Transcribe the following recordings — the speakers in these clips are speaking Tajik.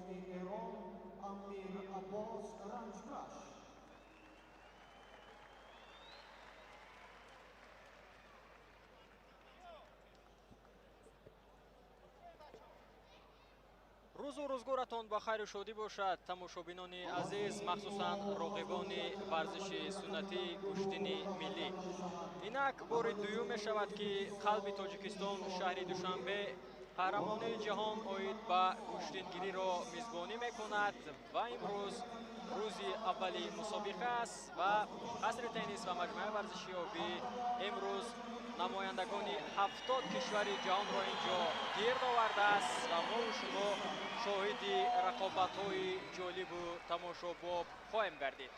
Исломии Эрон Амир Аббос Ранҷкаш. Рӯзу рӯзгоратон ба хайру шодӣ бошад, тамошобинони азиз, махсусан роғибони варзиши суннатии гӯштини миллӣ. Инак бори дуюм мешавад, ки қалби Тоҷикистон, шаҳри Душанбе, қаҳрамонии ҷаҳон оид ба гӯштингириро мизбонӣ мекунад ва имрӯз рӯзи аввали мусобиқа аст ва қасри теннис ва маҷмӯаи варзиши обӣ имрӯз намояндагони 70 кишвари ҷаҳонро ин ҷо гирд овардааст ва мову шумо шоҳиди рақобатҳои ҷолибу тамошобоб хоҳем гардид.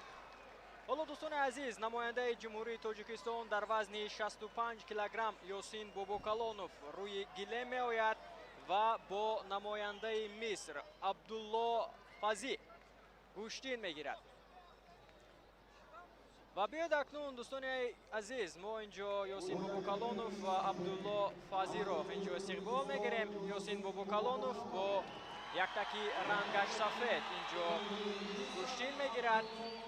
Ҳоло, дӯстони азиз, намояндаи Ҷумҳурии Тоҷикистон дар вазни 65 килограмм Ёсин Бобокалонов рӯи гилем меояд ва бо намояндаи Миср Абдулло Фазӣ гӯштин мегирад. Ва биёед акнун, дӯстони азиз, мо ин ҷо Ёсин Бобокалонов ва Абдулло Фазиро ин ҷо истиқбол мегирем. Ёсин Бобокалонов бо яктаки рангаш сафед ин ҷо гӯштин мегирад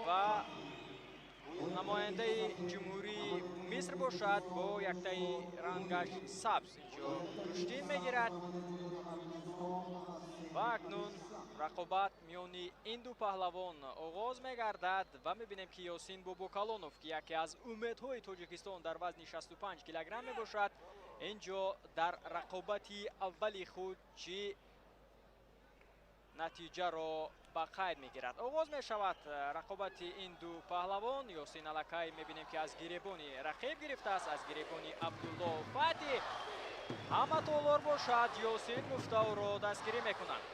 ва намояндаи Ҷумҳурии Миср бошад, бо яктаи рангаш сабз ин ҷо гӯштин мегирад. Ва акнун рақобат миёни ин ду паҳлавон оғоз мегардад ва мебинем, ки Ёсин Бобокалонов, ки яке аз умедҳои Тоҷикистон дар вазни 65 килограмм мебошад, ин ҷо дар рақобати аввали худ чӣ натиҷаро ба қайд мегирад. Оғоз мешавад рақобати ин ду паҳлавон. Ёсин аллакай мебинем, ки аз гиребони рақиб гирифтааст, аз гиребони Абдулло Фатӣ. Ҳама толор бошад, Ёсин гуфта ӯро дастгирӣ мекунанд.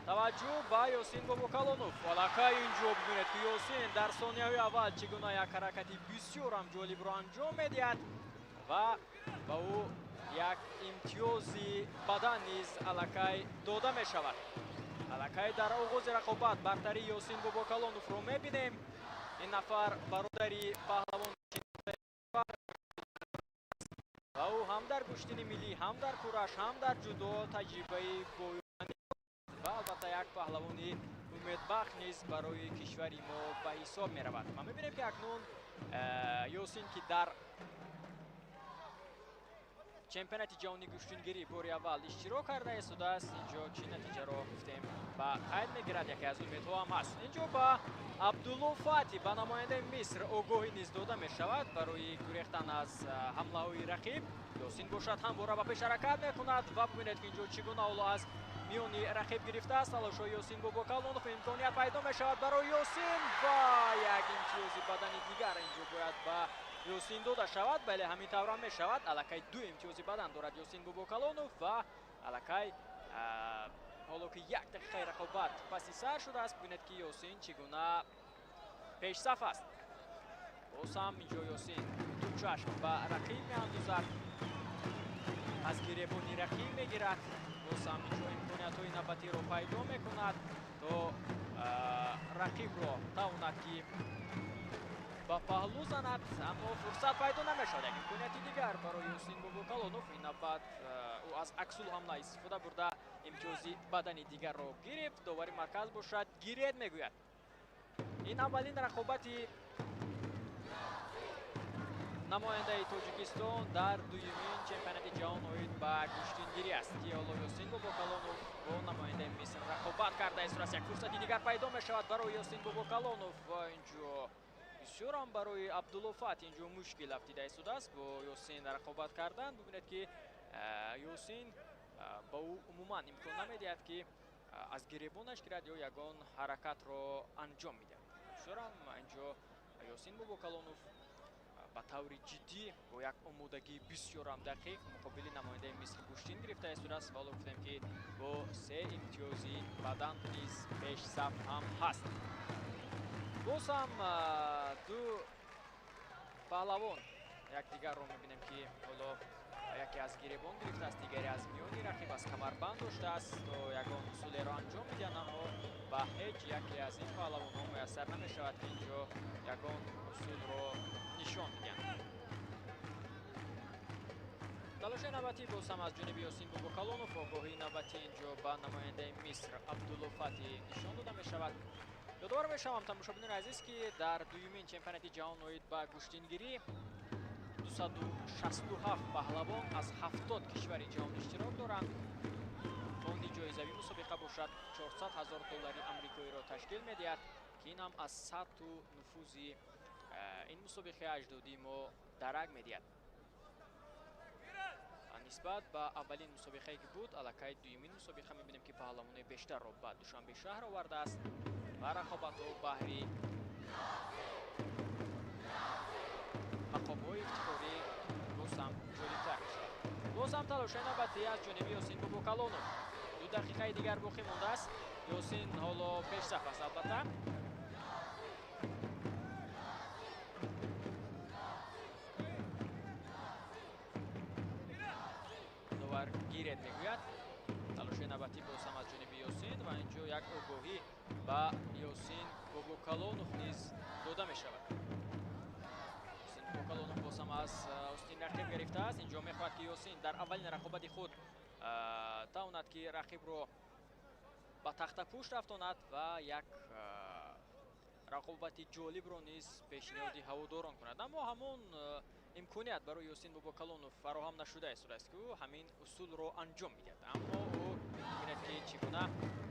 Таваҷҷӯҳ ба Ёсин Бобокалонов. Аллакай ин ҷо бибинед, ки Ёсин дар сонияҳои аввал чӣ гуна як ҳаракати бисёрам ҷолибро анҷом медиҳад ва ба ӯ як имтиёзи бадан низ аллакай дода мешавад. Аллакай дар оғози рақобат бартарии Ёсин Бобокалоновро мебинем. Ин нафар бародари паҳлавон ва ӯ ҳам дар гӯштини миллӣ, ҳам дар кураш, ҳам дар ҷудо таҷрибаи боёни ва албатта як паҳлавони умедбахш низ барои кишвари мо ба ҳисоб меравад. Ма мебинем, ки акнун Ёсин, ки дар чемпионати ҷаҳонии гӯштингирӣ бори аввал иштирок карда истодааст, ин ҷо чӣ натиҷаро гуфтем ба қайд мегирад, яке аз умедҳо ҳам ҳаст. Ин ҷо ба Абдулло Фатӣ, ба намояндаи Миср, огоҳӣ низ дода мешавад барои гурехтан аз ҳамлаҳои рақиб. Ёсин бошад, ҳамвора ба пеш ҳаракат мекунад ва бибинед, ки ин ҷо чӣ гуна ҳоло аз миёни рақиб гирифтааст. Талошҳои Ёсин Бобокалонов, имконият пайдо мешавад барои Ёсин ва як имтиёзи бадани дигар ин ҷо бояд ба Ёсин дода шавад. Бале, ҳамин таврам мешавад. Аллакай ду имтиёзи бадан дорад Ёсин Бобокалонов ва аллакай ҳоло ки як дақиқаи рақобат паси сар шудааст, бибинед, ки Ёсин чӣ гуна пешсаф аст. Боз ҳам ин ҷо Ёсин ду чашм ба рақиб меандозад, аз гиребони рақиб мегирад. Боз ҳам ин ҷо имкониятҳои навбатиро пайдо мекунад, то рақибро тавонад, ки ба паҳлӯ занад, аммо фурсат пайдо намешавад. Як имконияти дигар барои Ёсин Бобокалонов. Ин навбат ӯ аз аксул ҳамла истифода бурда, имтиёзи бадани дигарро гирифт. Довари марказ бошад, гиред мегӯяд. Ин аввалин рақобати намояндаи Тоҷикистон дар дуюмин чемпионати ҷаҳон оид ба гӯштингирӣ аст, ки ҳоло Ёсин Бобокалонов бо намояндаи Миср рақобат карда истодааст. Як фурсати дигар пайдо мешавад барои Ёсин Бобокалонов ва ин ҷо бисёрам барои Абдулло Фат ин ҷо мушкил афтида истодааст бо Ёсин рақобат кардан. Бибинед, ки Ёсин ба ӯ умуман имкон намедиҳад, ки аз гиребонаш гирад ё ягон ҳаракатро анҷом медиҳад. Бисёрам ин ҷо Ёсин Бобокалонов ба таври ҷиддӣ, бо як омодагии бисёрам дақиқ муқобили намояндаи Миср гӯштин гирифта истодааст. Ва ҳоло гуфтем, ки бо се имтиёзи бадан низ пешсаф ҳам ҳаст. Боз ҳам ду паҳлавон якдигарро мебинем, ки ҳоло яке аз гиребон гирифтааст, дигаре аз миёни рақиб, аз камарбанд доштааст, то ягон усулеро анҷом медиҳанд, аммо ба ҳеҷ яке аз ин паҳлавонҳо муяссар намешавад, ки ин ҷо ягон усулро нишон медиҳанд. Талоши навбатӣ боз ҳам аз ҷониби Ёсин Бобокалонов. Огоҳии навбатӣ инҷо ба намояндаи Миср Абдулло Фатҳи нишон дода мешавад. Ёдовар мешавам, тамошобинони азиз, ки дар дуюмин чемпионати ҷаҳон оид ба гӯштингирӣ 267 паҳлавон аз 70 кишвари ҷаҳон иштирок доранд. Фонди ҷоизавии мусобиқа бошад 400 ҳазор доллари амрикоиро ташкил медиҳад, ки ин ҳам аз сатҳу нуфузи ин мусобиқаи аҷдодии мо дарак медиҳад. Нисбат ба аввалин мусобиқае ки буд, аллакай дуюмин мусобиқа мебинем, ки паҳлавонои бештарро ба Душанбе шаҳр овардааст ва рақобатҳо баҳри мақомҳои ифтихорӣ боз ҳам ҷолибтар мешавад. Боз ҳам талошаи навбатӣ аз ҷониби Ёсин Бобокалонов. 2 дақиқаи дигар боқӣ мондааст. Ёсин ҳоло пешсаф аст, албатта. Довар гиред мегӯяд. Талошаи навбатӣ боз ҳам аз ҷониби Ёсин ва инҷо як огоҳӣ ба Ёсин Бобокалонов низ дода мешавад. Ёсин Бобокалонов боз ҳам аз остин рақиб гирифтааст. Инҷо мехоҳад, ки Ёсин дар аввалин рақобати худ тавонад, ки рақибро ба тахтапӯш рафтонад ва як рақобати ҷолибро низ пешниҳоди ҳаводорон кунад. Аммо ҳамон имконият барои Ёсин Бобокалонов фароҳам нашуда истодааст, ки ӯ ҳамин усулро анҷом медиҳад. Аммо ӯ мебинад, ки чӣ гуна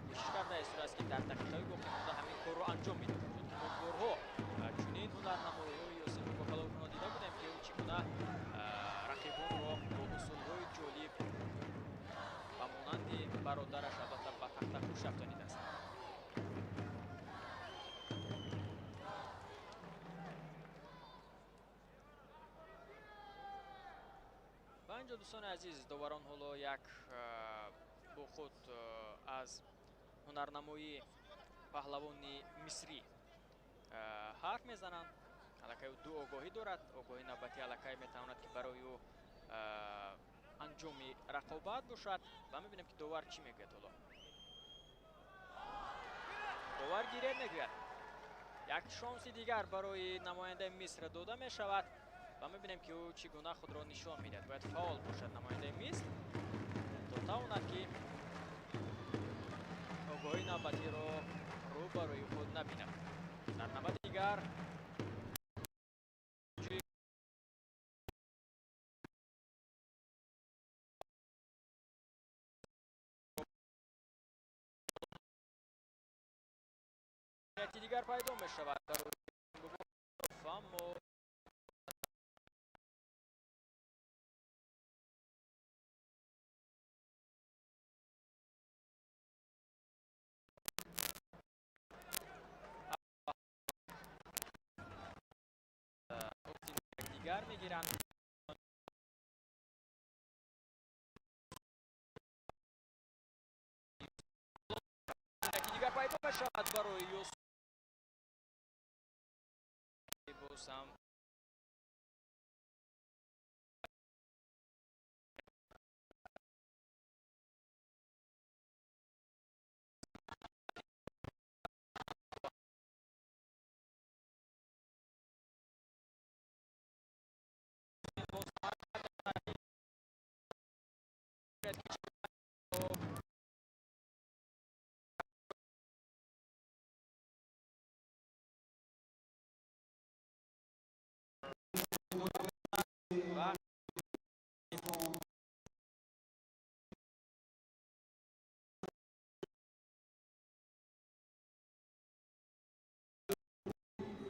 кӯшиш карда истодааст, ки дар дақиқаҳои боқӣ монда ҳамин корро анҷом медиҳад. Чунки мо борҳо чунин ҳунарнамоиҳои Ёсин Бобокалоновро дида будем, ки ӯ чӣ гуна рақибонро бо усулҳои ҷолиб ба монанди бародараш албатта ба тахтапӯш рафтонидааст. Ва инҷо, дӯстони азиз, доварон ҳоло як бо худ аз ҳунарнамоии паҳлавони мисрӣ ҳарф мезананд. Аллакай ӯ 2 огоҳӣ дорад. Огоҳии навбатӣ аллакай метавонад, ки барои ӯ анҷоми рақобат бошад. Ва мебинем, ки довар чӣ мегӯяд ҳоло. Довар гиред мегӯяд. Як шонси дигар барои намояндаи Миср дода мешавад ва мебинем, ки ӯ чӣ гуна худро нишон медиҳад. Бояд фаъол бошад намояндаи Миср то тавонад, ки огоҳии навбатиро рӯ ба рӯи худ набинад. Дар навбати дигар дигар пайдо мешавад барои аммо дигар мегиранд. Дигар пайдо мешавад барои Юсуф. Боз ҳам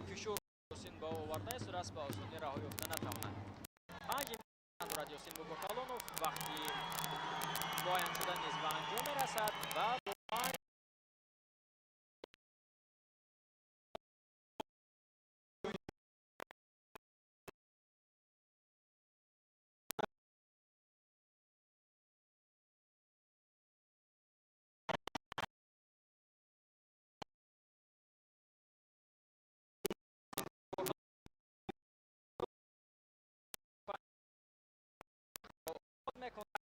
фишор Ёсин ба овардаи сурас ба осонӣ раҳо ёфта натавонад. 5 имкон дорад Ёсин Бобокалонов. Вақти муайян шуда низ ба анҷом мерасад ва бо 5 мекунад.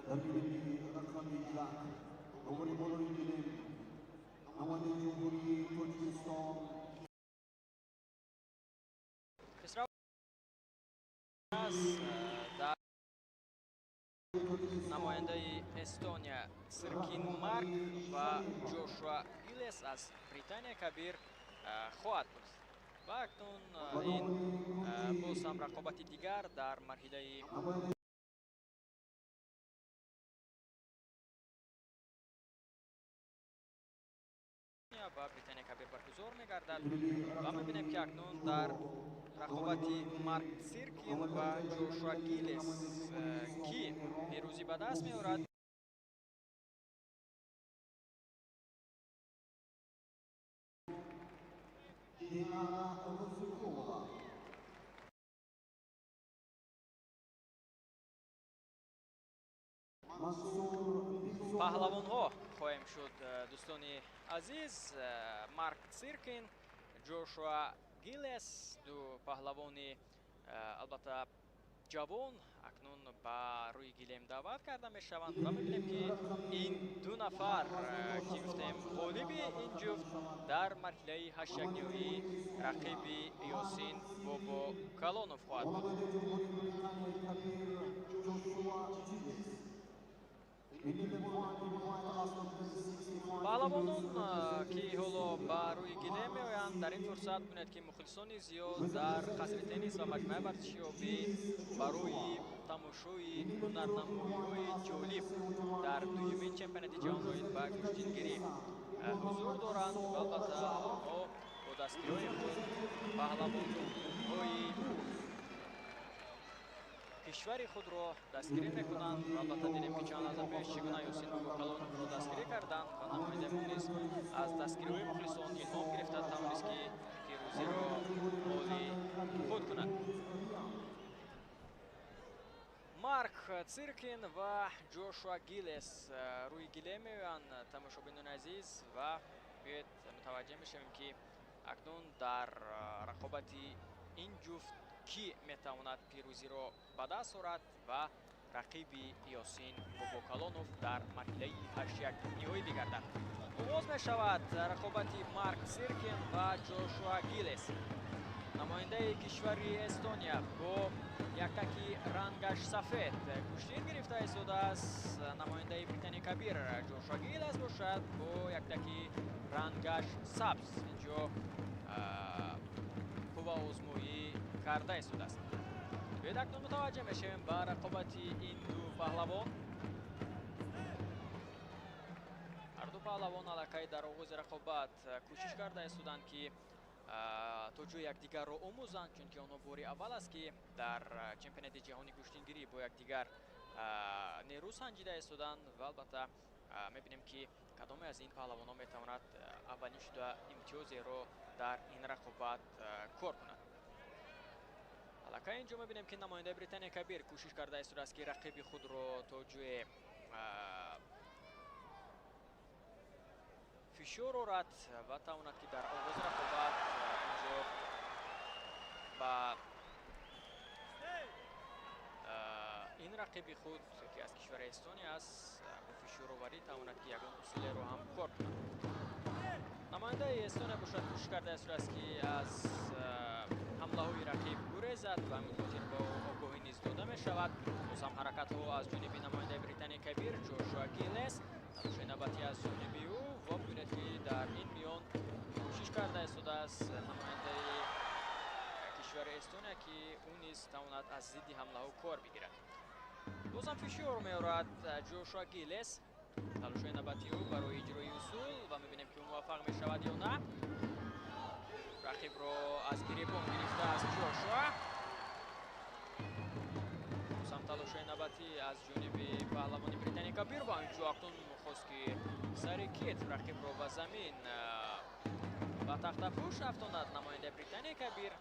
Дар гилеми рақами 1 довари болои гилем намояндаи Ҷумҳурии Тоҷикистон Хисрав дар намояндаи Эстония Циркин Марк ва Ҷошуа Гилес аз Британия Кабир хоҳад буд. Ва акнун ин боз ҳам рақобати дигар дар марҳилаи ва Британия Кабир баргузор мегардад ва мебинем, ки акнун дар рақобати Марк Циркин ва Ҷошуа Гилес кӣ пирӯзӣ ба даст меорад. Динара Розикова. Паҳлавонҳо хоҳем шуд, дӯстони азиз. Марк Циркин, Ҷошуа Гилес, ду паҳлавони албатта ҷавон акнун ба рӯи гилем даъват карда мешаванд ва мебинем, ки ин ду нафар, ки гуфтем, ғолиби ин ҷуфт дар марҳилаи ҳаштякниҳоӣ рақиби Ёсин Бобо Калонов хоҳад буд. Паҳлавонон, ки ҳоло ба рӯи гилем меоянд, дар ин фурсат бинед, ки мухлисони зиёд дар қасри теннис ва маҷмӯаи варзиши обӣ барои тамошои ҳунарнамоиҳои ҷолиб дар дуюмин чемпионати ҷаҳон оид ба гӯштингирӣ ҳузур доранд ва албатта онҳо бо дастгириҳои худ паҳлавонҳои кишвари худро дастгирӣ мекунанд. Ва албатта дидем, ки чанд лаҳза пеш чӣ гуна Ёсин Бобокалоновро дастгирӣ карданд ва намояндаи мо низ аз дастгириҳои мухлисон илҳом гирифта тавонист, ки пирӯзиро моли худ кунад. Марк Циркин ва Ҷошуа Гилес рӯи гилем меоянд, тамошобинони азиз, ва биёед мутаваҷҷеҳ мешавем, ки акнун дар рақобати ин ҷуфт кӣ метавонад пирӯзиро ба даст орад ва рақиби Ёсин Бобокалонов дар марҳилаи ҳаштякниҳоӣ бигардад. Оғоз мешавад рақобати Марк Циркин ва Ҷошуа Гилес. Намояндаи кишвари Эстония бо яктаки рангаш сафед гӯштин гирифта истодааст. Намояндаи Британияи Кабир Ҷошуа Гилес бошад бо яктаки рангаш сабз инҷо қувваозмоӣ карда истодааст. Биёед акнун мутаваҷҷеҳ мешавем ба рақобати ин ду паҳлавон. Ҳарду паҳлавон аллакай дар оғози рақобат кӯшиш карда истоданд, ки то ҷои якдигарро омӯзанд, чунки онҳо бори аввал аст, ки дар чемпионати ҷаҳони гӯштингирӣ бо якдигар нерӯ санҷида истоданд ва албатта мебинем, ки кадоме аз ин паҳлавонҳо метавонад аввалин шуда имтиёзеро дар ин рақобат кор кунад. Аллакай инҷо мебинем, ки намояндаи Британияи Кабир кӯшиш карда истодааст, ки рақиби худро то ҷое фишор орад ва тавонад, ки дар оғози рақобат инҷо ба ин рақиби худ, ки аз кишвари Эстония аст, бо фишороварӣ тавонад, ки ягон усулеро ҳам кор кунад. Намояндаи Эстония бошад кӯшиш карда истодааст, ки аз ҳамлаҳои рақиб гурезад ва ҳамин хотир бо огоҳӣ низ дода мешавад. Боз ҳам ҳаракатҳо аз ҷониби намояндаи Британияи Кабир Ҷошуа Гилес, талошои навбатӣ аз ҷониби ӯ ва бибинед, ки дар ин миён кӯшиш карда истодааст намояндаи кишвари Эстония, ки ӯ низ тавонад аз зидди ҳамлаҳо кор бигирад. Бозам фишор меорад Ҷошуа Гилес. Талошои навбатии ӯ барои иҷрои усул ва мебинем, ки ӯ муваффақ мешавад ё на. Рақибро аз гиребон гирифтааст Ҷошуа. Бозам талошои навбатӣ аз ҷониби паҳлавони Британияи Кабир ва инҷо акнун хост, ки сари китф рақибро ба замин, ба тахтапӯш афтонад намояндаи Британияи Кабир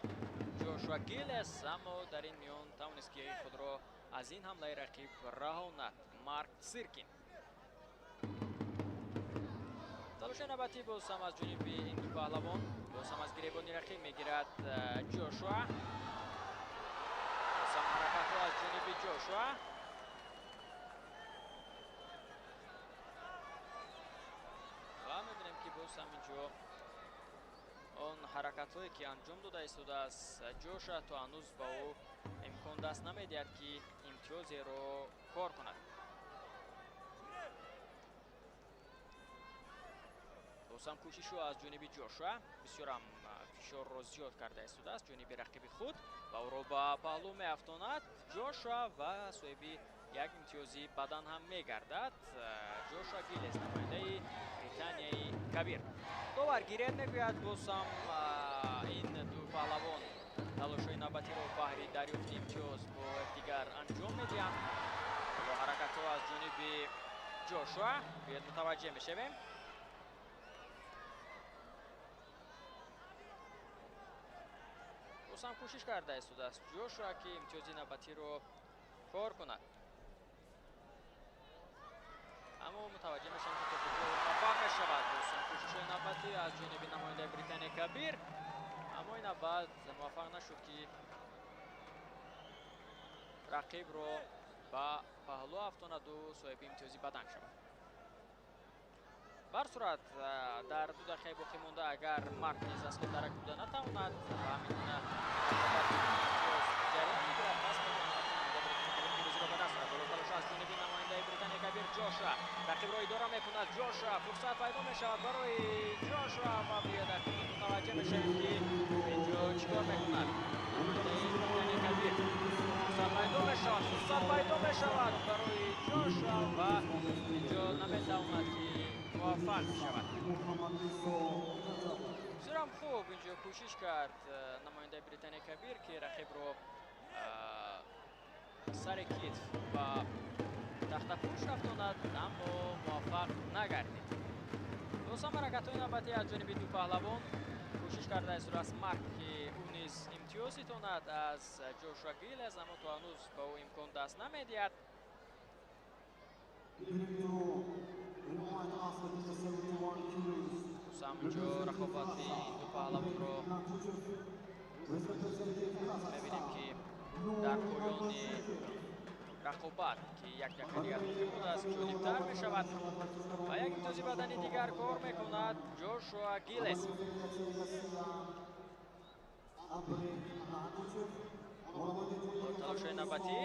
Ҷошуа Гилес, аммо дар ин миён тавонист, ки худро аз ин ҳамлаи рақиб раҳонад Марк Циркин. Талошои навбатӣ боз ҳам аз ҷониби ин ду паҳлавон. Боз ҳам аз гиребони рақиб мегирад Ҷошуа. Боз ҳам ҳаракатҳо аз ҷониби Ҷошуа. Боз ҳам инҷо он ҳаракатҳое, ки анҷом дода истодааст Ҷошуа, то ҳанӯз ба ӯ имкон даст намедиҳад, ки имтиёзеро кор кунад. Боз ҳам кӯшишу аз ҷониби Ҷошуа, бисёрам фишорро зиёд карда истодааст ҷониби рақиби худ ва ӯро ба паҳлӯ меафтонад Ҷошуа ва соҳиби як имтиёзи бадан ҳам мегардад Ҷошуа Гилес, намояндаи Британияи Кабир. Довар гиред мегӯяд. Боз ҳам ин ду паҳлавон талошҳои навбатиро баҳри дарёфти имтиёз бо якдигар анҷом медиҳанд. Бо ҳаракатҳо аз ҷониби Ҷошуа биёед мутаваҷҷеҳ мешавем. Боз ҳам кӯшиш карда истодааст Ҷошуа, ки имтиёзи навбатиро кор кунад, аммо мутаваҷҷеҳ мешавем, ки то куҷо муваффақ мешавад. Боз ҳам кӯшишҳои навбатӣ аз ҷониби намояндаи Британияи Кабир, аммо ин навбат муваффақ нашуд, ки рақибро ба паҳлӯ афтонаду соҳиби имтиёзи бадан шавад. Бар сурат, дар 2 дақиқаи боқӣ монда агар Марк низ аз худ дарак буда натавонад ва ҳамин гуна имтиёз ҷараён мегирад, пас метавонад пирӯзиро ба даст орад. Боло талош аз ҷониби намояндаи Британияи Кабир Ҷошуа, рақибро идора мекунад Ҷошуа. Фурсат пайдо мешавад барои Ҷошуа ва биёед акнун мутаваҷҷеҳ мешавем, ки инҷо чӣ кор мекунад намояндаи Британияи Кабир. Фурсат пайдо мешавад, фурсат пайдо мешавад барои Ҷошуа ва инҷо наметавонад, ки муваффақ мешавад. Бисёрам хуб инҷо кӯшиш кард намояндаи Британияи Кабир, ки рақибро сари китф ба тахтапӯш афтонад, аммо муваффақ нагардид. Боз ҳам ҳаракатҳои навбатӣ аз ҷониби ду паҳлавон. Кӯшиш карда истодааст Марк, ки ӯ низ имтиёз ситонад аз Ҷошуа Гилес, аммо то ҳанӯз ба ӯ имкон даст намедиҳад. Боз ҳам инҷо рақобати ин ду паҳлавонро мебинем, ки дар поёни рақобат, ки як дақиқа дигар боқӣ мондааст, ҷолибтар мешавад ва як имтиёзи бадани дигар кор мекунад Ҷошуа Гилес. Талошҳои навбатӣ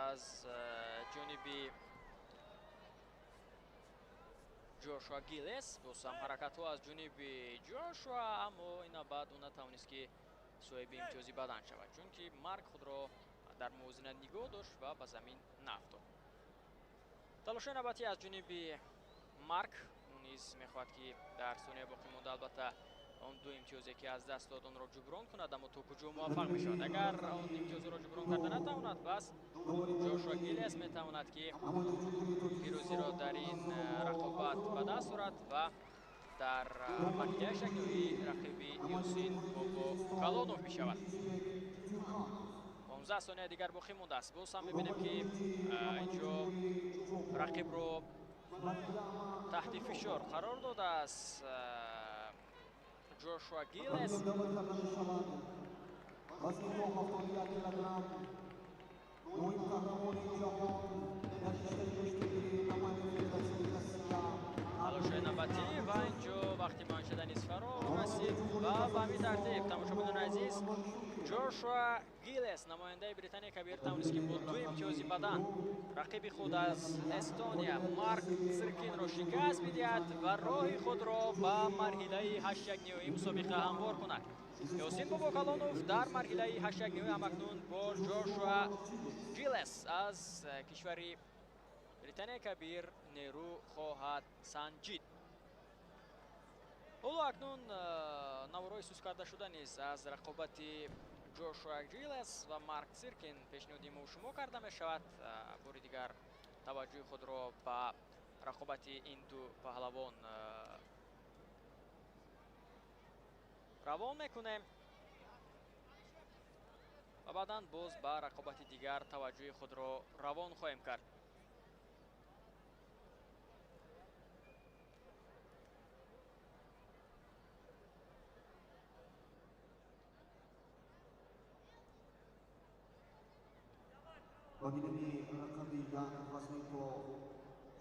аз ҷониби Ҷошуа Гилес, боз ҳам ҳаракатҳо аз ҷониби Ҷошуа, аммо ин навбат ӯ натавонист, ки соҳиби имтиёзи бадан шавад, чунки Марк худро дар мувозинат нигоҳ дошт ва ба замин наафтод. Талошҳои навбатӣ аз ҷониби Марк. Ӯ низ мехоҳад, ки дар сонияи боқӣ монда албатта он ду имтиёзе, ки аз даст дод, онро ҷуброн кунад, аммо то куҷо муваффақ мешавад? Агар он имтиёзро ҷуброн карда натавонад, пас Ҷошуа Гилес метавонад, ки пирӯзиро дар ин рақобат ба даст орад ва дар марҳилаи ҳаштякниҳоӣ рақиби Ёсин Бобокалонов мешавад. 15 сония дигар боқӣ мондааст. Боз ҳам мебинем, ки инҷо рақибро таҳти фишор қарор додааст Ҷошуа Гилес. Вазни то 71 килограмм ноиб қаҳрамони ҷаҳон дар риштаи гӯштигирӣ, намояндаи Федератсияи Россия. Талошҳои навбатӣ ва инҷо вақти муайян шуда низ фаро расид ва ба ҳамин тартиб, тамошобинони азиз, Ҷошуа Гилес, намояндаи Британияи Кабир, тавонист, ки бо ду имтиёзи бадан рақиби худ аз Эстония Марк Сиркинро шикаст бидиҳад ва роҳи худро ба марҳилаи ҳаштякниҳоии мусобиқа ҳамвор кунад. Ёсин Бобокалонов дар марҳилаи ҳаштякниҳои ҳамакнун бо Ҷошуа Гилес аз кишвари Британияи Кабир нерӯ хоҳад санҷид. Ҳоло акнун наворҳои суст карда шуда низ аз рақобати Ҷошуа Гилес ва Марк Сиркин пешниҳоди мо шумо карда мешавад. Бори дигар таваҷҷӯҳи худро ба рақобати ин ду паҳлавон равон мекунем ва баъдан боз ба рақобати дигар таваҷҷӯҳи худро равон хоҳем кард. Ба гилеми рақами 1, вазни то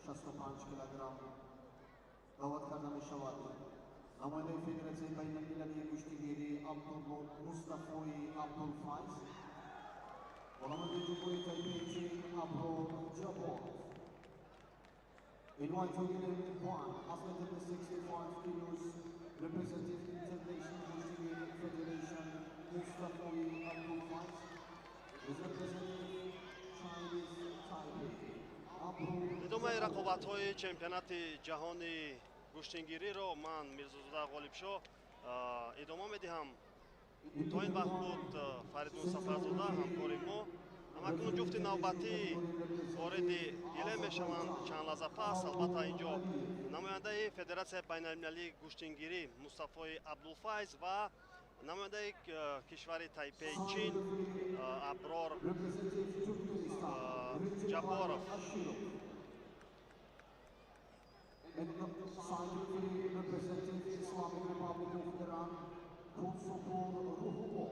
65 килограмм. Даъват карда мешавад намояндаи Федератсияи байналмилалии гӯштигирӣ Абдулло Мустафои Абдулфайз ва намояндаи Ҷумҳурии Тайпеи Чин Аброр Ҷаборов. In white lane 1, athlete under 65 kilos, representative International Gushtigiri Federation Mustafoy Abdulfaiz is representative Chinese Taipei. Идомаи рақобатҳои чемпионати ҷаҳони гӯштингириро ман, Мирзозода Ғолибшоҳ, идома медиҳам. То ин вақт буд Фаридун Сафарзода ҳамкори мо. Ҳамакнун ҷуфти навбатӣ вориди гилем мешаванд чанд лаҳза пас. Албатта, ин ҷо намояндаи Федератсияи байналмилалии гӯштингирӣ Мустафои Абдулфайз ва намояндаи кишвари Тайпеи Чин Аброр Ҷабборов. And scientifically representing Islamic Republic of Iran, Kunsupur Ruhubo.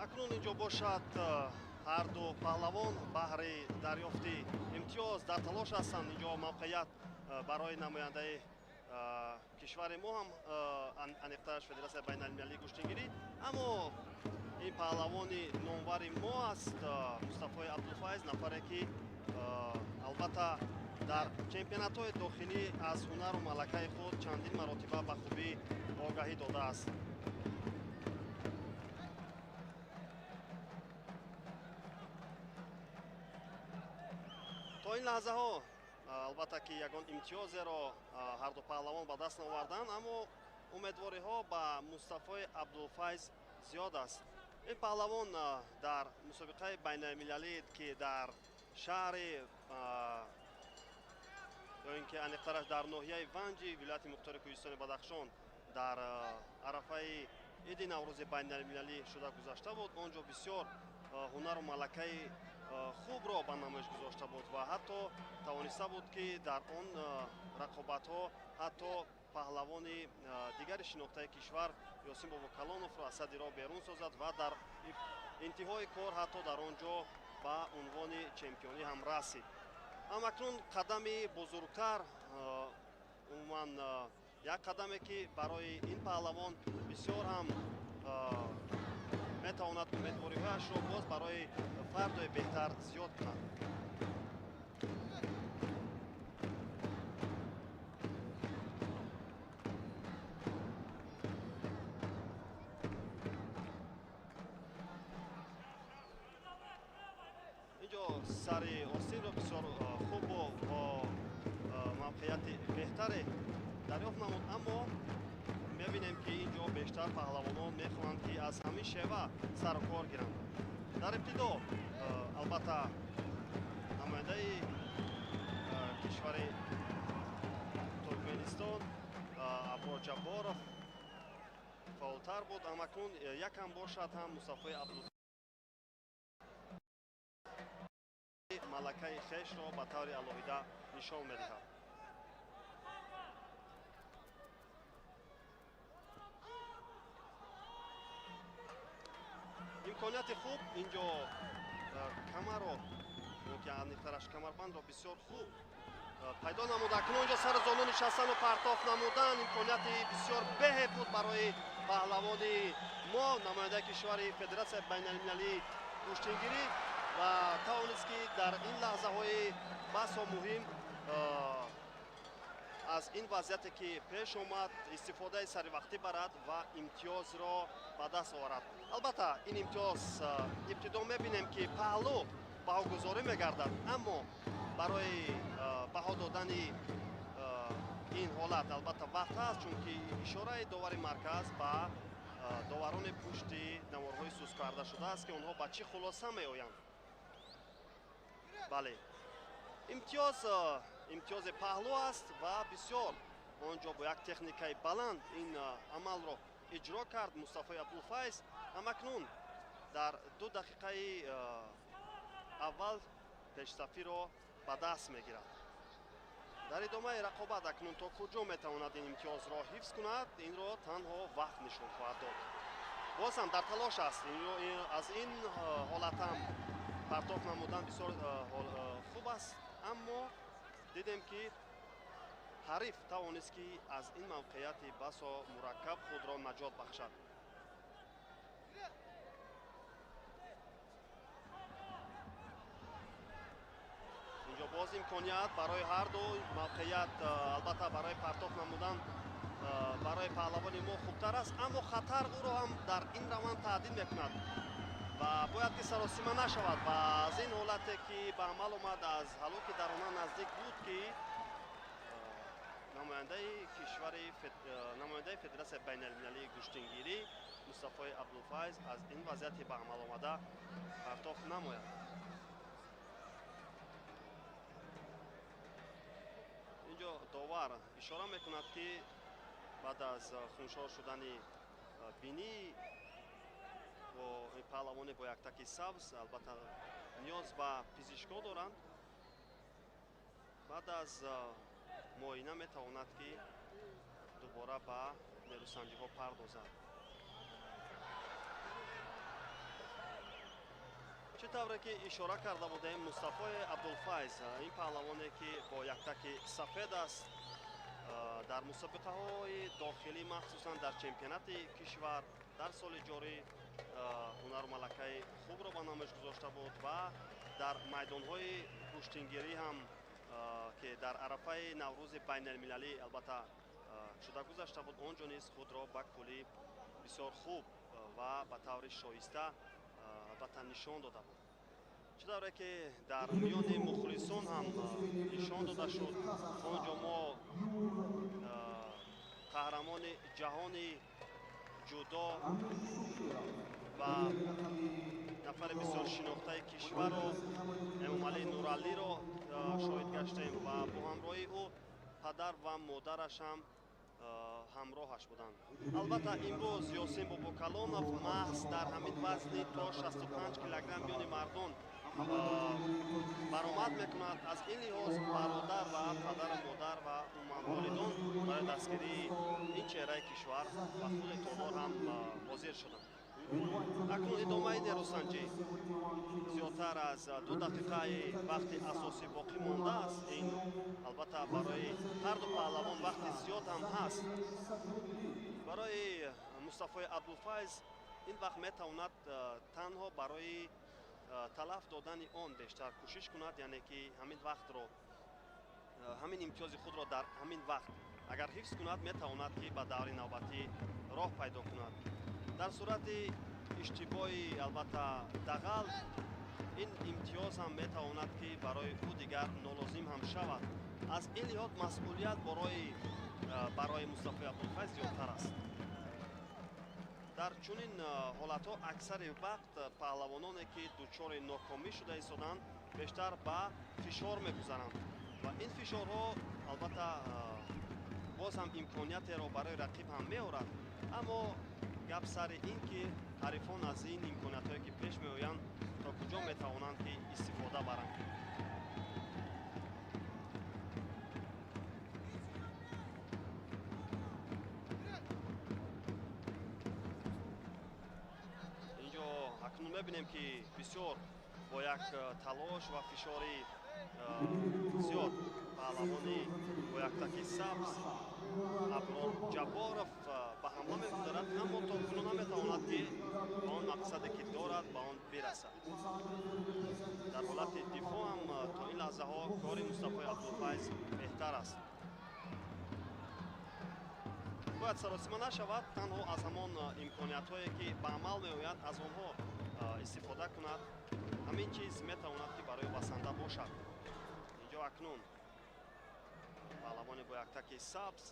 Акнун инҷо бошад, ҳарду паҳлавон баҳри дарёфти имтиёз дар талош ҳастанд. Инҷо мавқеият барои намояндаи кишвари мо ҳам, аниқтараш Федератсияи байналмилалии гӯштингирӣ, аммо ин паҳлавони номвари мо аст, Мустафои Абдулфайз, нафаре ки албатта дар чемпионатҳои дохилӣ аз ҳунару малакаи худ чандин маротиба ба хубӣ огаҳӣ додааст. То ин лаҳзаҳо, албатта, ки ягон имтиёзеро ҳарду паҳлавон ба даст наоварданд, аммо умедвориҳо ба Мустафои Абдулфайз зиёд аст. Ин паҳлавон дар мусобиқаи байналмилалӣ, ки дар шаҳри, ё ин ки аниқтараш дар ноҳияи Ванҷи вилояти Мухтори Кӯҳистони Бадахшон дар арафаи иди Наврӯзи байналмилалӣ шуда гузашта буд, он ҷо бисёр ҳунару малакаи хубро ба намоиш гузошта буд ва ҳатто тавониста буд, ки дар он рақобатҳо ҳатто паҳлавони дигари шинохтаи кишвар Ёсин Бобокалоновро аз садди роҳ берун созад ва дар интиҳои кор ҳатто дар он ҷо ба унвони чемпионӣ ҳам расид. Ҳамакнун қадами бузургтар, умуман як қадаме, ки барои ин паҳлавон бисёр ҳам метавонад умедвориҳояшро боз барои фардои беҳтар зиёд кунад. Инҷо сари остинро бисёр хубу бо мавқеияти беҳтаре дарёфт намуд, аммо мебинем, ки ин ҷо бештар паҳлавонон мехоҳанд, ки аз ҳамин шева сару кор гиранд. Дар ибтидо, албатта, намояндаи кишвари Туркменистон Аброр Ҷабборов фаъолтар буд, амакнун якам бошад ҳам Мустафои Абдул малакаи хешро ба таври алоҳида нишон медиҳад. Имконияти хуб инҷо, камарро, ки аниқтараш камарбандро бисёр хуб пайдо намуд. Акнун инҷо сари зону нишастану партоф намудан имконияти бисёр беҳе буд барои паҳлавони мо, намояндаи кишвари Федератсияи байналмилалии гӯштингирӣ, ва тавонист, ки дар ин лаҳзаҳои басо муҳим аз ин вазъияте, ки пеш омад, истифодаи саривақтӣ барад ва имтиёзро ба даст оварад. Албатта, ин имтиёз, ибтидо мебинем, ки паҳлӯ Баҳогузорӣ мегардад, аммо барои баҳо додани ин ҳолат албатта вақт ҳаст, чунки ишораи довари марказ ба доварони пушти наворҳои суст карда шудааст, ки онҳо ба чӣ хулоса меоянд. Бале, имтиёз имтиёзи паҳлӯ аст ва бисёр он ҷо бо як техникаи баланд ин амалро иҷро кард Мустафои Абдулфайз. Ҳамакнун дар 2 дақиқаи аввал пешсафиро ба даст мегирад. Дар идомаи рақобат акнун то куҷо метавонад ин имтиёзро ҳифз кунад, инро танҳо вақт нишон хоҳад дод. Боз ҳам дар талош аст, аз ин ҳолат ҳам партоф намудан бисёр хуб аст, аммо дидем, ки ҳариф тавонист, ки аз ин мавқеияти басо мураккаб худро наҷот бахшад. Инҷо боз имконият барои ҳарду мавқеият, албатта барои партоф намудан барои паҳлавони мо хубтар аст, аммо хатар ӯро ҳам дар ин раванд таҳдид мекунад ва бояд ки саросима нашавад. Ва аз ин ҳолате ки ба амал омад, аз ҳалоки дарона наздик буд, ки намояндаи кишвари, намояндаи Федератсияи байналмилалии гӯштингирӣ Мустафои Абдулфайз аз ин вазъияти ба амал омада партоф намояд. Инҷо довар ишора мекунад, ки баъд аз хуншор шудани бинӣ бо паҳлавоне бо яктаки сабз, албатта ниёз ба пизишкҳо доранд. Баъд аз муоина метавонад, ки дубора ба нерӯсанҷиҳо пардозад. Чӣ тавре ки ишора карда будем, Мустафои Абдулфайз, ин паҳлавоне, ки бо яктаки сафед аст, дар мусобиқаҳои дохилӣ, махсусан дар чемпионати кишвар дар соли ҷорӣ, ҳунару малакаи хубро ба намоиш гузошта буд ва дар майдонҳои гӯштингирӣ ҳам, ки дар арафаи Наврӯзи байналмилалӣ албатта шуда гузашта буд, он ҷо низ худро ба куллӣ бисёр хуб ва ба таври шоиста албатта нишон дода буд. Чӣ тавре ки дар миёни мухлисон ҳам нишон дода шуд, он ҷо мо қаҳрамони ҷаҳони ҷудо ва нафари бисёр шинохтаи кишварро, Эмомалӣ Нуралиро шоҳид гаштем ва бо ҳамроҳии ӯ падар ва модараш ҳам ҳамроҳаш буданд. Албатта, имрӯз Ёсин Бобокалонов маҳз дар ҳамин вазни то 65 килограмм миёни мардон баромад мекунад. Аз ин лиҳоз бародар ва падару модар ва умуман волидон барои дастгирии ин чеҳраи кишвар ба худи толор ҳам ҳозир шуданд. Акнун идомаи нерӯсанҷӣ. Зиёдтар аз 2 дақиқаи вақти асосӣ боқӣ мондааст. Ин албатта барои ҳарду паҳлавон вақти зиёд ҳам ҳаст. Барои Мустафои Абдулфайз ин вақт метавонад танҳо барои талаф додани он бештар кӯшиш кунад, яъне ки ҳамин вақтро, ҳамин имтиёзи худро дар ҳамин вақт агар ҳифз кунад, метавонад, ки ба даври навбатӣ роҳ пайдо кунад. Дар сурати иштибоҳи албатта дағал, ин имтиёз ҳам метавонад, ки барои ӯ дигар нолозим ҳам шавад. Аз ин лиҳоз масъулият барои Мустафои Абдулфайз зиёдтар аст. Дар чунин ҳолатҳо аксари вақт паҳлавононе, ки дучори нокомӣ шуда истоданд, бештар ба фишор мегузаранд ва ин фишорҳо албатта боз ҳам имкониятеро барои рақиб ҳам меорад, аммо гап сари ин ки ҳарифон аз ин имкониятҳое, ки пеш меоянд, то куҷо метавонанд, ки истифода баранд. Инҷо акнун мебинем, ки бисёр бо як талош ва фишори зиёд паҳлавони бо яктаки сабз Аброр Ҷабборов ба ҳамла мегузарад, аммо то кунун наметавонад, ки ба он мақсаде, ки дорад, ба он бирасад. Дар ҳолати дифоъ ҳам то ин лаҳзаҳо кори Мустафои Абдулфайз беҳтар аст. Бояд саросима нашавад, танҳо аз ҳамон имкониятҳое, ки ба амал меояд, аз онҳо истифода кунад. Ҳамин чиз метавонад, ки барои басанда бошад. Инҷо акнун паҳлавони бо яктаки сабз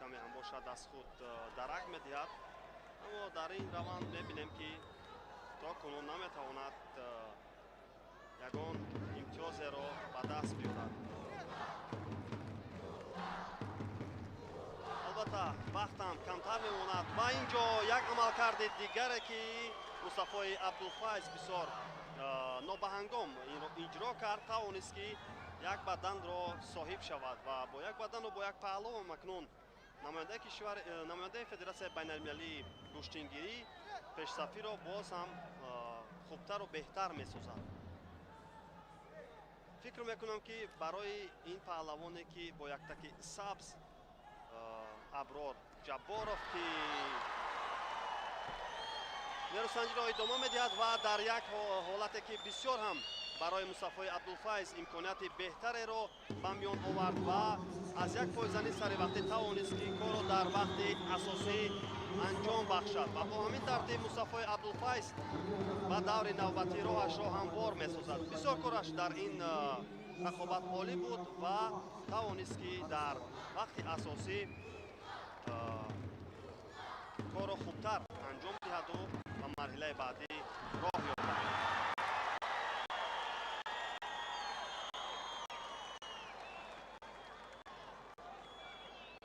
каме ҳам бошад аз худ дарак медиҳад, аммо дар ин раванд мебинем, ки то кунун наметавонад ягон имтиёзеро ба даст биёрад. Албатта, вақтам камтар мемонад ва ин ҷо як амалкарди дигаре, ки Мустафои Абдулфайз бисёр нобаҳангом инро иҷро кард, тавонист, ки як баданро соҳиб шавад ва бо як бадану бо як паҳлувам акнун намояндаи кишвар, намояндаи Федератсияи байналмилалии гӯштингирӣ пешсафиро боз ҳам хубтару беҳтар месозад. Фикр мекунам, ки барои ин паҳлавоне, ки бо яктаки сабз, Аброр Ҷабборов, ки нерӯсанҷиро идома медиҳад ва дар як ҳолате, ки бисёр ҳам барои Мустафои Абдулфайз имконияти беҳтареро ба миён овард ва аз як пойзанӣ саривақтӣ тавонист, ки корро дар вақти асосӣ анҷом бахшад ва бо ҳамин тартиб Мустафои Абдулфайз ба даври навбатӣ роҳашро ҳамвор месозад. Бисёр кораш дар ин рақобат олӣ буд ва тавонист, ки дар вақти асосӣ корро хубтар анҷом диҳаду ба марҳилаи баъдӣ роҳ ёбад.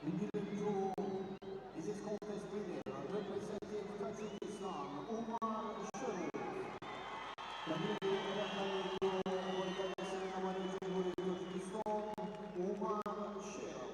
In lane 2 is his contest winner, representing Tajikistan, Umar Sharif. Далели рақами ду ғолибияти намояндаи Ҷумҳурии Тоҷикистон Умар Шеров.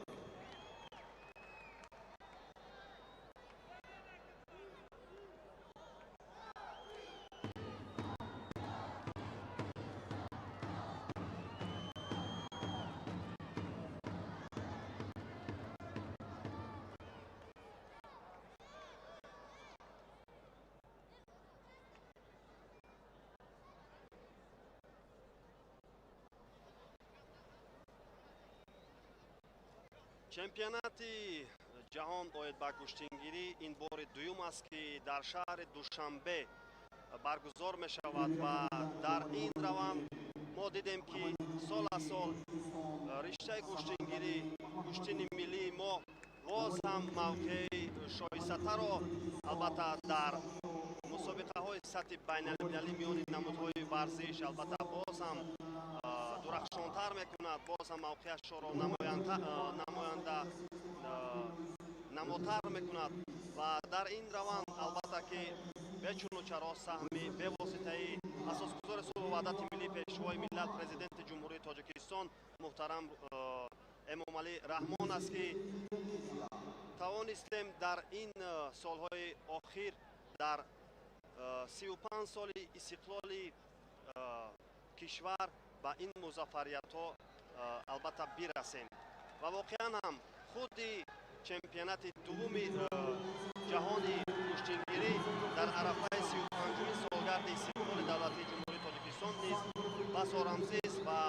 Чемпионати ҷаҳон оид ба гӯштингирӣ ин бори дуюм аст, ки дар шаҳри Душанбе баргузор мешавад ва дар ин раванд мо дидем, ки сол аз сол риштаи гӯштингирӣ, гӯштини миллии мо боз ҳам мавқеи шоистатаро, албатта, дар мусобиқаҳои сатҳи байналмилалӣ миёни намудҳои варзиш, албатта, боз ҳам дурахшонтар мекунад, боз ҳам мавқеашро намоянда намотар мекунад. Ва дар ин раванд, албатта, ки бечуну чаро саҳми бевоситаи асосгузори сулҳу ваҳдати миллӣ, Пешвои миллат, Президенти Ҷумҳурии Тоҷикистон муҳтарам Эмомалӣ Раҳмон аст, ки тавонистем дар ин солҳои охир, дар 35 соли истиқлоли кишвар ба ин музаффариятҳо, албатта, бирасем. Ва воқеан ҳам худи чемпионати дуввуми ҷаҳони гӯштингирӣ дар арафаи 35-уми солгарди истиқлоли давлатии Ҷумҳурии Тоҷикистон низ басо рамзист ва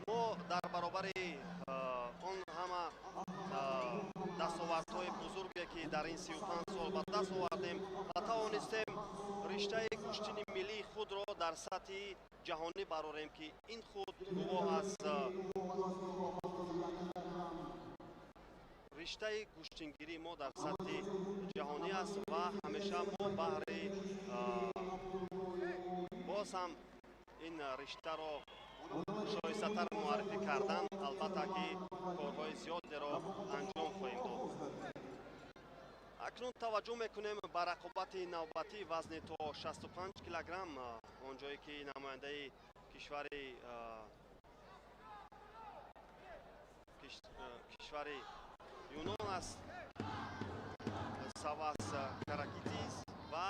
мо дар баробари он ҳама дастовардҳои бузурге, ки дар ин 35 сол ба даст овардем ва тавонистем риштаи гӯштини миллии худро дар сатҳи ҷаҳонӣ барорем, ки ин худ гувоҳ аз риштаи гӯштингирии мо дар сатҳи ҷаҳонӣ аст ва ҳамеша мо баҳри боз ҳам ин риштаро шоистатар муаррифӣ кардан, албатта, ки корҳои зиёдеро анҷом хоҳем дод. Акнун таваҷҷӯҳ мекунем ба рақобати навбатӣ вазни то 65 килограмм, он ҷое ки намояндаи кишвари Юнон аст, Савас Каракитис, ва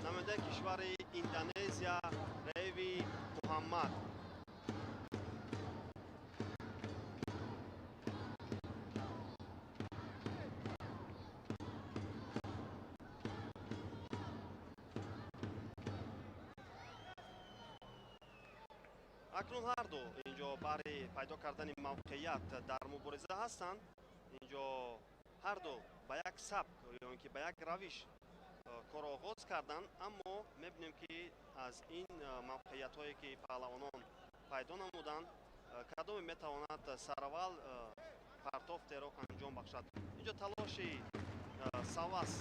намояндаи кишвари Индонезия Реви Муҳаммад. Акнун ҳарду инҷо баҳри пайдо кардани мавқеият дар мубориза ҳастанд. Инҷо Ҳарду ба як сабк ё ин ки ба як равиш корро оғоз карданд, аммо мебинем, ки аз ин мавқеиятҳое, ки паҳлавонон пайдо намуданд, кадоме метавонад сараввал партофтеро анҷом бахшад. Инҷо талоши Савас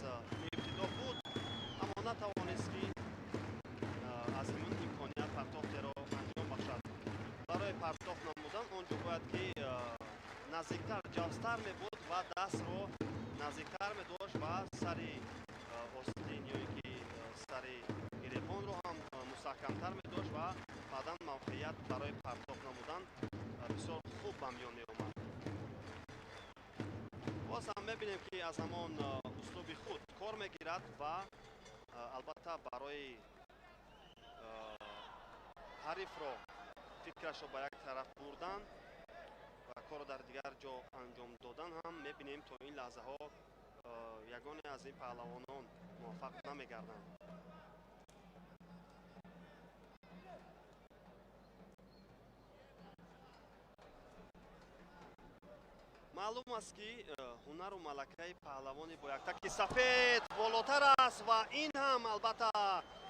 ибтидо буд, аммо натавонист, ки аз ҳамин имконият партофтеро анҷом бахшад. Барои партофт намудан он ҷо бояд, ки наздиктар, ҷавзтар мебуд ва дастро наздиктар медошт ва сари остин ё ин ки сари гиребонро ҳам мустаҳкамтар медошт ва баъдан мавқеият барои партофт намудан бисёр хуб ба миён меомад. Боз ҳам мебинем, ки аз ҳамон услуби худ кор мегирад ва албатта барои ҳарифро фикрашро ба як тараф бурдан ва корро дар дигар ҷо анҷом додан ҳам мебинем, то ин лаҳзаҳо ягоне аз ин паҳлавонон муваффақ намегарданд. Маълум аст, ки ҳунару малакаи паҳлавони бо яктаки сафед болотар аст ва ин ҳам албатта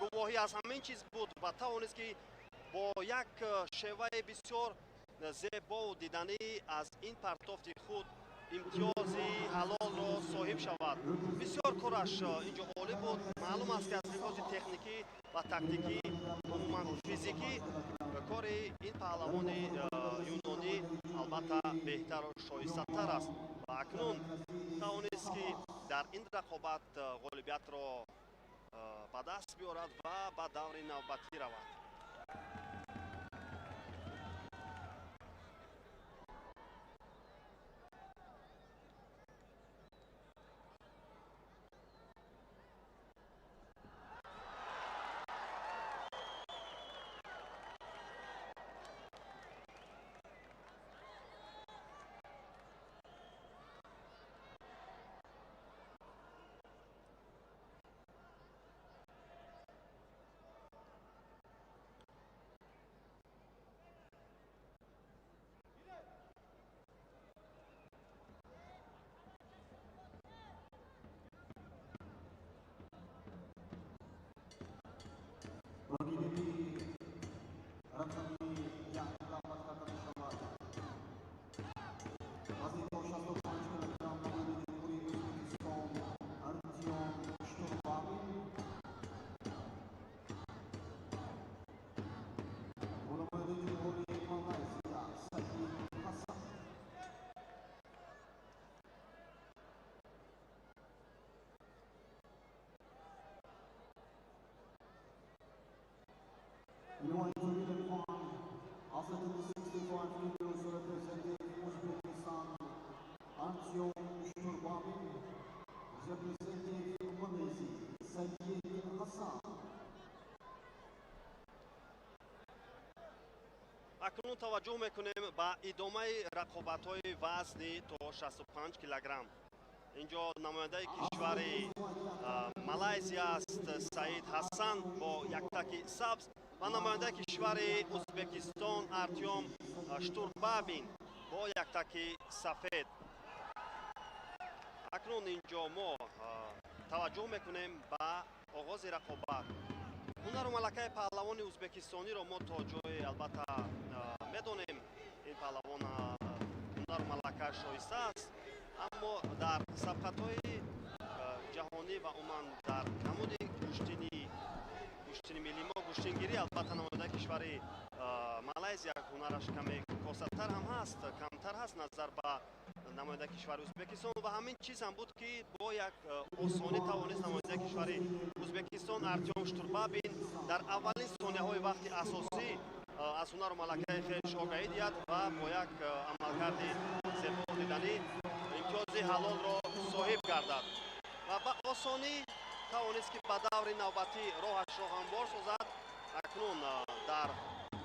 гувоҳӣ аз ҳамин чиз буд ва тавонист, ки бо як шеваи бисёр зебову диданӣ аз ин партофти худ имтиёзи ҳалолро соҳиб шавад. Бисёр кораш инҷо олӣ буд. Маълум аст, ки аз лиҳози техникӣ ва тактикӣ, умуман физикӣ, кори ин паҳлавони юнонӣ албатта беҳтару шоистатар аст ва акнун тавонист, ки дар ин рақобат ғолибиятро ба даст биёрад ва ба даври навбатӣ равад. Atletimiz 65 kilos representing Uzbekistan, Artyom Shturbabin, representing Malaysia, Sayyid Hassan. Акнун таваҷҷӯҳ мекунем ба идомаи рақобатҳои вазни то 65 килограмм. Инҷо намояндаи кишвари Малайзия аст, Саид Ҳасан бо яктаки сабз ва намояндаи кишвари Узбекистон Артём Штурбабин бо яктаки сафед. Акнун инҷо мо таваҷҷӯҳ мекунем ба оғози рақобат. Ҳунару малакаи паҳлавони узбекистониро мо то ҷое албатта медонем. Ин паҳлавон ҳунару малакааш шоиста аст, аммо дар сабқатҳои ҷаҳонӣ ва умуман дар намуди гӯштини миллӣ мо гӯштингирӣ, албатта намояндаи кишвари Малайзия ҳунараш каме косатар ҳам ҳаст, камтар ҳаст назар ба намояндаи кишвари Узбекистон ва ҳамин чиз ҳам буд, ки бо як осонӣ тавонист намояндаи кишвари Узбекистон Артём Штурбабин дар аввалин сонияҳои вақти асосӣ аз ҳунару малакаи хеш огаҳӣ диҳад ва бо як амалкарди зебо диданӣ имтиёзи ҳалолро соҳиб гардад ва ба осонӣ тавонист, ки ба даври навбатӣ роҳашро ҳамвор созад. Акнун дар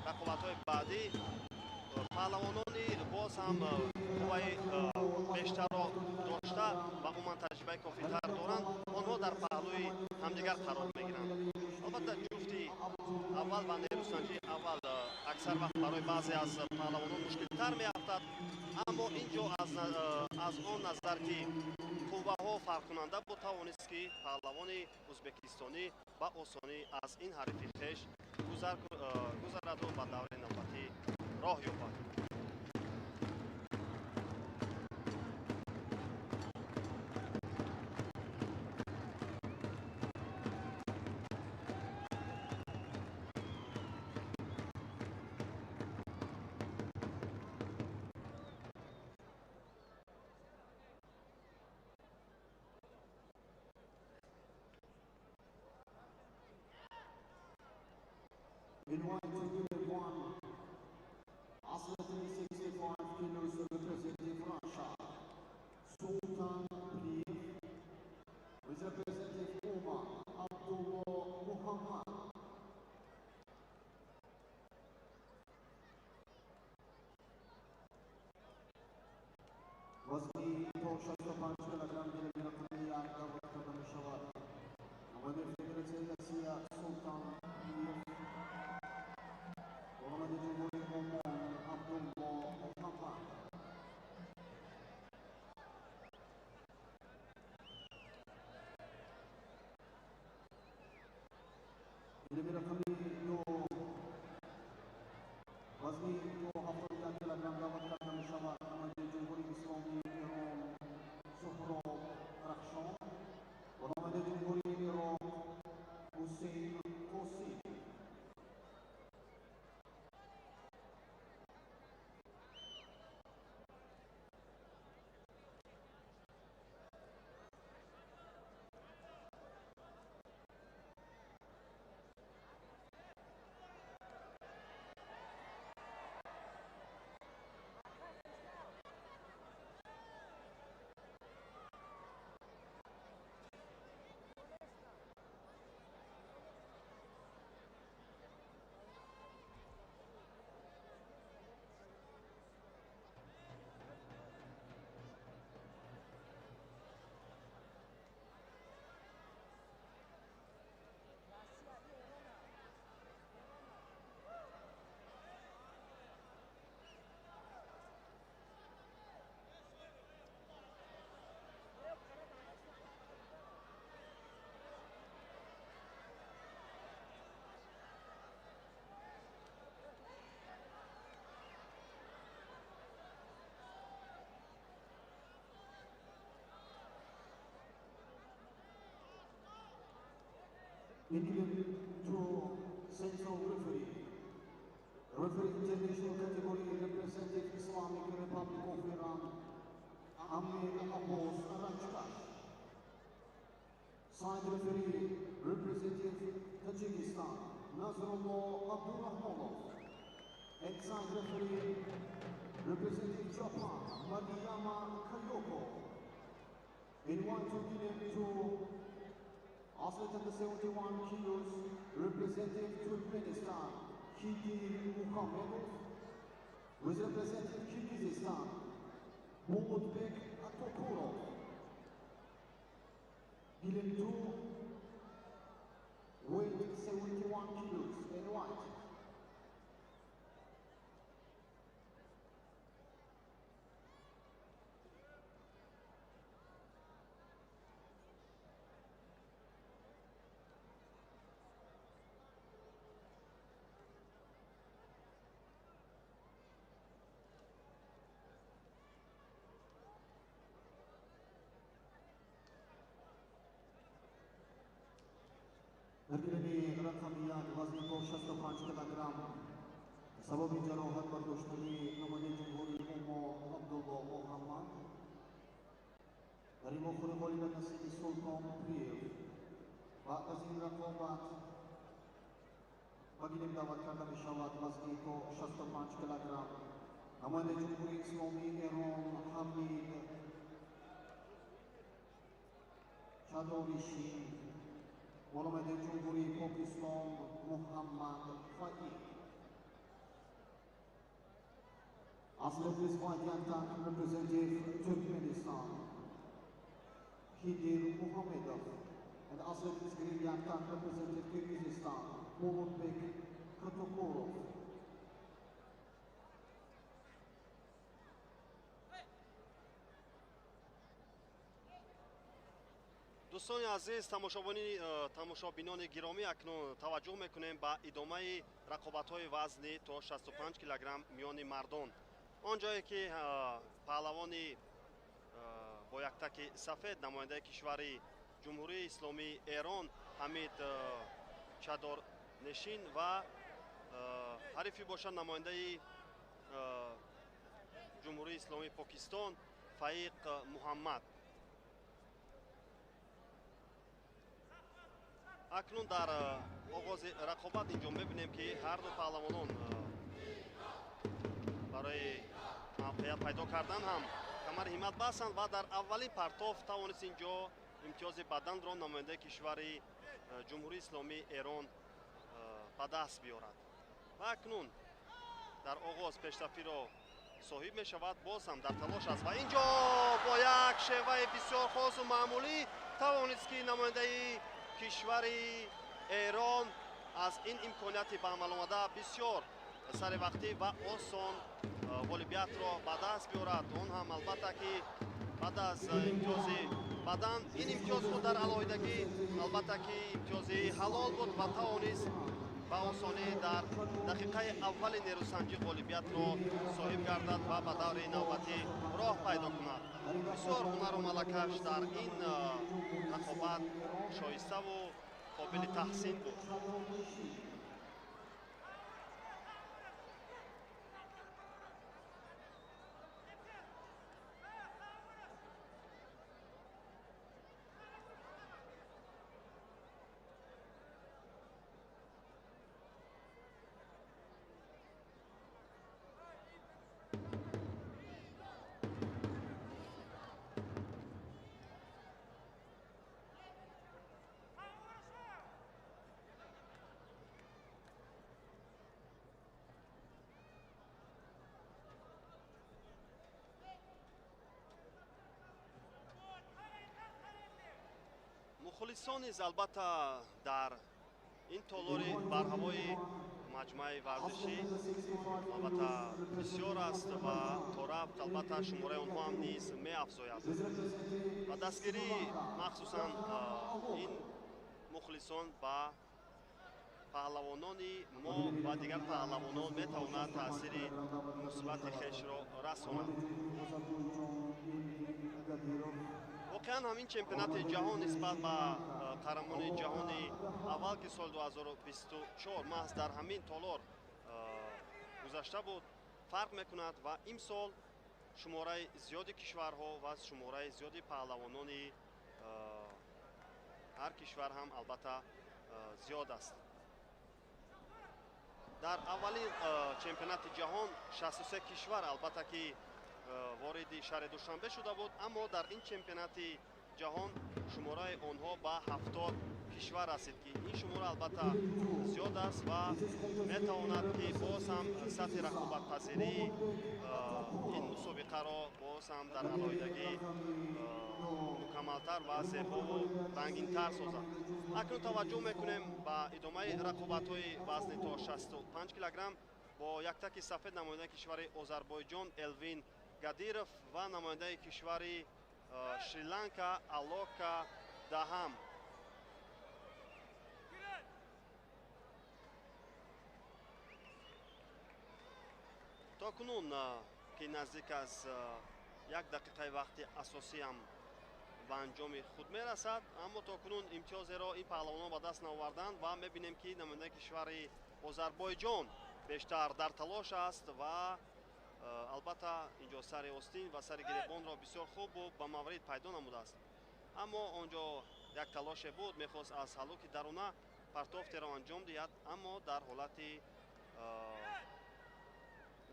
рақобатҳои баъдӣ паҳлавонони боз ҳам қувваи бештарро дошта ва умуман таҷрибаи кофитар доранд, онҳо дар паҳлӯи ҳамдигар қарор мегиранд. Албатта, ҷуфти аввал ва нерӯсанҷии аввал аксар вақт барои баъзе аз паҳлавонон мушкилтар меафтад, аммо ин ҷо аз он назар, ки Қувваҳо фарқкунанда буд, тавонист ки паҳлавони ӯзбекистонӣ ба осонӣ аз ин ҳарифи хеш гузараду ба даври навбатӣ роҳ ёбад. In 1-2-1, athlete 65 kilos representative Russia, Sultan Pliyev, with representative Oman, Abdullah Muhammad. Вазни то 65 килограмм гирифтани як даъват карда мешавад. Намояндаи Федератсияи Россия Султан Плиев, намояндаи Ҷумҳурии Омон Абдулло Муҳаммад. Гилеми рақами ду, вазни то 71 килограмм даъват карда мешавад. Намояндаи Ҷумҳурии Исломии Эрон Суҳроб Рахшон ва намояндаи Ҷумҳурии Ироқ Ҳусейн Қосим. Indian to central referee. Referee international category representative Islamic Republic of Iran, Amir Abbas Rajkash. Side referee representative Tajikistan, Nazrullah Abdurrahmanov. And side referee representative Japan, Mariyama Kayoko. In 1-2 athlete under 71 kilos, representative Turkmenistan, Khidir Mukhamedov, with representative Kyrgyzstan, Bolotbek Atokurov. Gilim 2, weight 71 kilos in white. Дар гилеми рақами як, вазни то 65 килограмм, сабаби ҷароҳат бардоштани намояндаи Ҷумҳурии Омон Абдулло Муҳаммад дар ин вохӯри ғолиба насиби Султон Приев. Баъд аз ин рақобат ба гилем даъват карда мешавад вазни то 65 килограмм намояндаи Ҷумҳурии Исломии Эрон Ҳамид Чадоришин ва намояндаи Ҷумҳурии Покистон Муҳаммад Фаид. Athlete with white yaktan representative Turkmenistan, Khidir Muhamedov, and athlete with green yaktan representative Kyrgyzstan, Bolotbek Katokorov. Дӯстони азиз, тамошобинони гиромӣ, акнун таваҷҷӯҳ мекунем ба идомаи рақобатҳои вазни то 65 килограмм миёни мардон. Он ҷое ки паҳлавони бо яктаки сафед, намояндаи кишвари Ҷумҳурии Исломии Эрон Ҳамид Чадорнешин ва ҳарифи бошад намояндаи Ҷумҳурии Исломии Покистон Фаиқ Муҳаммад. Акнун дар оғози рақобат инҷо мебинем, ки ҳар ду паҳлавонон барои мавқеият пайдо кардан ҳам камари ҳиммат бастанд ва дар аввалин партоф тавонист инҷо имтиёзи баданро намояндаи кишвари Ҷумҳурии Исломии Эрон ба даст биёрад. Ва акнун дар оғоз пешрафиро соҳиб мешавад, боз ҳам дар талош аст ва инҷо бо як шеваи бисёр хосу маъмулӣ тавонист, ки намояндаи кишвари Эрон аз ин имконияти ба амал омада бисёр саривақтӣ ва осон ғолибиятро ба даст биёрад. Он ҳам албатта ки баъд аз имтиёзи бадан, ин имтиёз худ дар алоҳидагӣ албатта ки имтиёзи ҳалол буд ва тавонист ба осонӣ дар дақиқаи аввали нерӯсанҷӣ ғолибиятро соҳиб гардад ва ба даври навбатӣ роҳ пайдо кунад. Бисёр ҳунару малакаш дар ин рақобат шоиставу қобили таҳсин буд. Мухлисон низ албатта дар ин толори барҳавои маҷмӯаи варзишӣ албатта бисёр аст ва торафт албатта шумораи онҳо ҳам низ меафзояд. Ва дастгирии махсусан ин мухлисон ба паҳлавонони мо ва дигар паҳлавонон метавонад таъсири мусбати хешро расонад. Воқеан ҳамин чемпионати ҷаҳон нисбат ба қаҳрамони ҷаҳони аввал, ки соли 2024 маҳз дар ҳамин толор гузашта буд, фарқ мекунад ва имсол шумораи зиёди кишварҳо ва шумораи зиёди паҳлавонони ҳар кишвар ҳам албатта зиёд аст. Дар аввалин чемпионати ҷаҳон 63 кишвар албатта ки вориди шаҳри Душанбе шуда буд, аммо дар ин чемпионати ҷаҳон шумораи онҳо ба 70 кишвар расид, ки ин шумора албатта зиёд аст ва метавонад ки боз ҳам сатҳи рақобатпазирии ин мусобиқаро боз ҳам дар алоҳидагӣ мукаммалтар ва зебову рангинтар созад. Акнун таваҷҷӯҳ мекунем ба идомаи рақобатҳои вазни то 65 килограмм бо яктаки сафед намояндаи кишвари Озарбойҷон Элвин Гадиров ва намояндаи кишвари Шри-Ланка Алока Даҳам. То кунун ки наздик аз як дақиқаи вақти асосиам ба анҷоми худ мерасад, аммо то кунун имтиёзеро ин паҳлавонон ба даст наоварданд ва мебинем, ки намояндаи кишвари Озарбойҷон бештар дар талош аст ва албатта инҷо сари остин ва сари гиребонро бисёр хуб ба маврид пайдо намудааст. Аммо онҷо як талоше буд, мехост аз ҳалуки даруна партофтеро анҷом диҳад, аммо дар ҳолати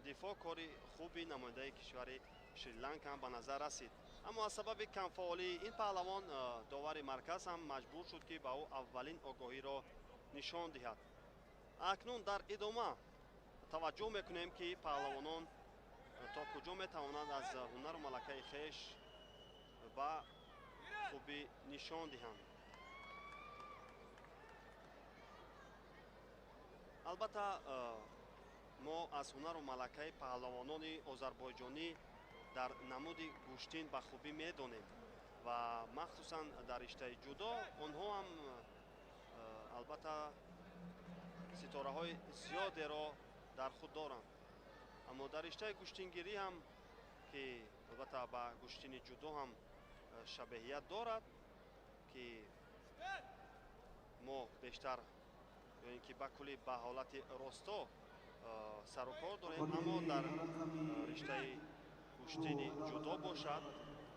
дифоъ кори хуби намояндаи кишвари Шри-Ланка ҳам ба назар расид. Аммо аз сабаби камфаъолии ин паҳлавон довари марказ ҳам маҷбур шуд, ки ба ӯ аввалин огоҳиро нишон диҳад. Акнун дар идома таваҷҷӯҳ мекунем, ки паҳлавонон то куҷо метавонанд аз ҳунару малакаи хеш ба хубӣ нишон диҳанд. Албатта мо аз ҳунару малакаи паҳлавонони озарбойҷонӣ дар намуди гӯштин ба хубӣ медонем. Ва махсусан дар риштаи ҷудо онҳо ҳам албатта ситораҳои зиёдеро дар худ доранд. Аммо дар риштаи гӯштингирӣ ҳам, ки албатта ба гӯштини ҷудо ҳам шабеҳият дорад, ки мо бештар ё ин ки ба куллӣ ба ҳолати росто сарукор дорем, аммо дар риштаи гӯштини ҷудо бошад,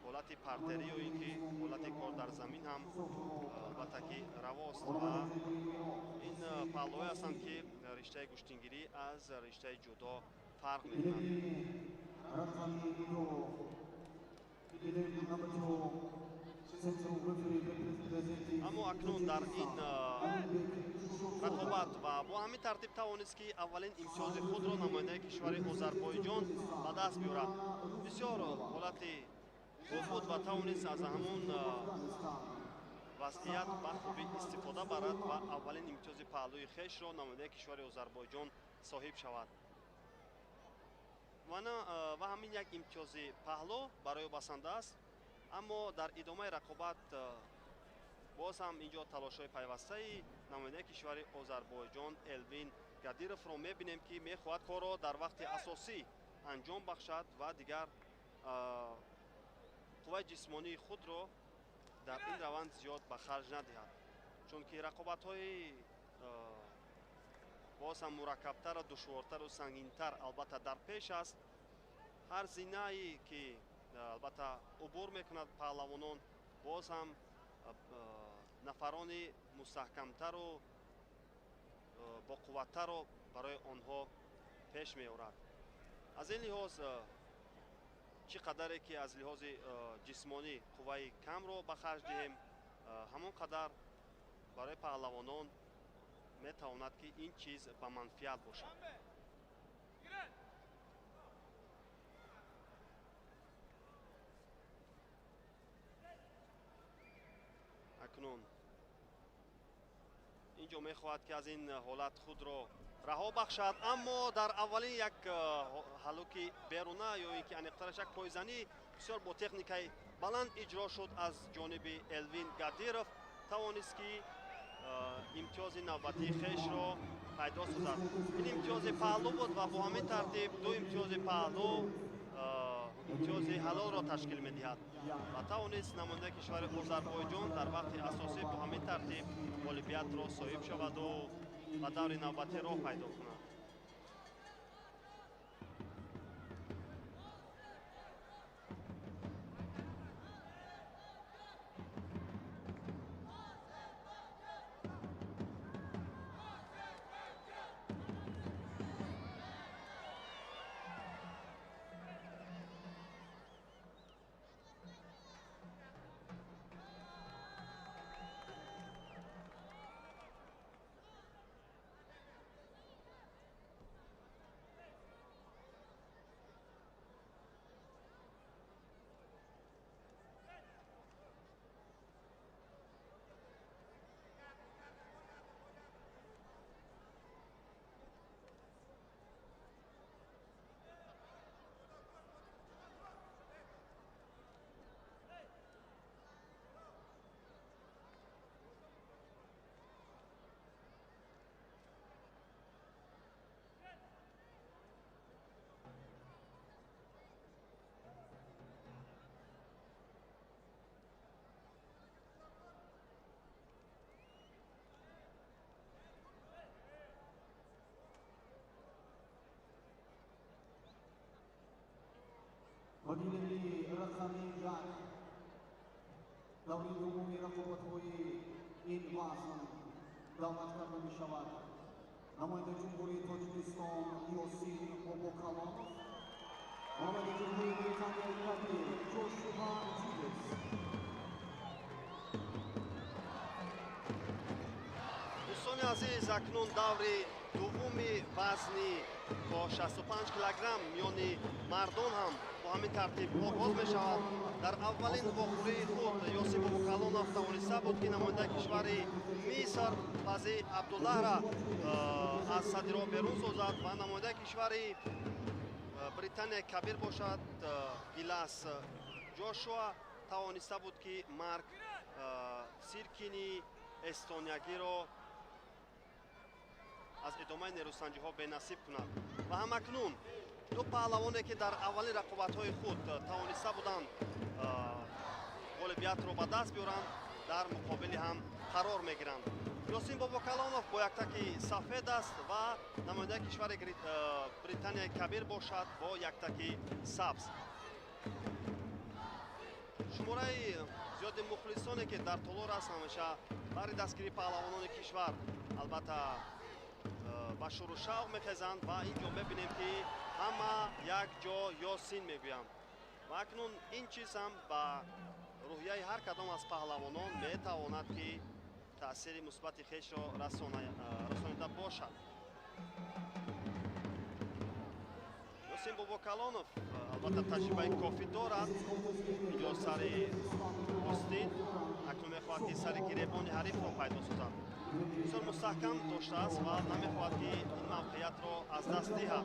ҳолати партерӣ ё ин ки ҳолати кор дар замин ҳам албатта ки равост. Ва ин паҳлӯҳое ҳастанд, ки риштаи гӯштингирӣ аз риштаи ҷудо фарқ мекунад. Аммо акнун дар ин рақобат ва бо ҳамин тартиб тавонист, ки аввалин имтиёзи худро намояндаи кишвари Озарбойҷон ба даст биёрад. Бисёр ҳолати хуб буд ва тавонист аз ҳамун вазъият ба хубӣ истифода барад ва аввалин имтиёзи паҳлӯи хешро намояндаи кишвари Озарбойҷон соҳиб шавад. Ва ҳамин як имтиёзи паҳлӯ барои ӯ басанда аст. Аммо дар идомаи рақобат боз ҳам инҷо талошҳои пайвастаи намояндаи кишвари Озарбойҷон Элвин Гадировро мебинем, ки мехоҳад корро дар вақти асосӣ анҷом бахшад ва дигар қувваи ҷисмонии худро дар ин раванд зиёд ба харҷ надиҳад, чунки рақобатҳои боз ҳам мураккабтару душвортару сангинтар албатта дар пеш аст. Ҳар зинае ки албатта убур мекунад паҳлавонон, боз ҳам нафарони мустаҳкамтару боқувваттарро барои онҳо пеш меорад. Аз ин лиҳоз чӣ қадаре ки аз лиҳози ҷисмонӣ қувваи камро ба харҷ диҳем, ҳамон қадар барои паҳлавонон метавонад, ки ин чиз ба манфиат бошад. Акнун инҷо мехоҳад, ки аз ин ҳолат худро раҳо бахшад, аммо дар аввалин як ҳалуки беруна ё ин ки аниқтараш як пойзанӣ бисёр бо техникаи баланд иҷро шуд аз ҷониби Элвин Гадиров, тавонист, ки имтиёзи навбатии хешро пайдо созад. Ин имтиёзи паҳлӯ буд ва бо ҳамин тартиб ду имтиёзи паҳлӯ имтиёзи ҳалолро ташкил медиҳад ва тавонист намояндаи кишвари Озарбойҷон дар вақти асосӣ бо ҳамин тартиб ғолибиятро соҳиб шаваду ба даври навбатӣ роҳ пайдо кунад. Вагилели рақами як даври дуввуми рақобатҳои ин вазн даъват карда мешавад намояндаи Ҷумҳурии Тоҷикистон Ёсин Бобокалонов, намояндаи Ҷумҳурии Британияи Кабир Ҷошуа Ҷилес. Дӯстони азиз, акнун даври дуввуми вазни то 65 килограмм миёни мардон ҳам бо ҳамин тартиб оғоз мешавад. Дар аввалин вохӯрии худ Ёсин Бобокалонов тавониста буд, ки намояндаи кишвари Миср Фази Абдуллаҳра аз садри роҳ берун созад ва намояндаи кишвари Британияи Кабир бошад Гилас Ҷошуа Тавониста буд, ки Марк Сиркини эстониягиро аз идомаи нерӯсанҷиҳо бенасиб кунад. Ва ҳамакнун ду паҳлавоне, ки дар аввалин рақобатҳои худ тавониста буданд ғолибиятро ба даст биёранд, дар муқобили ҳам қарор мегиранд. Ёсин Бобокалонов бо яктаки сафед аст ва намояндаи кишвари Британияи Кабир бошад бо яктаки сабз. Шумораи зиёди мухлисоне, ки дар толор аст, ҳамеша барои дастгирии паҳлавонони кишвар албатта ба шуру шавқ мехезанд ва ин ҷо мебинем, ки ҳама як ҷо Ёсин мегӯянд. Ва акнун ин чиз ҳам ба рӯҳияи ҳар кадом аз паҳлавонон метавонад, ки таъсири мусбати хешро расонида бошад. Ёсин Бобокалонов албатта таҷрибаи кофӣ дорад. Инҷо сари остин, акнун мехоҳад, ки сари гиребони ҳарифро пайдо созад. Бисёр мустаҳкам доштааст ва намехоҳад, ки ин мавқеиятро аз даст диҳад.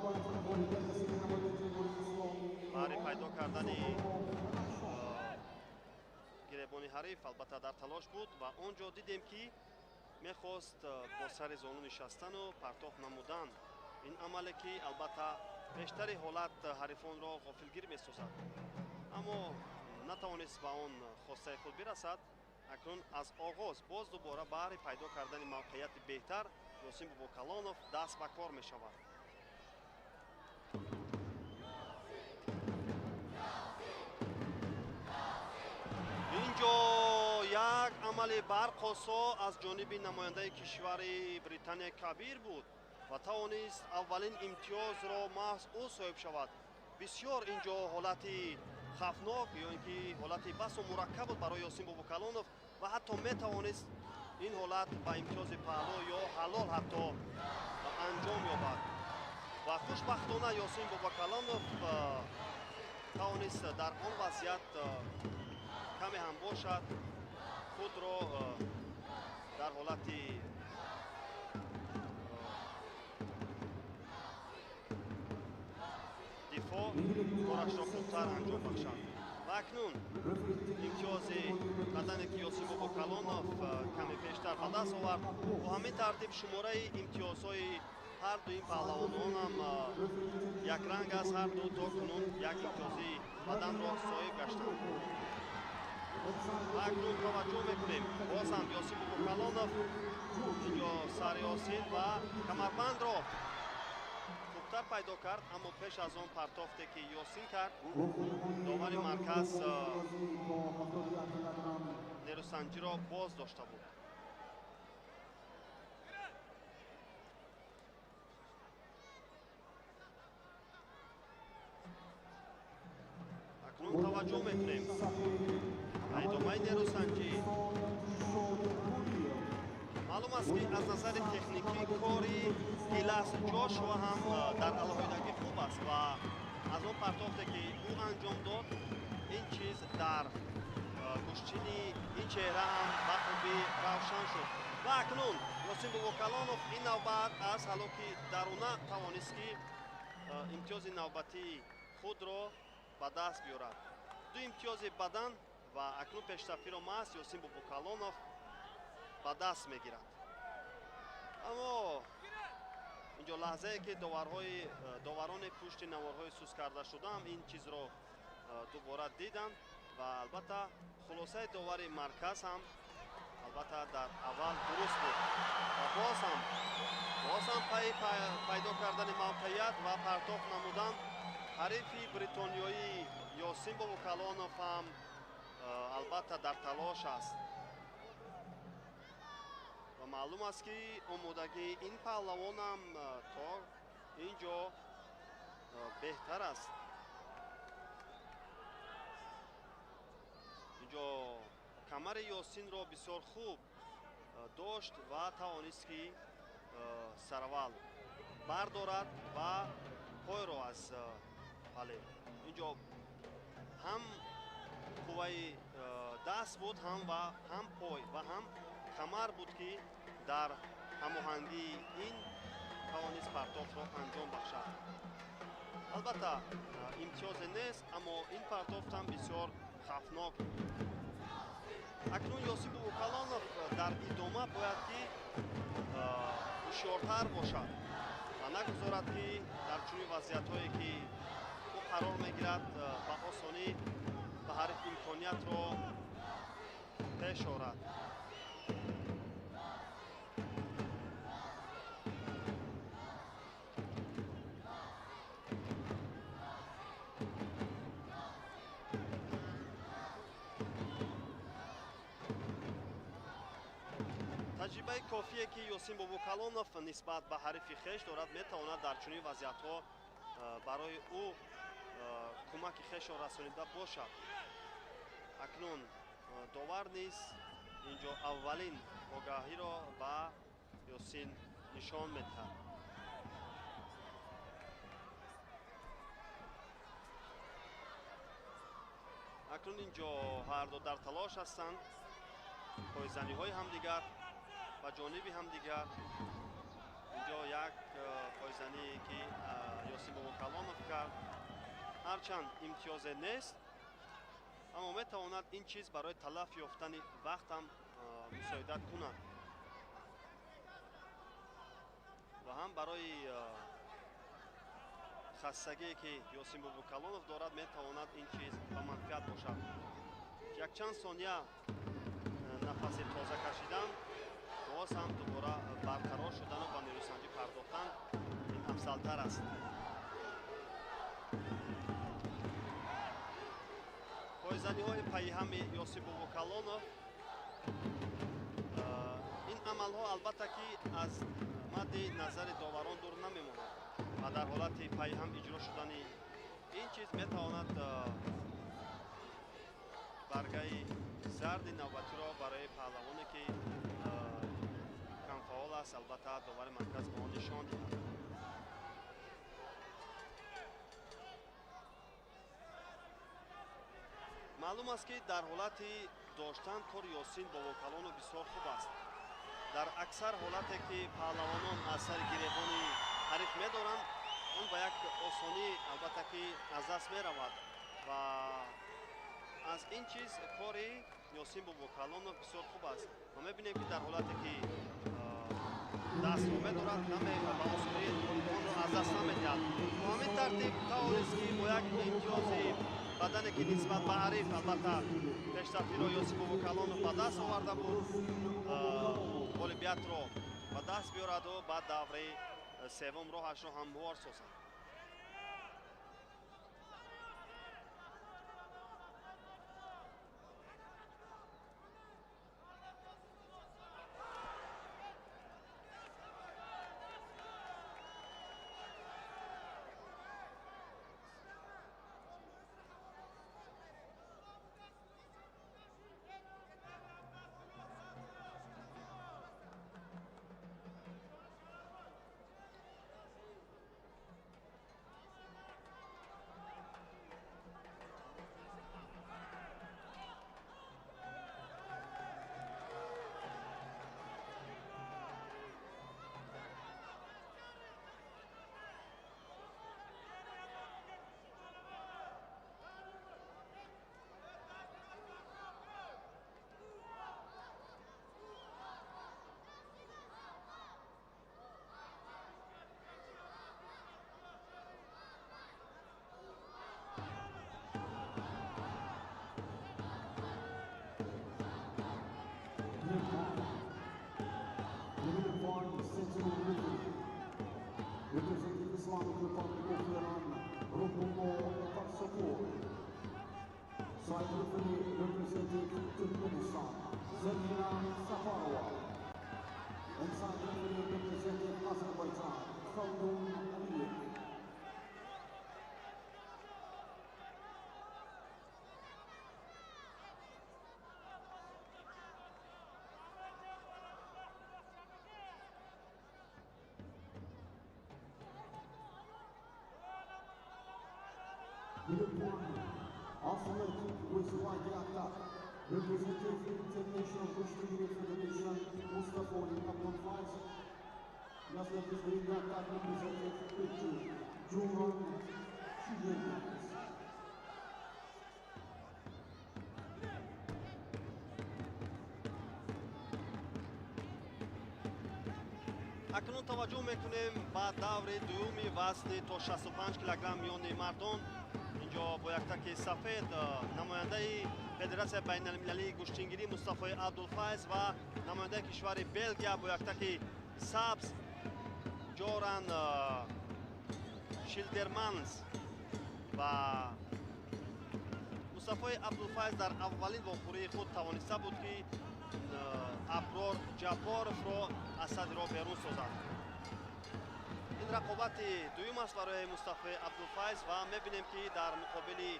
Баҳри пайдо кардани гиребони ҳариф албатта дар талош буд ва он ҷо дидем, ки мехост бо сари зону нишастану партоф намудан. Ин амале, ки албатта бештари ҳолат ҳарифонро ғофилгир месозад, аммо натавонист ба он хостаи худ бирасад. Акнун аз оғоз боз дубора баҳри пайдо кардани мавқеияти беҳтар Ёсин Бобокалонов даст ба кор мешавад. Инҷо як амали барқосо аз ҷониби намояндаи кишвари Британияи Кабир буд ва тавонист аввалин имтиёзро маҳз ӯ соҳиб шавад. Бисёр инҷо ҳолати хавфнок ё ин ки ҳолати басо мураккаб буд барои Ёсин Бобокалонов ва ҳатто метавонист ин ҳолат ба имтиёзи паҳлӯ ё ҳалол ҳатто анҷом ёбад. Ва хушбахтона Ёсин Бобокалонов тавонист дар он вазъият каме ҳам бошад худро дар ҳолати дифоъ корашро хубтар анҷом бахшад. Ва акнун имтиёзи бадане, ки Ёсин Бобокалонов каме пештар ба даст овард, бо ҳамин тартиб шумораи имтиёзҳои ҳарду ин паҳлавононам якранг аст. Ҳарду то кунун як имтиёзи баданро соҳиб гаштанд. Ва акнун таваҷҷӯҳ мекунем, боз ҳам Ёсин Бобокалонов инҷо сари Ёсин ва камарбандро хубтар пайдо кард, аммо пеш аз он партофте, ки Ёсин кард, довари марказ нерӯсанҷиро боз дошта буд. Акнун таваҷҷӯҳ мекунем ба идомаи нерӯсанҷӣ. Маълум аст, ки аз назари техникӣ кори Гилас Ҷошуа ҳам дар алоҳидагӣ хуб аст ва аз он партофте, ки ӯ анҷом дод, ин чиз дар гӯштини ин чеҳра ҳам ба хубӣ равшан шуд. Ва акнун Ёсин Бобокалонов ин навбат аз ҳалоки даруна тавонист, ки имтиёзи навбатии худро ба даст биёрад. Ду имтиёзи бадан ва акнун пештафиро маҳз Ёсин Бобокалонов ба даст мегирад. Аммо инҷо лаҳзае, ки доварони пушти наворҳои сус карда шудаам ин чизро дубора диданд ва албатта хулосаи довари марказ ҳам албатта дар аввал дуруст буд. Ва боз ҳам пайдо кардани мавқеият ва партоф намудан ҳарифи бритониёӣ Ёсин Бобокалонов ҳам албатта дар талош аст ва маълум аст, ки омодагии ин паҳлавонам то ин ҷо беҳтар аст. Инҷо камари Ёсинро бисёр хуб дошт ва тавонист, ки сараввал бардорад ва пойро аз, бале, инҷо ҳам қувваи даст буд, ҳам ва ҳам пой ва ҳам камар буд, ки дар ҳамоҳангии ин тавонист партофро анҷом бахшад. Албатта имтиёзе нест, аммо ин партофтам бисёр Хавфнок. Акнун Ёсин Бобокалонов дар идома бояд ки ҳушёртар бошад ва нагузорад, ки дар чунин вазъиятҳое ки ӯ қарор мегирад, ба осонӣ ба ҳариф имкониятро пеш орад. Таҷрибаи кофие, ки Ёсин Бобокалонов нисбат ба ҳарифи хеш дорад, метавонад дар чунин вазъиятҳо барои ӯ кӯмаки хешро расонида бошад. Акнун довар низ инҷо аввалин огаҳиро ба Ёсин нишон медиҳад. Акнун инҷо ҳарду дар талош ҳастанд, пойзаниҳои ҳамдигар ба ҷониби ҳамдигар. Инҷо як пойзание, ки Ёсин Бобокалонов кард, ҳарчанд имтиёзе нест, аммо метавонад ин чиз барои талаф ёфтани вақтам мусоидат кунад ва ҳам барои хастагие, ки Ёсин Бобокалонов дорад, метавонад ин чиз ба манфиат бошад. Якчанд сония нафаси тоза кашидан, боз ҳам дубора барқарор шудану ба нерӯсанҷӣ пардохтан ин афзалтар аст. Пойзаниҳои пайҳами Ёсин Бобокалонов, ин амалҳо албатта ки аз мадди назари доварон дур намемонад ва дар ҳолати пайҳам иҷро шудани ин чиз метавонад баргаи зарди навбатиро барои паҳлавоне, ки камфаъол аст, албатта довари марказ ба он нишон диҳад. Маълум аст, ки дар ҳолати доштан кори Ёсин Бобокалонов бисёр хуб аст. Дар аксар ҳолате, ки паҳлавонон аз сари гиребони ҳариф медоранд, он ба як осонӣ албатта ки аз даст меравад ва аз ин чиз кори Ёсин Бобокалонов бисёр хуб аст ва мебинем, ки дар ҳолате ки дастро медорад, ба осонӣ онро аз даст намедиҳад. Бо ҳамин тартиб тавонист, ки бо як имтиёзи бадане, ки нисбат ба ҳариф албатта пешрафтиро Ёсин Бобокалонов ба даст оварда буд, ғолибиятро ба даст биёраду ба давраи севум роҳашро ҳамвор созад. Representing Islamic Republic of Iran, Ruhullah Parsapur. Side referee representing Turkmenistan, Zarina Safarova. And side referee representing Azerbaijan, Khaldun Aliyev. Group 1, Athletic with right attack, representative International Kushtigiri Federation, Mustafa Abdul Faiz. Athletic with attack, representative picture, Juran Shigel. Акнун таваҷҷӯҳ мекунем ба даври дуюми вазни то 65 килограмм миёни мардон. Инҷо бо яктаки сафед намояндаи Федератсияи байналмилалии гӯштингирӣ Мустафои Абдулфайз ва намояндаи кишвари Белгия бо яктаки сабз Ҷоран Шилдерманс. Ва Мустафои Абдулфайз дар аввалин вохӯрии худ тавониста буд, ки Аброр Ҷабборовро аз садри роҳ берун созад. Ин рақобати дуюм аст барои Мустафои Абдулфайз ва мебинем, ки дар муқобили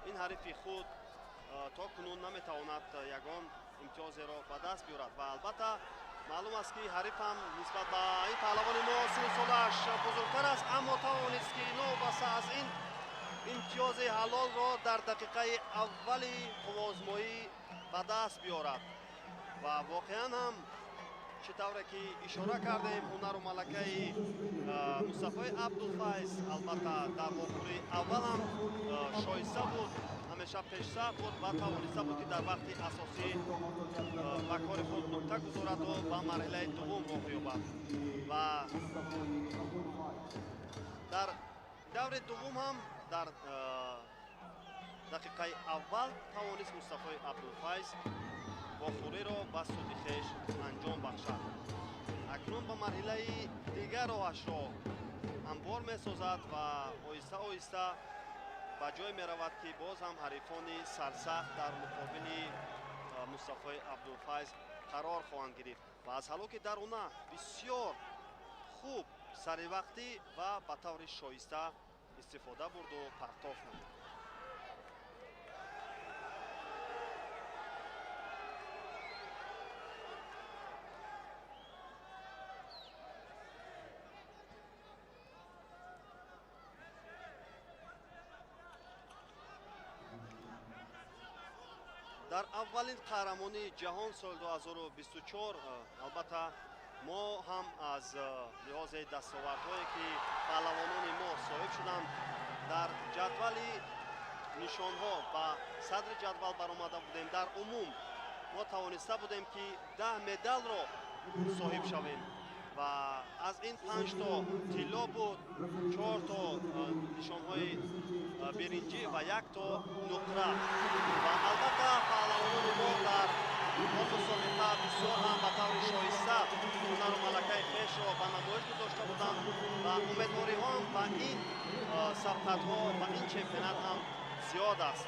ин ҳарифи худ то кунун наметавонад ягон имтиёзеро ба даст биёрад. Ва албатта маълум аст, ки ҳарифам нисбат ба ин паҳлавони мо сину солаш бузургтар аст, аммо тавонист, ки новобаста аз ин имтиёзи ҳалолро дар дақиқаи аввали қувваозмоӣ ба даст биёрад. Ва воқеан ҳам, чӣ тавре ки ишора кардем, ҳунару малакаи Мустафои Абдулфайз албатта дар вохӯрии аввал ҳам шоиста буд, ҳамеша пешсаф буд ва тавониста буд, ки дар вақти асосӣ ба кори худ нукта гузораду ба марҳилаи дуввум роҳ ёбад. Ва дар даври дуввум ҳам дар дақиқаи аввал тавонист Мустафои Абдулфайз вохӯриро ба суди хеш анҷом бахшад. Акнун ба марҳилаи дигар роҳашро ҳамвор месозад ва оҳиста оҳиста ба ҷое меравад, ки боз ҳам ҳарифони сарсахт дар муқобили Мустафои Абдулфайз қарор хоҳанд гирифт. Ва аз ҳалоки даруна бисёр хуб, саривақтӣ ва ба таври шоиста истифода бурду партоф намуд. Дар аввалин қаҳрамонии ҷаҳон соли 2024 албатта мо ҳам аз лиҳози дастовардҳое, ки паҳлавонони мо соҳиб шуданд, дар ҷадвали нишонҳо ба садри ҷадвал баромада будем. Дар умум мо тавониста будем, ки 10 медалро соҳиб шавем ва аз ин 5 то тилло буд, 4 то нишонҳои биринҷӣ ва 1 то нуқра. Ва албатта паҳлавонони мо дар он мусобиқа бисёр ҳам ба таври шоиста ҳунару малакаи хешро ба намоиш гузошта буданд ва умедвориҳоам ба ин сабқатҳо, ба ин чемпионат ҳам зиёд аст.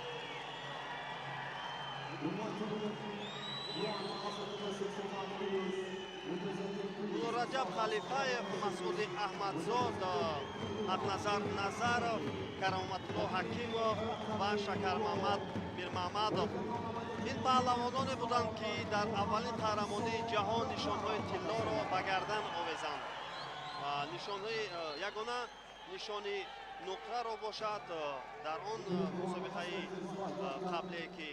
Раҷаб Халифаев, Масуди Аҳмадзод, Ҳақназар Назаров, Кароматулло Ҳакимов ва Шакармамад Мирмаҳмадов ин паҳлавононе буданд, ки дар аввалин қаҳрамонии ҷаҳон нишонҳои тиллоро ба гардан овезанд. Ва нишонҳои ягона нишони нуқраро бошад дар он мусобиқаи қабле, ки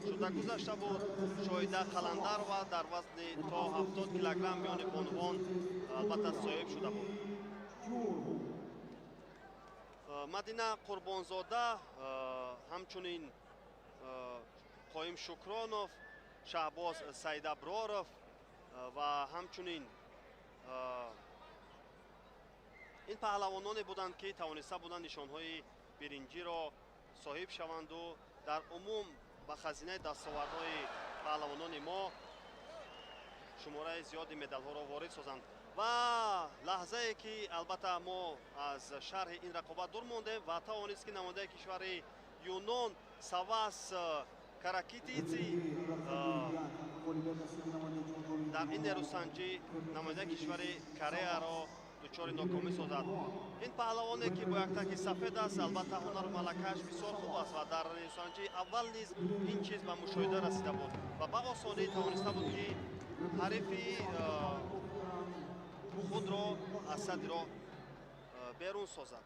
шуда гузашта буд, Шоҳида Қаландарова дар вазни то 70 килограмм миёни бонувон албатта соҳиб шуда буд. Мадина Қурбонзода, ҳамчунин Қоим Шукронов, Шаҳбоз Саидаброров ва ҳамчунин ин паҳлавононе буданд, ки тавониста буданд нишонҳои биринҷиро соҳиб шаванду дар умум ба хазинаи дастовардҳои паҳлавонони мо шумораи зиёди медалҳоро ворид созанд. Ва лаҳзае, ки албатта мо аз шарҳи ин рақобат дур мондем ва тавонист, ки намояндаи кишвари Юнон Савас Каракититси дар ин нерӯсанҷӣ намояндаи кишвари Кореяро дучори нокомӣ созад. Ин паҳлавоне, ки бо яктаки сафед аст, албатта ҳунару малакааш бисёр хуб аст ва дар нерӯсанҷии аввал низ ин чиз ба мушоҳида расида буд ва ба осонӣ тавониста буд, ки ҳарифи худро аз садри роҳ берун созад.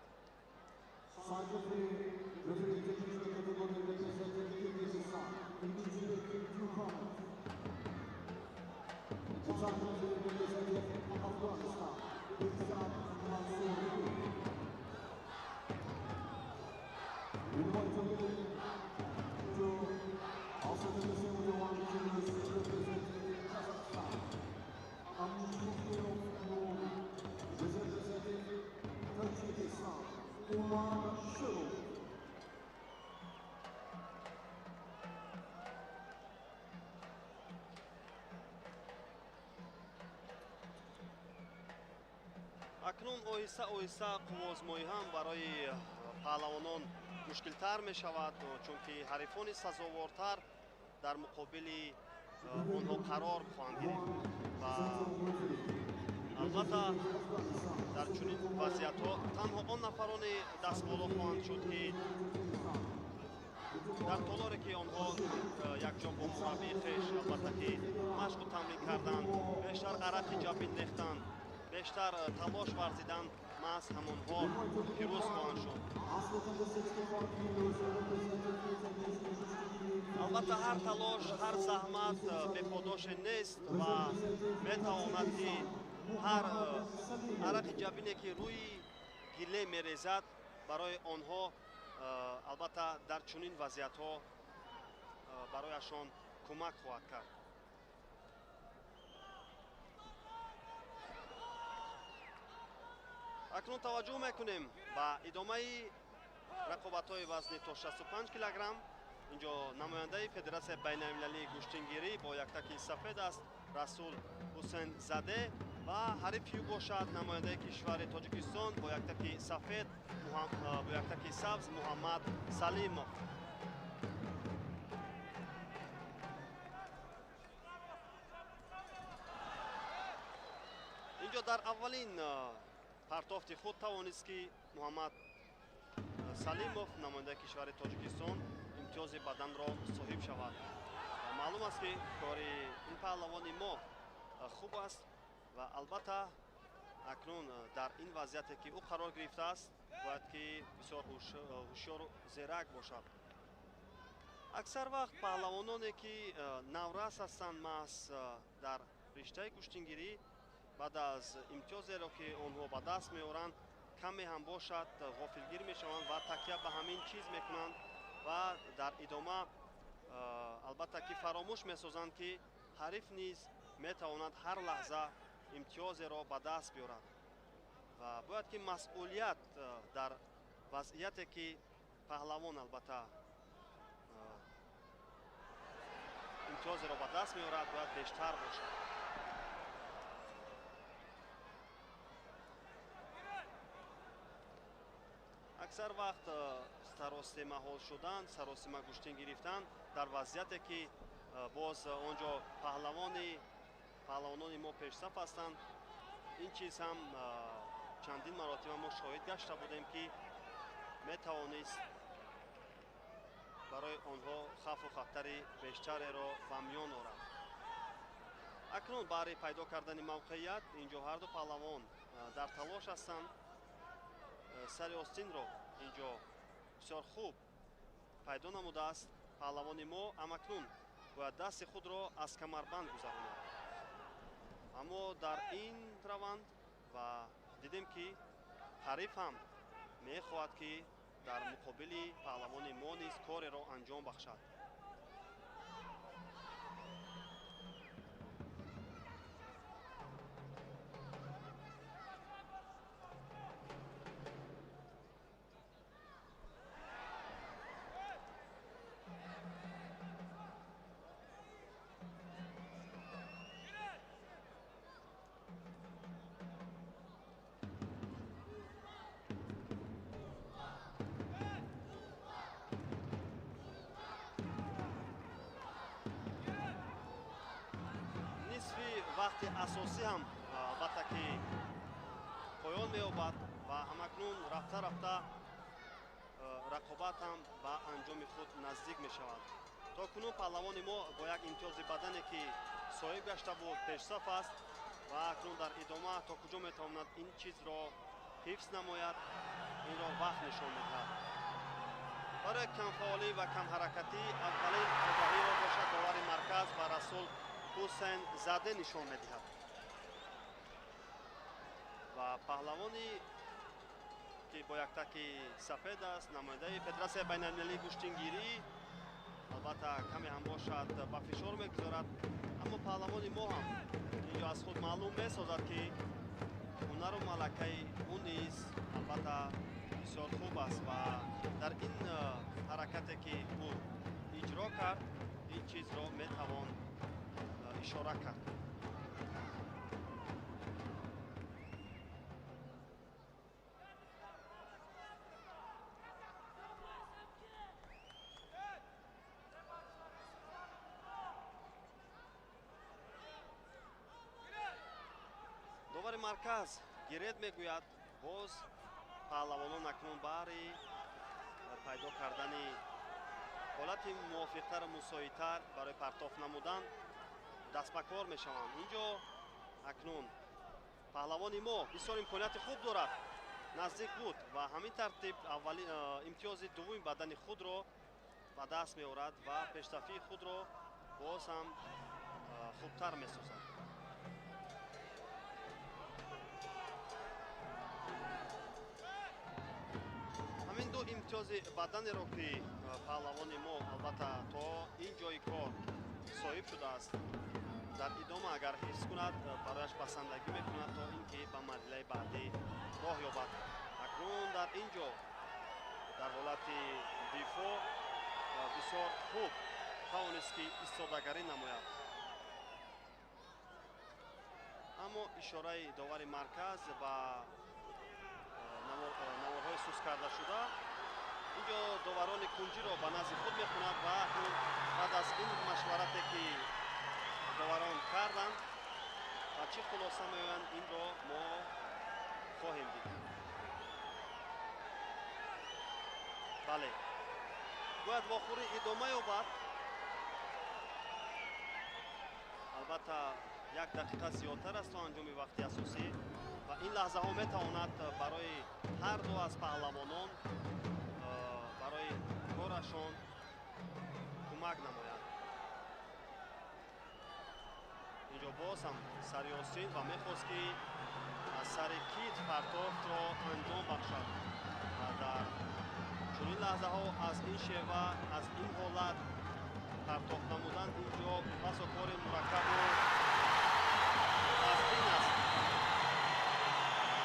Side referee, referee technical category representing Kyrgyzstan, immediate newcomer. Side referee representing Afghanistan, Izzat Mansouri. We invite again to also the 71 kilos representing Kazakhstan, Amin Muftirov. Акнун оҳиста оҳиста қувваозмоӣ ҳам барои паҳлавонон мушкилтар мешавад, чунки ҳарифони сазовортар дар муқобили онҳо қарор хоҳанд гирифт ва албатта дар чунин вазъиятҳо танҳо он нафароне дастболо хоҳанд шуд, ки дар толоре ки онҳо якҷо бо мураббии хеш албатта ки машқу тамрин карданд, бештар арақи ҷабин рехтанд, бештар талош варзиданд, маҳз ҳамонҳо пирӯз хоҳанд шуд. Албатта ҳар талош, ҳар заҳмат беподоше нест ва метавонад ки ҳар арақи ҷабине ки рӯи гиле мерезад барои онҳо албатта дар чунин вазъиятҳо барояшон кӯмак хоҳад кард. Акнун таваҷҷӯҳ мекунем ба идомаи рақобатҳои вазни то 65 килограмм. Инҷо намояндаи Федератсияи байналмилалии гӯштингирӣ бо яктаки сафед аст Расул Ҳусензаде ва ҳарифи ӯ бошад намояндаи кишвари Тоҷикистон бо яктаки сафед, бо яктаки сабз Муҳаммад Салимов. Инҷо дар аввалин партофти худ тавонист ки Муҳаммад Салимов, намояндаи кишвари Тоҷикистон, имтиёзи баданро соҳиб шавад. Маълум аст ки кори ин паҳлавони мо хуб аст ва албатта акнун дар ин вазъияте ки ӯ қарор гирифтааст бояд ки бисёр ҳушёру зерак бошад. Аксар вақт паҳлавононе ки наврас ҳастанд маҳз дар риштаи гӯштингирӣ, баъд аз имтиёзеро ки онҳо ба даст меоранд каме ҳам бошад ғофилгир мешаванд ва такя ба ҳамин чиз мекунанд ва дар идома албатта ки фаромӯш месозанд ки ҳариф низ метавонад ҳар лаҳза имтиёзеро ба даст биёрад ва бояд ки масъулият дар вазъияте ки паҳлавон албатта имтиёзеро ба даст меорад бояд бештар бошад. Аксар вақт саросемаҳол шудан, саросема гӯштин гирифтан дар вазъияте ки боз он ҷо паҳлавонони мо пешсаф ҳастанд, ин чиз ҳам чандин маротиба мо шоҳид гашта будем ки метавонист барои онҳо хавфу хатари бештареро ба миён орад. Акнун баҳри пайдо кардани мавқеият инҷо ҳарду паҳлавон дар талош ҳастанд. Сари остинро инҷо бисёр хуб пайдо намудааст паҳлавони мо, амакнун бояд дасти худро аз камарбанд гузаронад. Аммо дар ин раванд ва дидем ки ҳариф ҳам мехоҳад ки дар муқобили паҳлавони мо низ кореро анҷом бахшад. Вақти асосӣ ҳам албатта ки поён меёбад ва ҳамакнун рафта рафта рақобат ҳам ба анҷоми худ наздик мешавад. То кунун паҳлавони мо бо як имтиёзи бадане ки соҳиб гашта буд пешсаф аст ва акнун дар идома то куҷо метавонад ин чизро ҳифз намояд, инро вақт нишон медиҳад. Барои камфаъолӣ ва камҳаракатӣ аввалин огаҳиро бошад довари марказ ва Расул Ҳусензаде нишон медиҳад ва паҳлавони ки бо яктаки сафед аст, намояндаи Федератсияи байналмилалии гӯштингирӣ, албатта каме ҳам бошад ба фишор мегузорад, аммо паҳлавони мо ҳам инҷо аз худ маълум месозад ки ҳунару малакаи ӯ низ албатта бисёр хуб аст ва дар ин ҳаракате ки ӯ иҷро кард ин чизро метавон ишора кард. Марказ гиред мегӯяд. Боз паҳлавонон акнун баҳри пайдо кардани ҳолати мувофиқтару мусоидтар барои партофт намудан даст ба кор мешаванд. Инҷо акнун паҳлавони мо бисёр имконияти хуб дорад, наздик буд ва ҳамин тартиб аввали имтиёзи дуввуми бадани худро ба даст меорад ва пешрафии худро боз ҳам хубтар месозад. Ҳамин ду имтиёзи баданеро, ки паҳлавони мо албатта то ин ҷои кор соҳиб шудааст, дар идома агар ҳифз кунад, барояш басандагӣ мекунад, то ин ки ба марҳилаи баъдӣ роҳ ёбад. Акнун дар ин ҷо дар ҳолати дифоъ бисёр хуб тавонист, ки истодагарӣ намояд, аммо ишораи довари марказ ба наворҳои сус карда шуда инҷо доварони кунҷиро ба назди худ мекунад ва акнун баъд аз ин машварате, ки доварон карданд, ба чӣ хулоса меоянд, инро мо хоҳем дид. Бале, бояд вохӯрӣ идома ёбад. Албатта, як дақиқа зиёдтар аст то анҷоми вақти асосӣ ва ин лаҳзаҳо метавонад барои ҳар ду аз паҳлавонон барои корашон кӯмак намояд. Инҷо боз ҳам сари Ёсин ва мехост, ки аз сари кит партофтро анҷом бахшад ва дар чунин лаҳзаҳо аз ин шева, аз ин ҳолат партофт намудан инҷо басо кори мураккабу вазнин аст,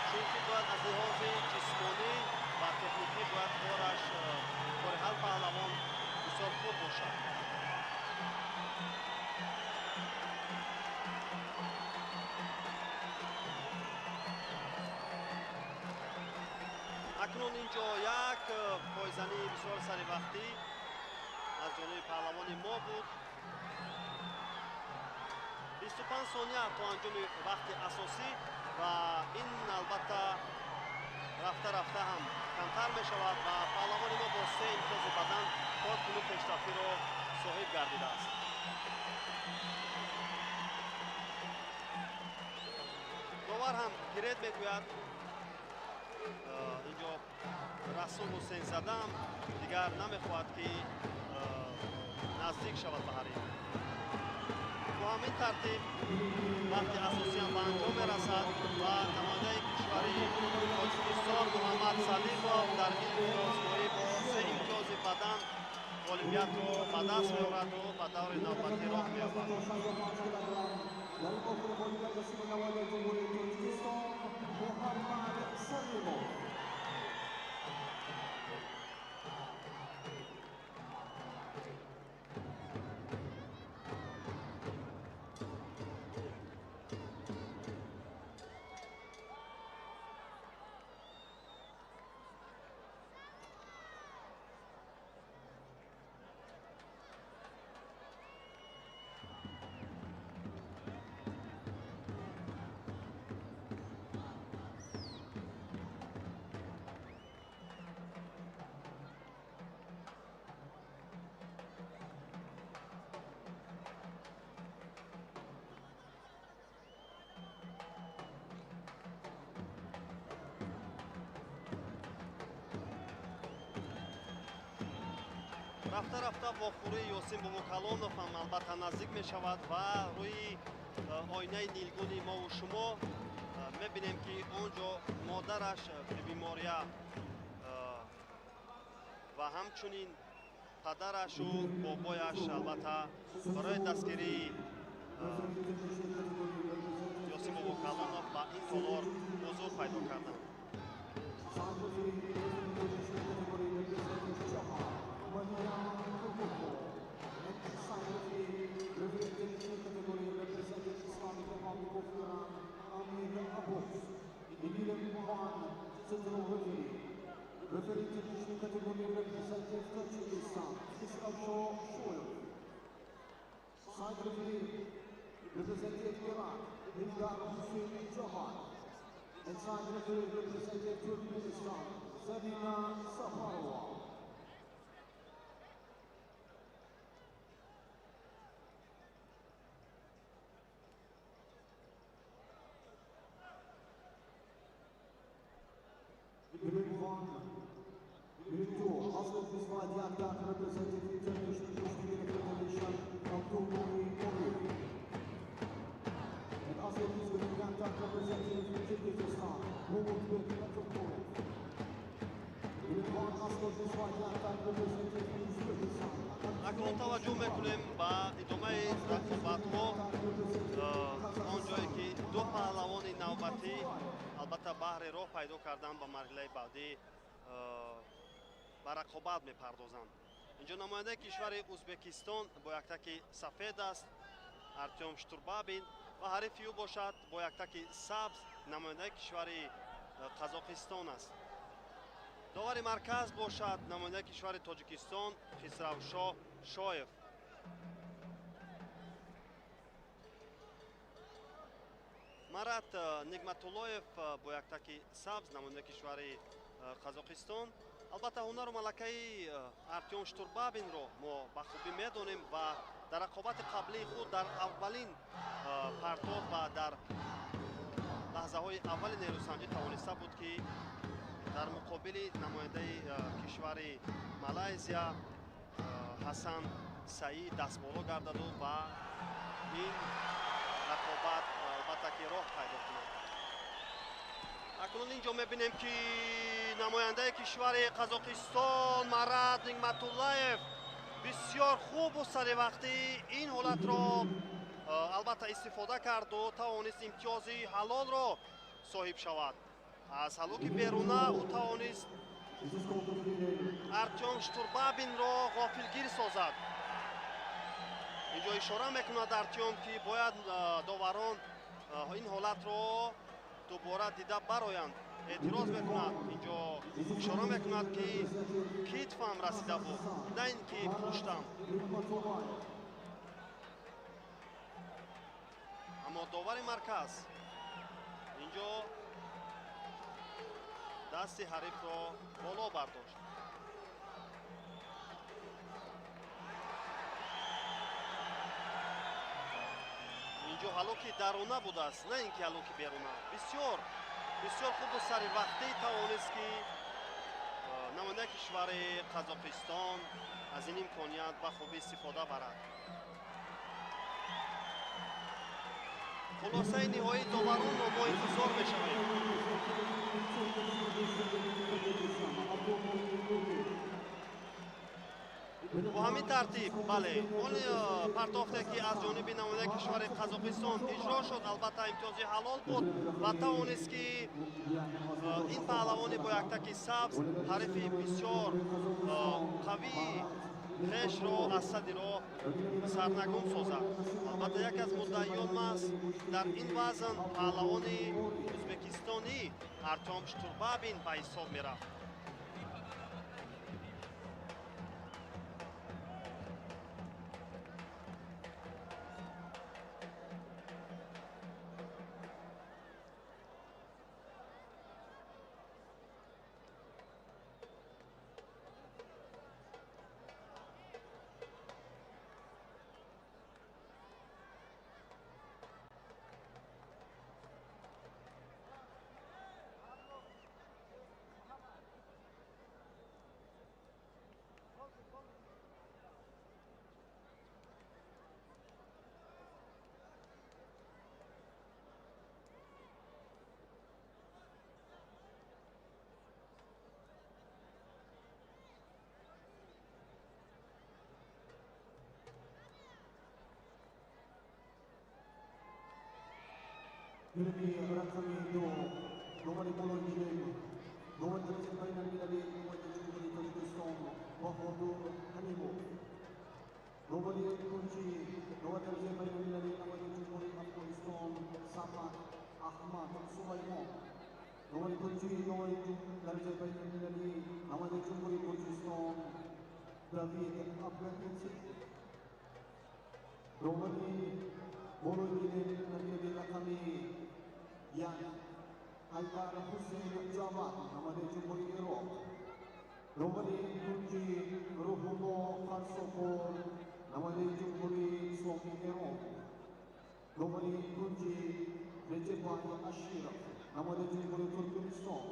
чунки бояд аз лиҳози ҷисмонӣ ва техникӣ бояд кораш, кори ҳар паҳлавон бисёр хуб бошад. Акнун инҷо як пойзании бисёр саривақтӣ аз ҷониби паҳлавони мо буд. 25 сония то анҷоми вақти асосӣ ва ин албатта рафта рафта ҳам камтар мешавад ва паҳлавони мо бо се имтиёзи бадан то кунун пешрафтиро соҳиб гардидааст. Довар ҳам гиред мегӯяд. Инҷо Расул Ҳусейнзадаам дигар намехоҳад, ки наздик шавад ба ҳариф. Бо ҳамин тартиб вақти асосиам ба анҷом мерасад ва намояндаи кишвари Тоҷикистон Муҳаммад Салимов дар ин озмоӣ бо се имтиёзи бадан ғолибиятро ба даст меораду ба даври навбатӣ роҳ меёбад. Дар ин охири ғолибият расида намояндаи Ҷумҳурии Тоҷикистон Муҳаммад Салимов. Рафта рафта вохӯрии Ёсин Бобокалонов ҳам албатта наздик мешавад ва рӯи оинаи нилгуни мову шумо мебинем, ки он ҷо модараш бемория ва ҳамчунин падарашу бобояш албатта барои дастгирии Ёсин Бобокалонов ба ин толор ҳузур пайдо карданд. Side referee represented Iraq, Hildar Hussein Jahan. Inside referee representing Turkmenistan, Zarina Safarova. Group 1, Group 2, Aslet Bismillah Yaktak representing International Kushtigiri Federation, Abdulmuhi Mori. And Aslet Bismillah Yaktak representing Kyrgyzstan, Umutbek Matokoyev. Group 1, Aslet Bismillah Yaktak representing Uzbekistan. Акнун таваҷҷӯҳ мекунем ба идомаи рақобатҳо, он ҷое ки ду паҳлавони навбатӣ албатта баҳри роҳ пайдо кардан ба марҳилаи баъдӣ ба рақобат мепардозанд. Инҷо намояндаи кишвари Узбекистон бо яктаки сафед аст, Артём Штурбабин, ва ҳарифи ӯ бошад бо яктаки сабз намояндаи кишвари Қазоқистон аст. Довари марказ бошад намояндаи кишвари Тоҷикистон Хисравшоҳ Шоев. Марат Нигматуллоев бо яктаки сабз намояндаи кишвари Қазоқистон. Албатта ҳунару малакаи Артём Штурбабинро мо ба хубӣ медонем ва дар рақобати қаблии худ дар аввалин партов ва дар лаҳзаҳои аввали нерӯсанҷӣ тавониста буд, ки дар муқобили намояндаи кишвари Малайзия Ҳасан Саид дастболо гардаду ва ин рақобат албатта ки роҳ пайдо кунад. Акнун инҷо мебинем, ки намояндаи кишвари Қазоқистон Марат Нигматуллаев бисёр хубу саривақтӣ ин ҳолатро албатта истифода карду тавонист имтиёзи ҳалолро соҳиб шавад. Аз ҳалуки беруна ӯ тавонист Артём Штурбабинро ғофилгир созад. Инҷо ишора мекунад Артём, ки бояд доварон ин ҳолатро дубора дида бароянд. Эътироз мекунад, инҷо ишора мекунад, ки китфам расида буд, на ин ки пуштам. Аммо довари марказ инҷо дасти ҳарифро боло бардошт. Инҷо ҳалоки даруна будааст, на ин ки ҳалоки беруна. Бисёр бисёр хубу саривақтӣ тавонист, ки намояндаи кишвари Қазоқистон аз ин имконият ба хубӣ истифода барад. Хулосаи ниҳоии доваронро мо интизор мешавем. Бо ҳамин тартиб, бале, он партофте, ки аз ҷониби намояндаи кишвари Қазоқистон иҷро шуд, албатта имтиёзи ҳалол буд ва тавонист, ки ин паҳлавони бо яктаки сабз ҳарифи бисёр қавии хешро аз сади роҳ сарнагун созад. Албатта яке аз муддаиён маст дар ин вазн паҳлавони ӯзбекистонӣ Артём Штурбабин ба ҳисоб мерафт. Гурӯҳи рақами 2, довари болои гилем, довари дараҷаи байналмилалӣ намояндаи Ҷумҳурии Тоҷикистон Баҳодур Ҳалимов, довари кунҷӣ, довари дараҷаи байналмилалӣ намояндаи Ҷумҳурии Афғонистон Самад Аҳмад Сулаймон, довари кунҷӣ, довари дараҷаи байналмилалӣ намояндаи Ҷумҳурии Гурҷистон Давид Абганидзе, довари болои гилем дар гурӯҳи рақами 1. Ҳайдар Ҳусейн Ҷавад, намояндаи Ҷумҳурии Ироқ. Довари тунҷи Рӯҳулло Фарсопур, намояндаи Ҷумҳурии Исломии Эрон. Довари тунҷи Реҷебай Аширов, намояндаи Ҷумҳурии Туркманистон.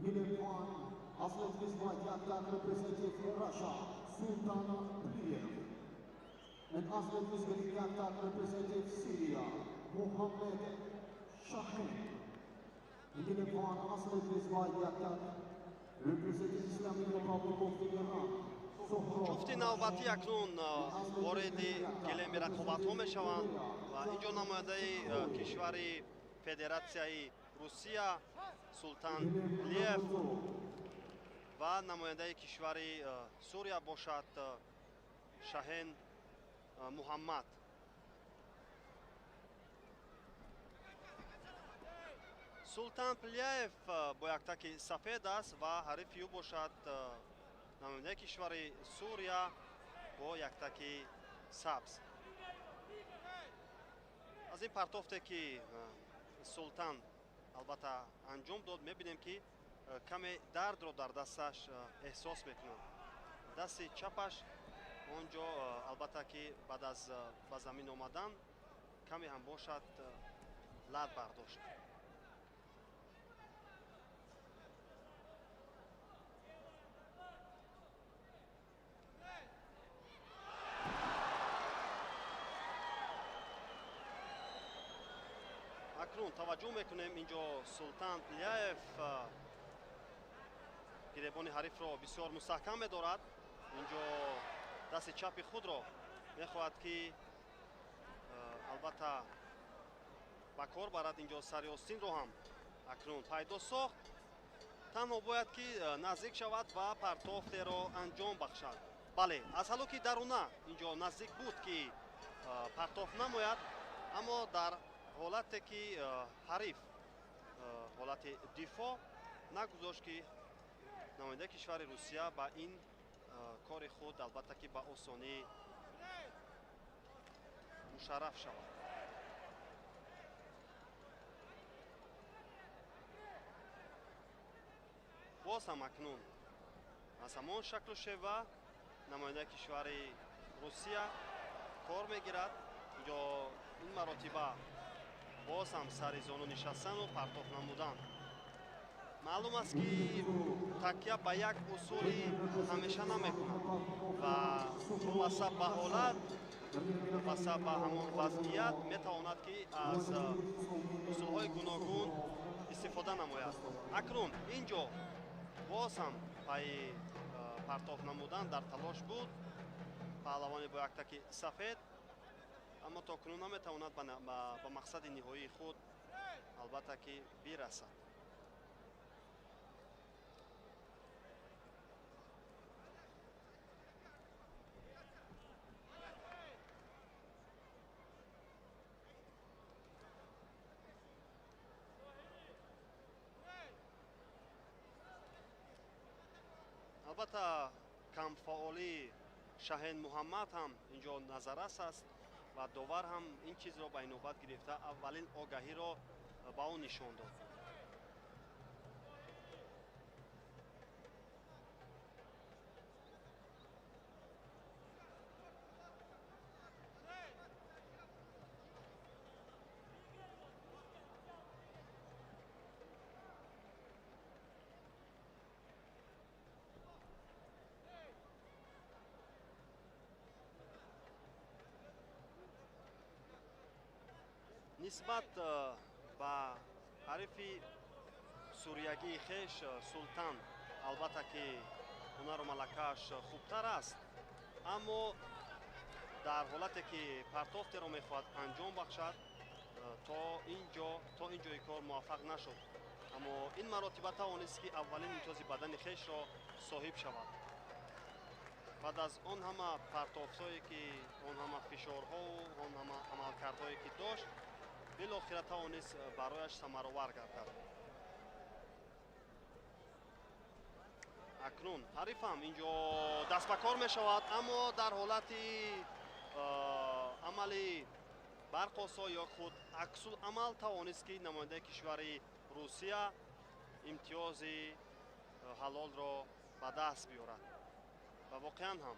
Middle one, athlete with white yaktak representative Russia, Sultan Pliyev. And athlete with green yaktak representative Syria, Mohammed Shahin. Middle one, athlete with white yaktak representative Islamic Republic of Iran. Ҷуфти навбатӣ акнун вориди гилеми рақобатҳо мешаванд ва инҷо намояндаи кишвари Федератсияи Русия Султан Плиев ва намояндаи кишвари Сурия бошад Шаҳен Муҳаммад. Султан Плиев бо яктаки сафед аст ва ҳарифи ӯ бошад намояндаи кишвари Сурия бо яктаки сабз. Аз ин партофте ки Султан албатта анҷом дод, мебинем ки каме дардро дар дасташ эҳсос мекунад. Дасти чапаш он ҷо албатта ки баъд аз ба замин омадан каме ҳам бошад лат бардошт. Акнун таваҷҷӯҳ мекунем, инҷо Султан Плиев гиребони ҳарифро бисёр мустаҳкам медорад. Инҷо дасти чапи худро мехоҳад ки албатта ба кор барад. Инҷо сари остинро ҳам акнун пайдо сохт. Танҳо бояд ки наздик шавад ва партофтеро анҷом бахшад. Бале, аз ҳалуки даруна инҷо наздик буд ки партоф намояд, аммо дар ҳолате ки ҳариф ҳолати дифоъ нагузошт ки намояндаи кишвари Русия ба ин кори худ албатта ки ба осонӣ мушарраф шавад. Боз ҳам акнун аз ҳамон шаклу шева намояндаи кишвари Русия кор мегирад. Инҷо ин маротиба боз ҳам сари зону нишастану партоф намудан. Маълум аст ки такя ба як усули ҳамеша намекунад ва вобаста ба ҳолат, вобаста ба ҳамон вазъият метавонад ки аз усулҳои гуногун истифода намояд. Акнун ин ҷо боз ҳам пайи партоф намудан дар талош буд паҳлавони бо яктаки сафед, аммо то кунун наметавонад ба мақсади ниҳоии худ албатта ки бирасад. Албатта камфаъолии Шаҳен Муҳаммад ҳам инҷо назаррас аст ва довар ҳам ин чизро ба инобат гирифта аввалин огаҳиро ба ӯ нишон дод. Нисбат ба ҳарифи суриягии хеш Султан албатта ки ҳунару малакааш хубтар аст, аммо дар ҳолате ки партофтеро мехоҳад анҷом бахшад то ин ҷои кор муваффақ нашуд, аммо ин маротиба тавонист ки аввалин имтиёзи бадани хешро соҳиб шавад. Баъд аз он ҳама партофтҳое ки, он ҳама фишорҳову он ҳама амалкардҳое ки дошт, билохира тавонист барояш самаровар гардад. Акнун ҳарифам инҷо даст ба кор мешавад, аммо дар ҳолати амали барқосо ё худ аксул амал тавонист, ки намояндаи кишвари Русия имтиёзи ҳалолро ба даст биёрад. Ва воқеан ҳам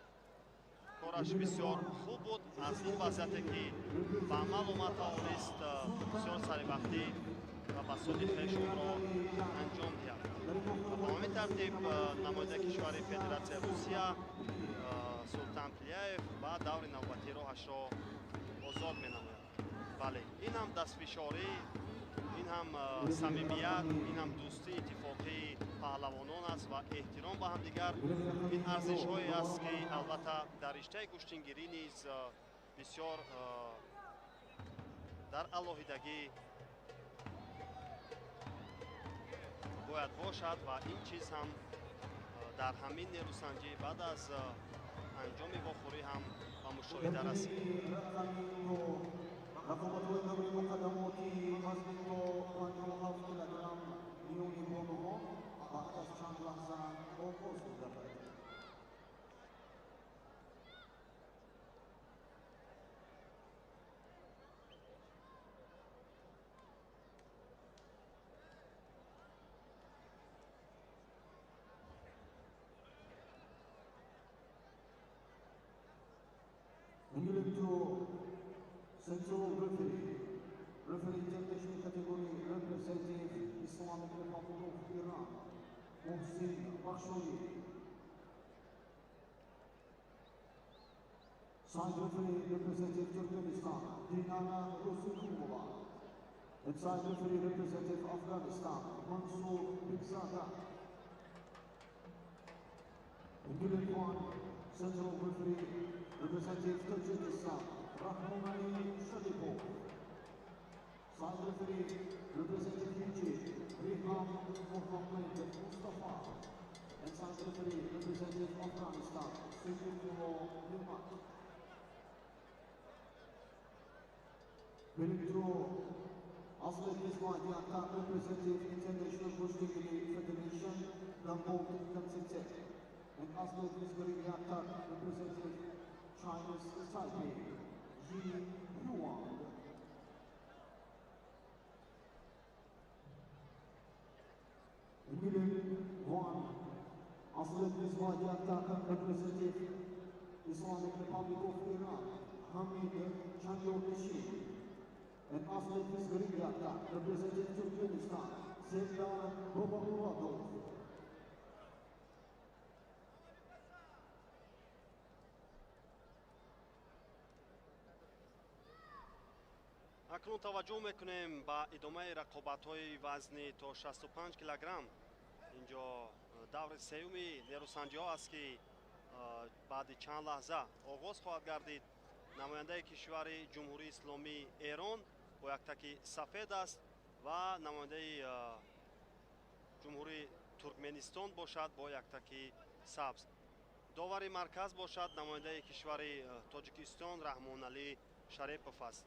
кораш бисёр хуб буд. Аз ин вазъияте ки ба амал омад, тавонист бисёр саривақтӣ ва ба суди хеш онро анҷом диҳад. Ва ба ҳамин тартиб намояндаи кишвари Федератсияи Русия Султан Плияев ба даври навбатӣ роҳашро озод менамояд. Бале, ин ҳам дастфишорӣ, ин ҳам самимият, ин ҳам дӯстӣ, иттифоқии паҳлавонон аст ва эҳтиром ба ҳамдигар. Ин арзишҳое аст, ки албатта дар риштаи гӯштингирӣ низ бисёр дар алоҳидагӣ бояд бошад ва ин чиз ҳам дар ҳамин нерӯсанҷӣ баъд аз анҷоми вохӯрӣ ҳам ба мушоҳида расид. Рақобатҳои даври муқаддамоти вазни то 57 килограмм миёни бонувон баъд аз чанд лаҳза оғоз мегардад. Central referee, referee international category representative Islamic Republic of Iran, Mohsin Bakhshoyi. Side referee representative Turkmenistan, Dinara Rosukumova. And side referee representative Afghanistan, Mansour Bigzada. In unit 1, central referee representative Tajikistan, Rahmonali Sharipov. Side referee representative Egypt, Riham Mohammed Mustafa. And side referee representative Afghanistan, Seyfullah Nemat. Winning draw, Aslet Ismailiyat'ta representative International Gustingiri Federation, Lambot Kamsitse. And Aslet Ismailiyat'ta representative Chinese Taipei, Yi Yuan. Unit 1, Aslet Ismailiyat'ta representative Islamic Republic of Iran, Hamid Chanyornishin. And Aslet Ismailiyat'ta representative Turkmenistan, Serdar Bobomuradov. Акнун таваҷҷӯҳ мекунем ба идомаи рақобатҳои вазни то 65 килограмм. Инҷо даври сеюми нерӯсанҷиҳо аст, ки баъди чанд лаҳза оғоз хоҳад гардид. Намояндаи кишвари Ҷумҳурии Исломии Эрон бо яктаки сафед аст ва намояндаи Ҷумҳурии Туркменистон бошад бо яктаки сабз. Довари марказ бошад намояндаи кишвари Тоҷикистон Раҳмоналӣ Шарипов аст.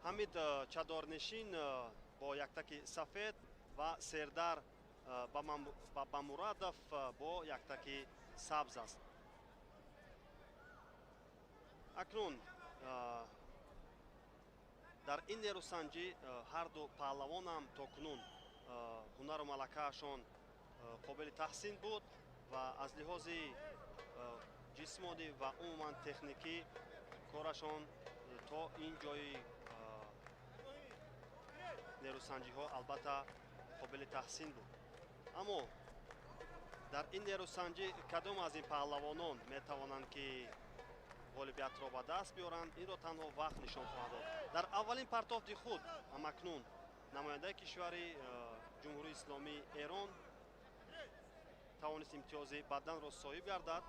Ҳамид Чадорнишин бо яктаки сафед ва Сердар Бабамурадов бо яктаки сабз аст. Акнун дар ин нерӯсанҷӣ ҳарду паҳлавонам то кунун ҳунару малакаашон қобили таҳсин буд ва аз лиҳози ҷисмонӣ ва умуман техникӣ корашон то ин ҷои нерӯсанҷиҳо албатта қобили таҳсин буд. Аммо дар ин нерӯсанҷӣ кадом аз ин паҳлавонон метавонанд, ки ғолибиятро ба даст биёранд, инро танҳо вақт нишон хоҳад дод. Дар аввалин партофти худ ҳамакнун намояндаи кишвари Ҷумҳурии Исломии Эрон тавонист имтиёзи баданро соҳиб гардад.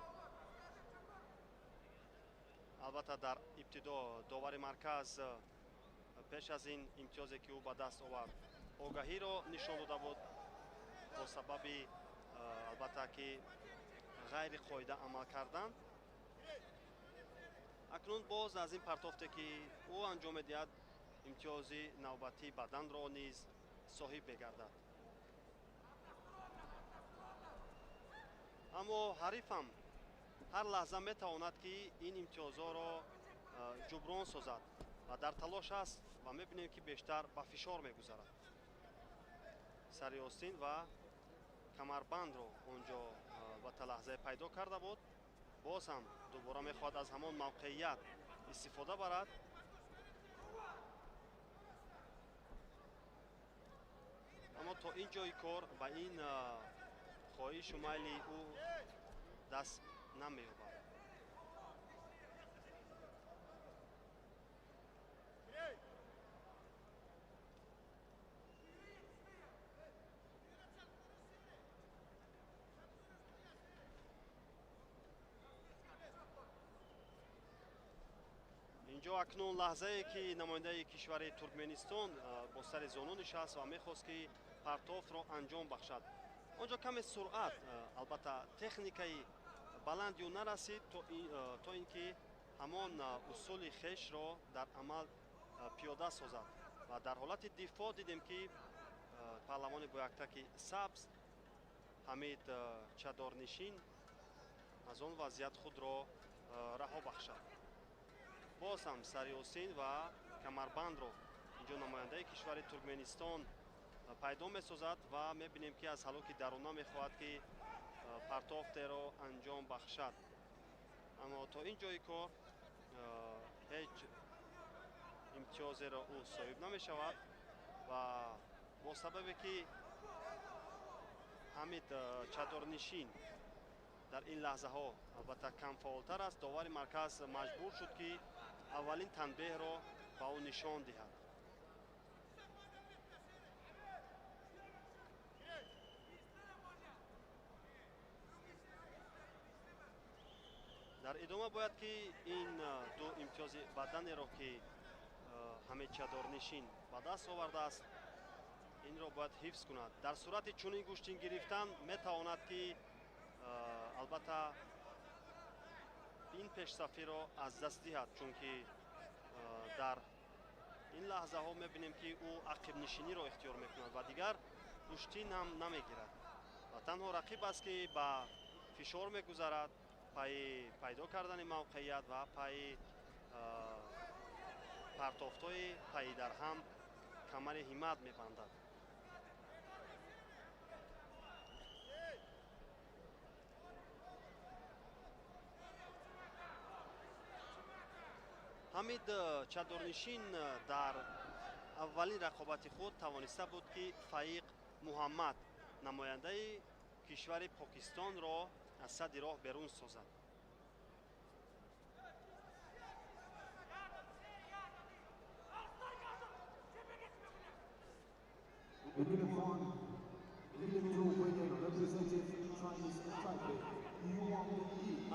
Албатта дар ибтидо довари марказ пеш аз ин имтиёзе, ки ӯ ба даст овард, огаҳиро нишон дода буд бо сабаби Албатта ки ғайри қоида амал кардан. Акнун боз аз ин партофте ки ӯ анҷом медиҳад, имтиёзи навбатии баданро низ соҳиб мегардад. Аммо ҳарифам ҳар лаҳза метавонад ки ин имтиёзҳоро ҷуброн созад ва дар талош аст ва мебинем ки бештар ба фишор мегузарад. Сари остин ва камарбандро онҷо албатта лаҳзае пайдо карда буд. Боз ҳам дубора мехоҳад аз ҳамон мавқеият истифода барад. Аммо то ин ҷои кор ба ин хоҳишу майли ӯ даст намеёбад. Инҷо акнун лаҳзае ки намояндаи кишвари Туркменистон бо сари зону нишаст ва мехост ки партофтро анҷом бахшад. Онҷо каме суръат, албатта техникаи баланди ӯ нарасид, то ин ки ҳамон усули хешро дар амал пиёда созад. Ва дар ҳолати дифоъ дидем ки паҳлавони бо яктаки сабз Ҳамид Чадорнишин аз он вазъият худро раҳо бахшад. Боз ҳам сари осин ва камарбандро инҷо намояндаи кишвари Туркменистон пайдо месозад ва мебинем ки аз ҳалоки даруна мехоҳад ки партофтеро анҷом бахшад. Аммо то ин ҷои кор ҳеҷ имтиёзеро ӯ соҳиб намешавад ва бо сабабе ки Ҳамид Чадорнишин дар ин лаҳзаҳо албатта камфаъолтар аст, довари марказ маҷбур шуд ки аввалин танбеҳро ба ӯ нишон диҳад. Дар идома бояд ки ин ду имтиёзи баданеро ки Ҳамид Чадорнишин ба даст овардааст, инро бояд ҳифз кунад. Дар сурати чунин гӯштин гирифтан метавонад ки албатта ин пешсафиро аз даст диҳад, чунки дар ин лаҳзаҳо мебинем ки ӯ ақибнишиниро ихтиёр мекунад ва дигар гӯштин ҳам намегирад ва танҳо рақиб аст ки ба фишор мегузарад пайи пайдо кардани мавқеият ва пайи партофтҳои пайдарҳам камари ҳиммат мебандад. Ҳамид Чадорнишин дар аввалин рақобати худ тавониста буд ки Фаиқ Муҳаммад намояндаи кишвари Покистонро аз садди роҳ берун созад.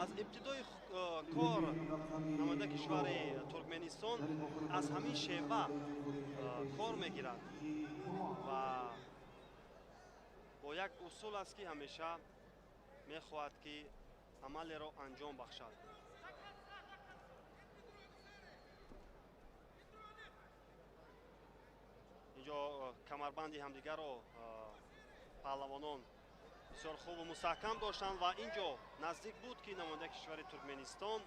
Аз ибтидои кор намояндаи кишвари Туркменистон аз ҳамин шева кор мегирад ва бо як усул аст ки ҳамеша мехоҳад ки амалеро анҷом бахшад. Инҷо камарбанди ҳамдигарро паҳлавонон бисёр хубу мустаҳкам доштанд ва инҷо наздик буд ки намояндаи кишвари Туркменистон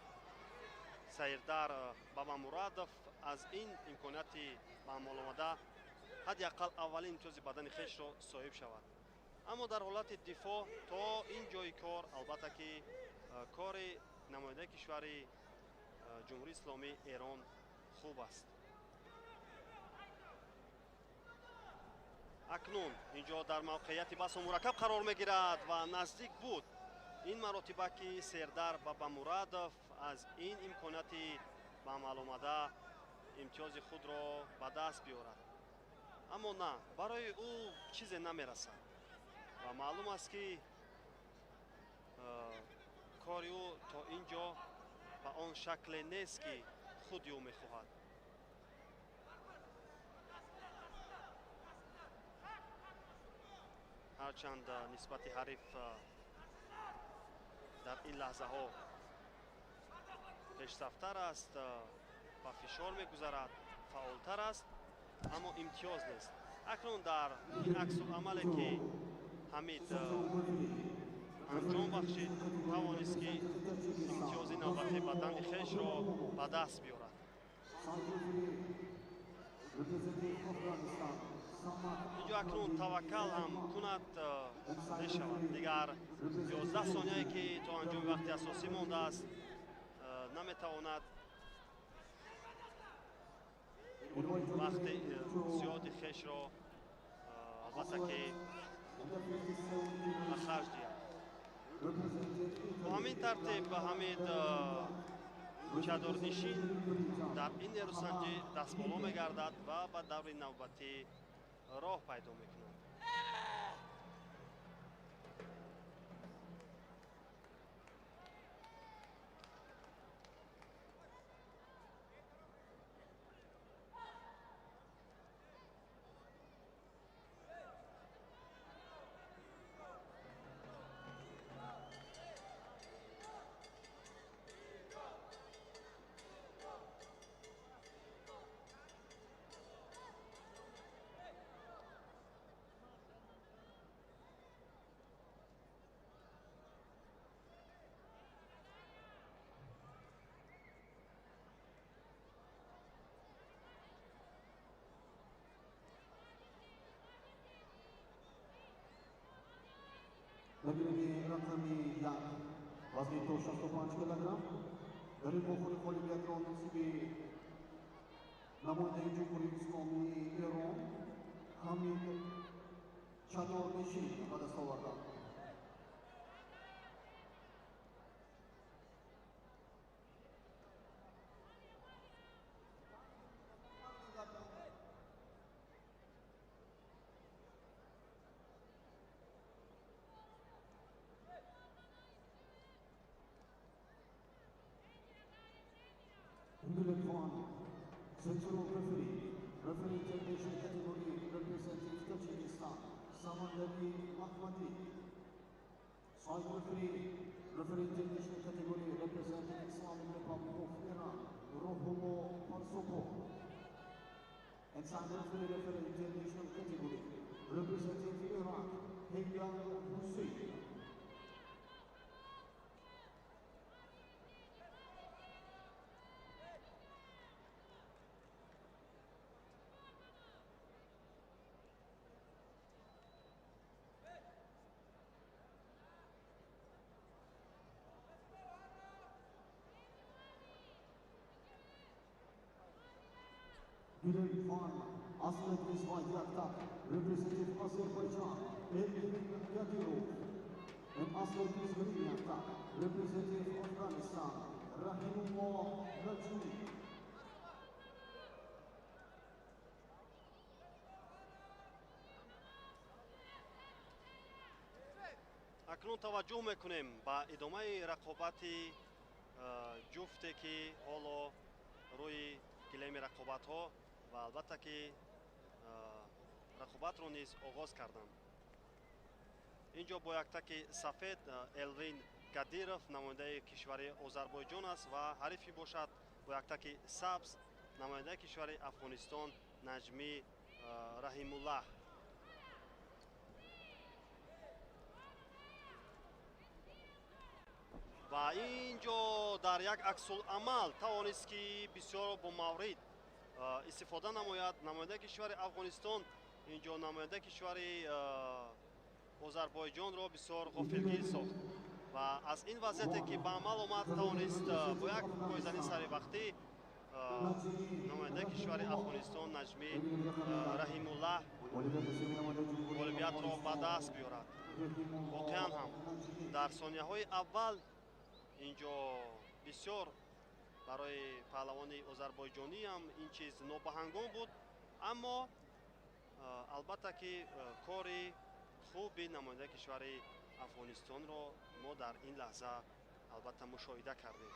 Сайрдар Бабамурадов аз ин имконияти ба амал омада ҳадди ақал аввалин имтиёзи бадани хешро соҳиб шавад. Аммо дар ҳолати дифоъ то ин ҷои кор албатта ки кори намояндаи кишвари Ҷумҳурии Исломии Эрон хуб аст. Акнун инҷо дар мавқеияти басо мураккаб қарор мегирад ва наздик буд ин маротиба ки Сердар Бабамурадов аз ин имконияти ба амал омада имтиёзи худро ба даст биёрад. Аммо на, барои ӯ чизе намерасад ва маълум аст ки кори ӯ то ин ҷо ба он шакле нест ки худи ӯ мехоҳад. Ҳарчанд нисбати ҳариф дар ин лаҳзаҳо пешсафтар аст, ба фишор мегузарад, фаъолтар аст, аммо имтиёз нест. Акнун дар ин аксуламале ки Ҳамид анҷом бахшид, тавонист ки имтиёзи навбати бадани хешро ба даст биёрад. Инҷо акнун таваккал ҳам кунад мешавад. Дигар 11 сонияе ки то анҷоми вақти асосӣ мондааст, наметавонад вақти зиёди хешро албатта ки ба харҷ диҳад. Бо ҳамин тартиб Ҳамид чадорнишин дар ин нерӯсанҷӣ дастболо мегардад ва ба даври навбатӣ роҳ пайдо мекунад. Лабирини рақами 1 вазни то 65 килограмм дар ин вохӯри ғолибиятро насиби намояндаи Ҷумҳурии Исломии Эрон Ҳамид Чадорнишин ба даст оварданд. Central referee, referee international category representative Tajikistan, Samandari Ahmadi. Side referee, referee international category representing Islamic Republic of Iran, Rohumo Parsopo. And side referee, referee international category representing Iraq, Heyam Hussein. Bilal Khan, Aslet Ismail, representative Azerbaijan, Elvin Gadirov, and Aslet Ismail, representative Afghanistan, Rahimullah Najmi. Акнун таваҷҷӯҳ мекунем ба идомаи рақобати ҷуфте ки ҳоло рӯи гилеми рақобатҳо ва албатта ки рақобатро низ оғоз карданд. Инҷо бо яктаки сафед Элвин Гадиров намояндаи кишвари Озарбойҷон аст ва ҳарифи бошад бо яктаки сабз намояндаи кишвари Афғонистон Наҷмӣ Раҳимуллаҳ. Ва инҷо дар як аксуламал тавонист ки бисёр бо маврид истифода намояд намояндаи кишвари Афғонистон. Инҷо намояндаи кишвари Озарбойҷонро бисёр ғофилгир сохт ва аз ин вазъияте ки ба амал омад тавонист бо як пойзани саривақтӣ намояндаи кишвари Афғонистон Наҷмӣ Раҳимуллаҳ ғолибиятро ба даст биёрад. Воқеан ҳам дар сонияҳои аввал инҷо бисёр барои паҳлавони озарбойҷонӣ ҳам ин чиз нобаҳангом буд, аммо албатта ки кори хуби намояндаи кишвари Афғонистонро мо дар ин лаҳза албатта мушоҳида кардем.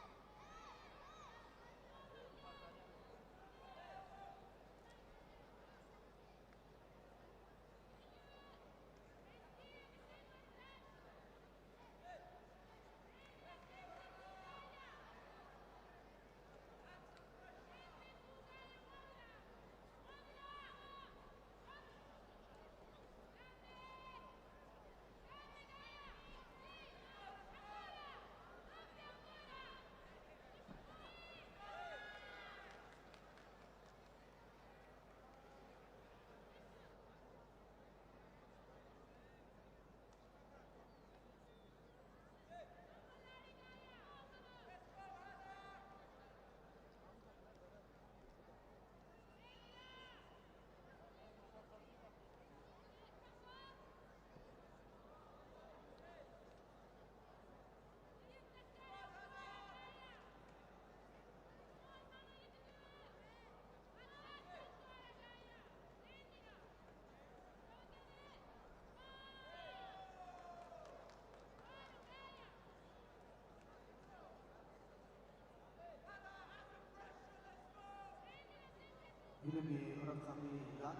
Гилеми рақами 1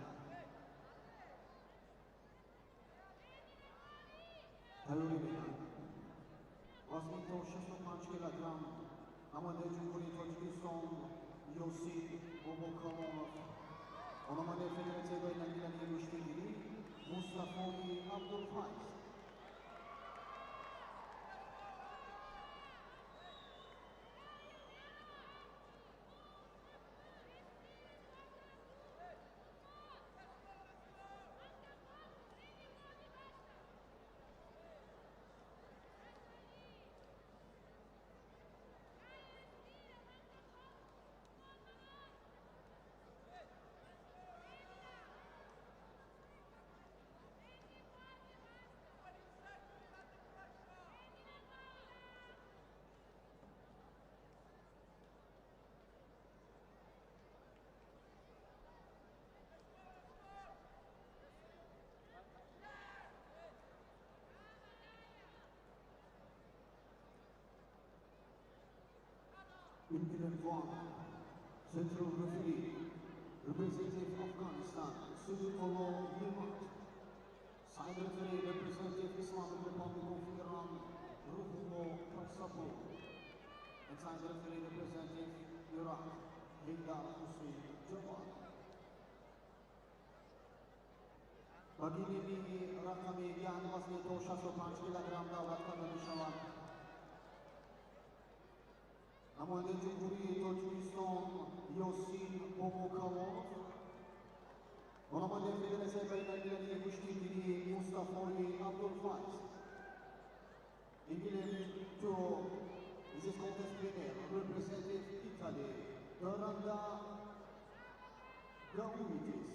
тайёрӣ менамояд. Вазни то 65 килограмм намояндаи Ҷумҳурии Тоҷикистон Ёсин Бобокалонов ва намояндаи Федератсияи байналмилалии гӯштингирӣ Мустафои Абдулфайз. Indien Wang, Central Referee, Representative Afghanistan, Sudukolo Nimat. Side Referee, Representative Islamic Republic of Iran, Ruhullo Parsapo. And Side Referee, Representative Iraq, Hindar Hussein Jawad. Ба гилеми рақами 1 вазни то 65 килограмм даъват карда мешавад намояндаи Ҷумҳурии Тоҷикистон Ёсин Бобокалонов ва намояндаи Федератсияи байналмилалии гӯштингирӣ Мустафои Абдулфайз. In gilem 2 is this contest winner, representative Italy, Doranda Gauitis.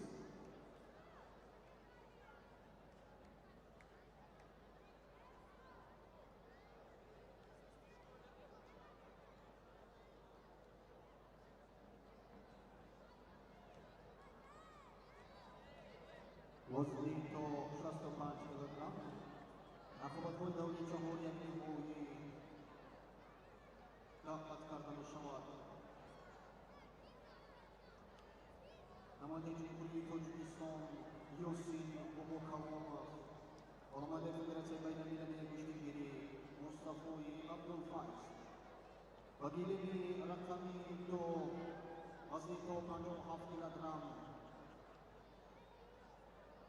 Вазни то 65 килограмм. Рақобатҳои даври чаҳор як ниҳоӣ даъват карда мешавад. Намояндаи Ҷумҳурии Тоҷикистон Ёсин Бобокалонов ва намояндаи Федератсияи байналмилалии гӯштингирӣ Мустафои Абдулфайз. Ба гилеми рақами 2 вазни то 57 килограмм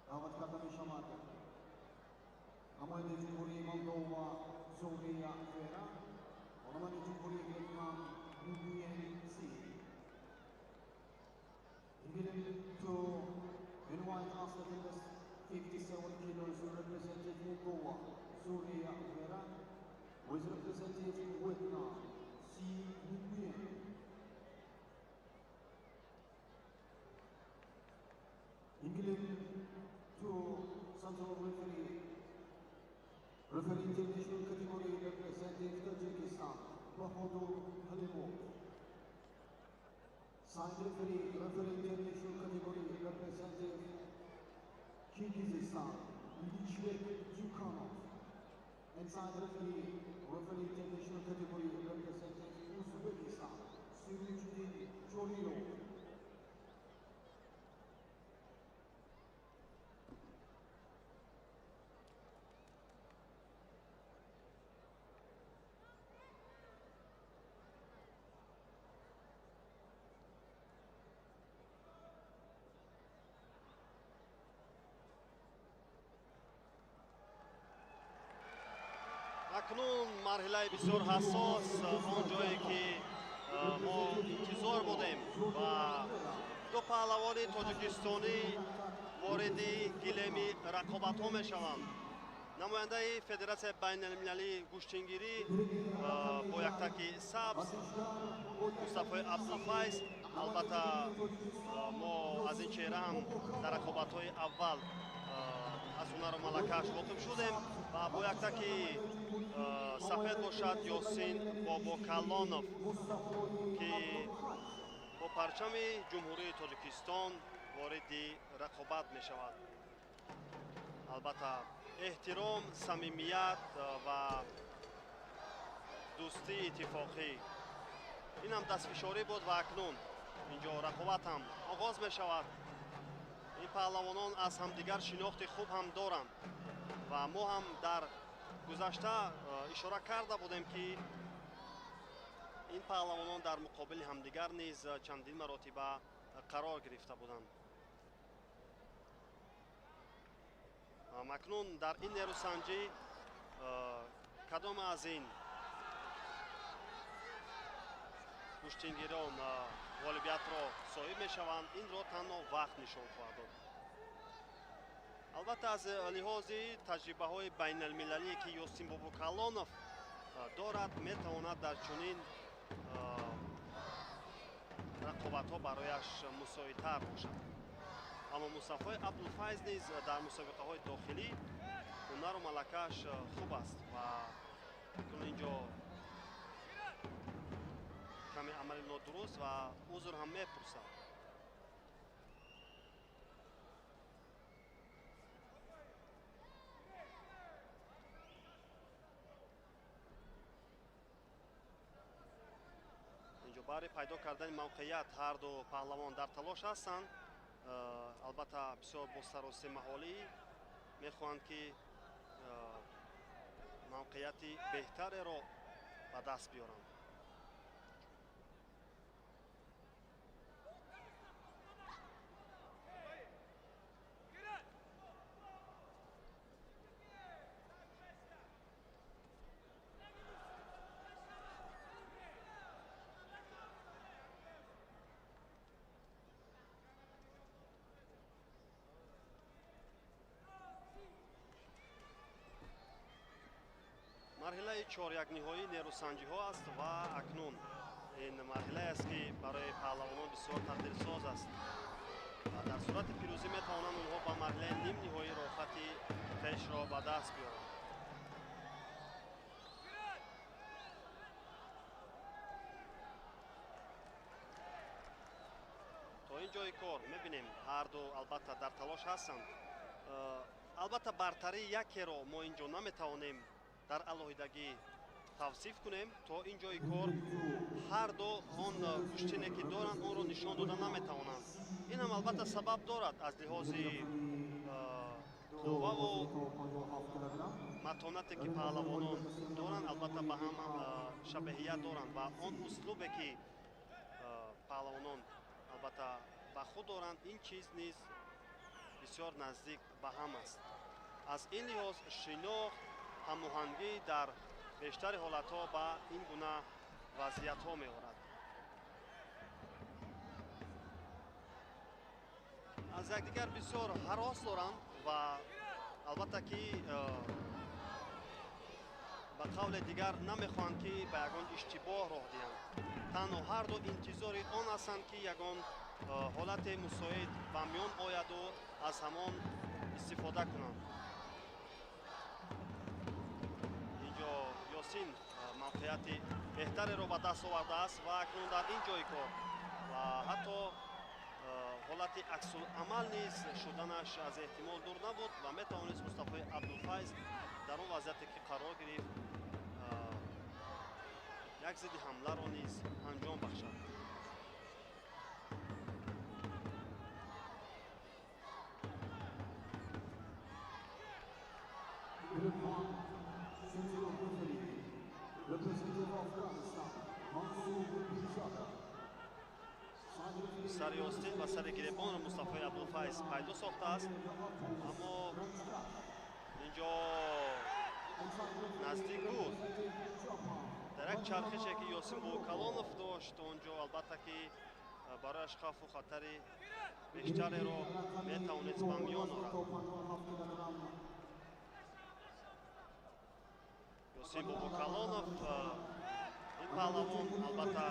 даъват карда мешавад намояндаи Ҷумҳурии Молдова Зория Вера ва намояндаи Ҷумҳурии Ветнам Нугуен Си. In gilem 2 in white athlete in the 57 kilos, representative Moldova Zoria Vera with representative Vietnam Si Nguyen. In gilem 2 central referee, referee international category, representative Tajikistan, Bahodur Halimov. Side referee, referee international category, representative Kyrgyzstan, Lichbek Dyukanov. And side referee, referee international category, representative Uzbekistan, Sirujuddin Jorirov. Акнун марҳилаи бисёр ҳассос, он ҷое ки мо интизор будем ва ду паҳлавони тоҷикистонӣ вориди гилеми рақобатҳо мешаванд. Намояндаи Федератсияи байналмилалии гӯштингирӣ бо яктаки сабз Мустафои Абдулфайз. Албатта, мо аз ин чеҳра ҳам дар рақобатҳои аввал аз ҳунару малакааш воқиф шудем ва бо яктаки сафед бошад Ёсин Бобокалонов, ки бо парчами Ҷумҳурии Тоҷикистон вориди рақобат мешавад. Албатта, эҳтиром, самимият ва дӯстии иттифоқӣ. Инам дастфишорӣ буд ва акнун Инҷо рақобат ҳам оғоз мешавад. Ин паҳлавонон аз ҳамдигар шинохти хуб ҳам доранд ва мо ҳам дар гузашта ишора карда будем, ки ин паҳлавонон дар муқобили ҳамдигар низ чандин маротиба қарор гирифта буданд. Акнун дар ин нерӯсанҷӣ кадом аз ин гӯштингирон ғолибиятро соҳиб мешаванд, инро танҳо вақт нишон хоҳад дод. Албатта, аз лиҳози таҷрибаҳои байналмилалие, ки Ёсин Бобокалонов дорад, метавонад дар чунин рақобатҳо барояш мусоидтар бошад. Аммо Мустафои Абдулфайз низ дар мусобиқаҳои дохилӣ ҳунару малакааш хуб аст ва акнун инҷо каме амали нодуруст ва узр ҳам мепурсад. Инҷо барои пайдо кардани мавқеият ҳарду паҳлавон дар талош ҳастанд. Албатта, бисёр бо саросемаҳолӣ мехоҳанд, ки мавқеияти беҳтареро ба даст биёранд. Марҳилаи чорякниҳоии нерӯсанҷиҳо аст ва акнун ин марҳилае аст, ки барои паҳлавонон бисёр тақдирсоз аст. Дар сурати пирӯзӣ метавонанд онҳо ба марҳилаи нимниҳоӣ роҳхати хешро ба даст биёранд. То ин ҷои кор мебинем, ҳарду албатта дар талош ҳастанд. Албатта, бартарии якеро мо ин ҷо наметавонем дар алоҳидагӣ тавсиф кунем. То ин ҷои кор ҳарду он гӯштине, ки доранд, онро нишон дода наметавонанд. Ин ҳам албатта сабаб дорад аз лиҳози қувваву матонате, ки паҳлавонон доранд, албатта ба ҳам шабеҳият доранд ва он услубе, ки паҳлавонон албатта ба худ доранд, ин чиз низ бисёр наздик ба ҳам аст. Аз ин лиҳоз шинохт, ҳамоҳангӣ дар бештари ҳолатҳо ба ин гуна вазъиятҳо меорад. Аз якдигар бисёр ҳарос доранд ва албатта, ки ба қавле дигар намехоҳанд, ки ба ягон иштибоҳ роҳ диҳанд. Танҳо ҳарду интизори он ҳастанд, ки ягон ҳолати мусоид ба миён ояду аз ҳамон истифода кунанд. Инҷо Ёсин мавқеияти беҳтареро ба даст овардааст ва акнун дар ин ҷои кор ва ҳатто ҳолати аксуламал низ шуданаш аз эҳтимол дур набуд ва метавонист Мустафои Абдулфайз дар он вазъияте, ки қарор гирифт, як зидди ҳамларо низ анҷом бахшад. Сари остин ва сари гиребонро Мустафои Абдулфайз пайдо сохтааст, аммо инҷо наздик буд. Дар як чархише, ки Ёсин Бобокалонов дошт, он ҷо албатта, ки барояш хавфу хатари бештареро метавонист ба миён орад. Ёсин Бобокалонов, ин паҳлавон албатта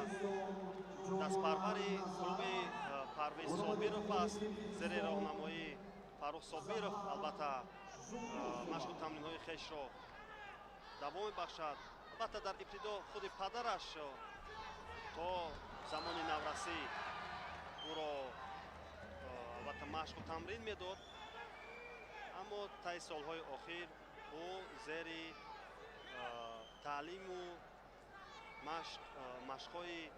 дастпарвари клуби Парвиз Собиров аст. Зери роҳнамоии Фаррух Собиров албатта машқу тамринҳои хешро давом мебахшад. Албатта, дар ибтидо худи падараш то замони наврасӣ ӯро албатта машқу тамрин медод, аммо таи солҳои охир ӯ зери таълиму машқҳои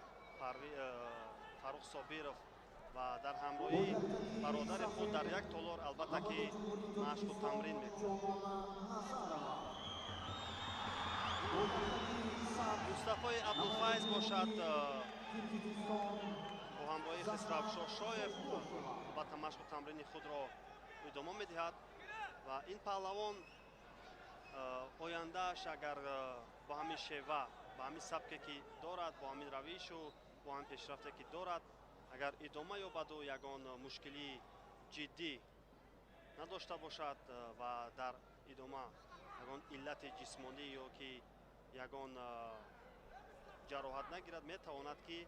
Фаррух Собиров ва дар ҳамроҳии бародари худ дар як толор албатта ки машқу тамрин мекунад. Мустафои Абдулфайз бошад бо ҳамроҳии Хисрав Шошоев албатта машқу тамрини худро идома медиҳад ва ин паҳлавон ояндааш агар бо ҳамин шева, бо ҳамин сабке ки дорад, бо ҳамин равишу бо ҳамин пешрафте ки дорад, агар идома ёбаду ягон мушкилии ҷиддӣ надошта бошад ва дар идома ягон иллати ҷисмонӣ ё ки ягон ҷароҳат нагирад, метавонад ки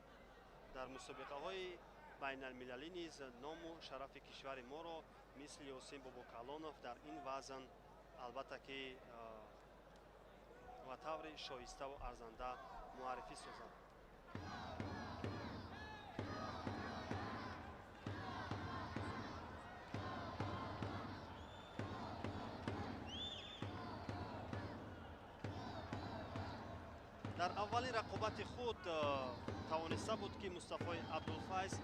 дар мусобиқаҳои байналмилалӣ низ ному шарафи кишвари моро мисли Ёсин Бобокалонов дар ин вазн албатта ки ва таври шоиставу арзанда муаррифӣ созад. Дар аввалин рақобати худ тавониста буд ки Мустафои Абдулфайз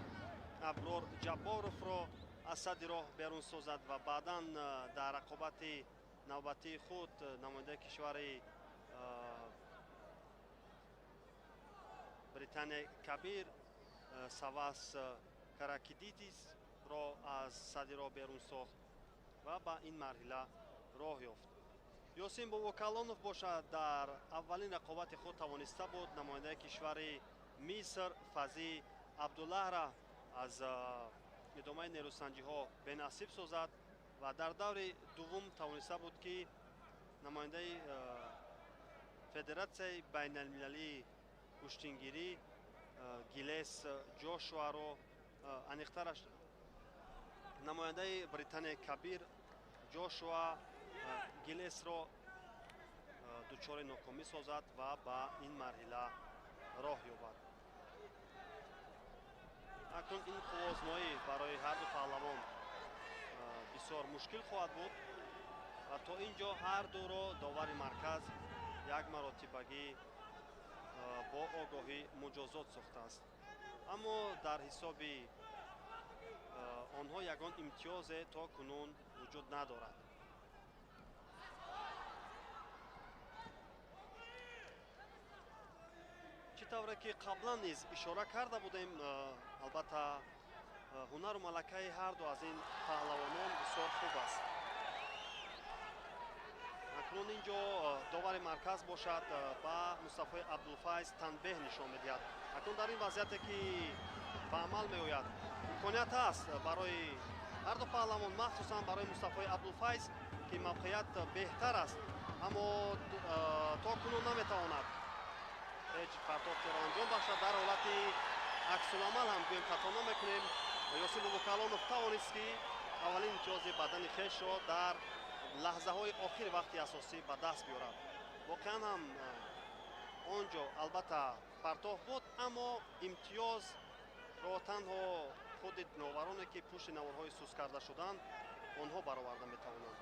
Аброр Ҷабборовро аз садди роҳ берун созад ва баъдан дар рақобати навбатии худ намояндаи кишвари Британияи Кабир Савас Каракидидисро аз садди роҳ берун сохт ва ба ин марҳила роҳ ёфт. Ёсин Бобокалонов бошад дар аввалин рақобати худ тавониста буд намояндаи кишвари Миср Фази Абдуллаҳра аз идомаи нерӯсанҷиҳо бенасиб созад ва дар даври дуввум тавониста буд ки намояндаи федератсияи байналмилалии гӯштингирӣ Гилес Ҷошуаро, аниқтараш намояндаи Британияи Кабир Ҷошуа Гилесро дучори нокомӣ созад ва ба ин марҳила роҳ ёбад. Акнун ин қувваозмоӣ барои ҳарду паҳлавон бисёр мушкил хоҳад буд ва то ин ҷо ҳар дуро довари марказ як маротибагӣ бо огоҳӣ муҷозот сохтааст, аммо дар ҳисоби онҳо ягон имтиёзе то кунун вуҷуд надорад. Чӣ тавре ки қаблан низ ишора карда будем, албатта ҳунару малакаи ҳарду аз ин паҳлавонон бисёр хуб аст. Акнун ин ҷо довари марказ бошад ба Мустафои Абдулфайз танбеҳ нишон медиҳад. Акнун дар ин вазъияте ки ба амал меояд, имконият ҳаст барои ҳарду паҳлавон, махсусан барои Мустафои Абдулфайз ки мавқеият беҳтар аст, аммо то кунун наметавонад ҳеҷ партофтеро анҷом бахшад. Дар ҳолати аксуламал ҳам гӯем хато намекунем, Ёсин Бобокалонов тавонист ки аввалин имтиёзи бадани хешро дар лаҳзаҳои охири вақти асосӣ ба даст биёрад. Воқеан ҳам он ҷо албатта партоф буд, аммо имтиёзро танҳо худи довароне ки пушти наворҳои сус карда шуданд, онҳо бароварда метавонанд.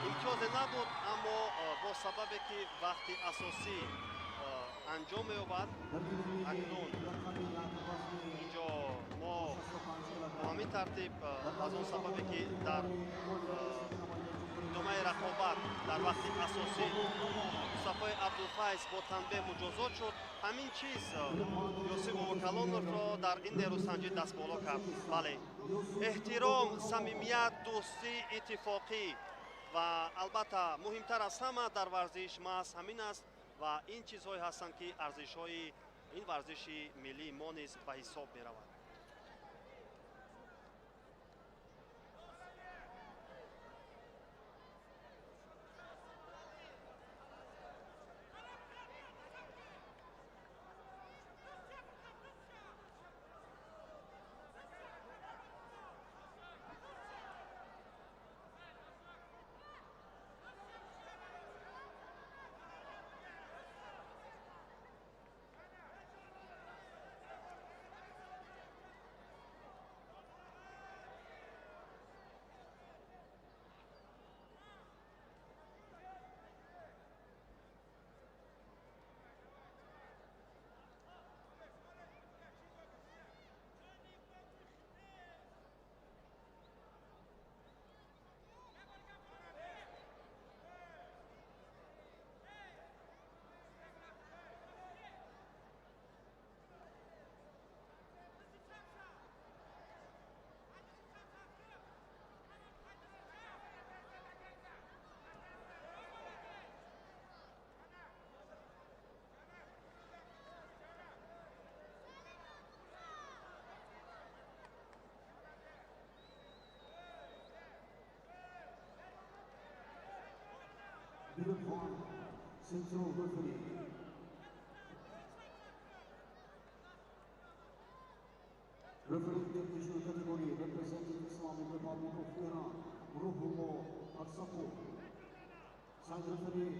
Имтиёзе набуд, аммо бо сабабе ки вақти асосӣ анҷом меёбад, акнун инҷо мо бо ҳамин тартиб аз он сабабе ки дар идомаи рақобат дар вақти асосӣ Мустафои Абдулфайз бо танбеҳ муҷозот шуд, ҳамин чиз Ёсин Бобокалоновро дар ин нерӯсанҷӣ дастболо кард. Бале, эҳтиром, самимият, дӯстӣ, иттифоқӣ ва албатта муҳимтар аз ҳама дар варзиш маҳз ҳамин аст ва ин чизҳое ҳастанд ки арзишҳои ин варзиши миллии мо низ ба ҳисоб меравад. Biruvan, central referee. Referee international category representing Islamic Republic of Iran, Ruhullah Arsapov. Side referee,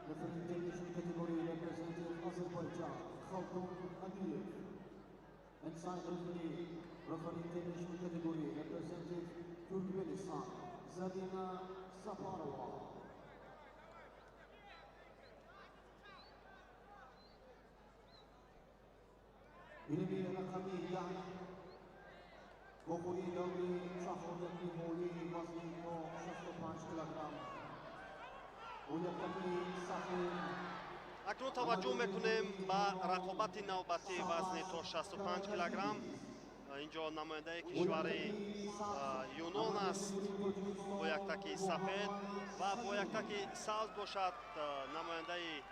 referee international category representing Azerbaijan, Khaldun Aliyev. And side referee, referee international category representing Turkmenistan, Zarina Saparova. Гилеми рақами 1 вохӯрии даври чаҳоряки ниҳоии вазни то 65 килограмм бо яктаки сафед. Акнун таваҷҷӯҳ мекунем ба рақобати навбатии вазни то 65 килограмм. Инҷо намояндаи кишвари Юнон аст бо яктаки сафед ва бо яктаки сабз бошад намояндаи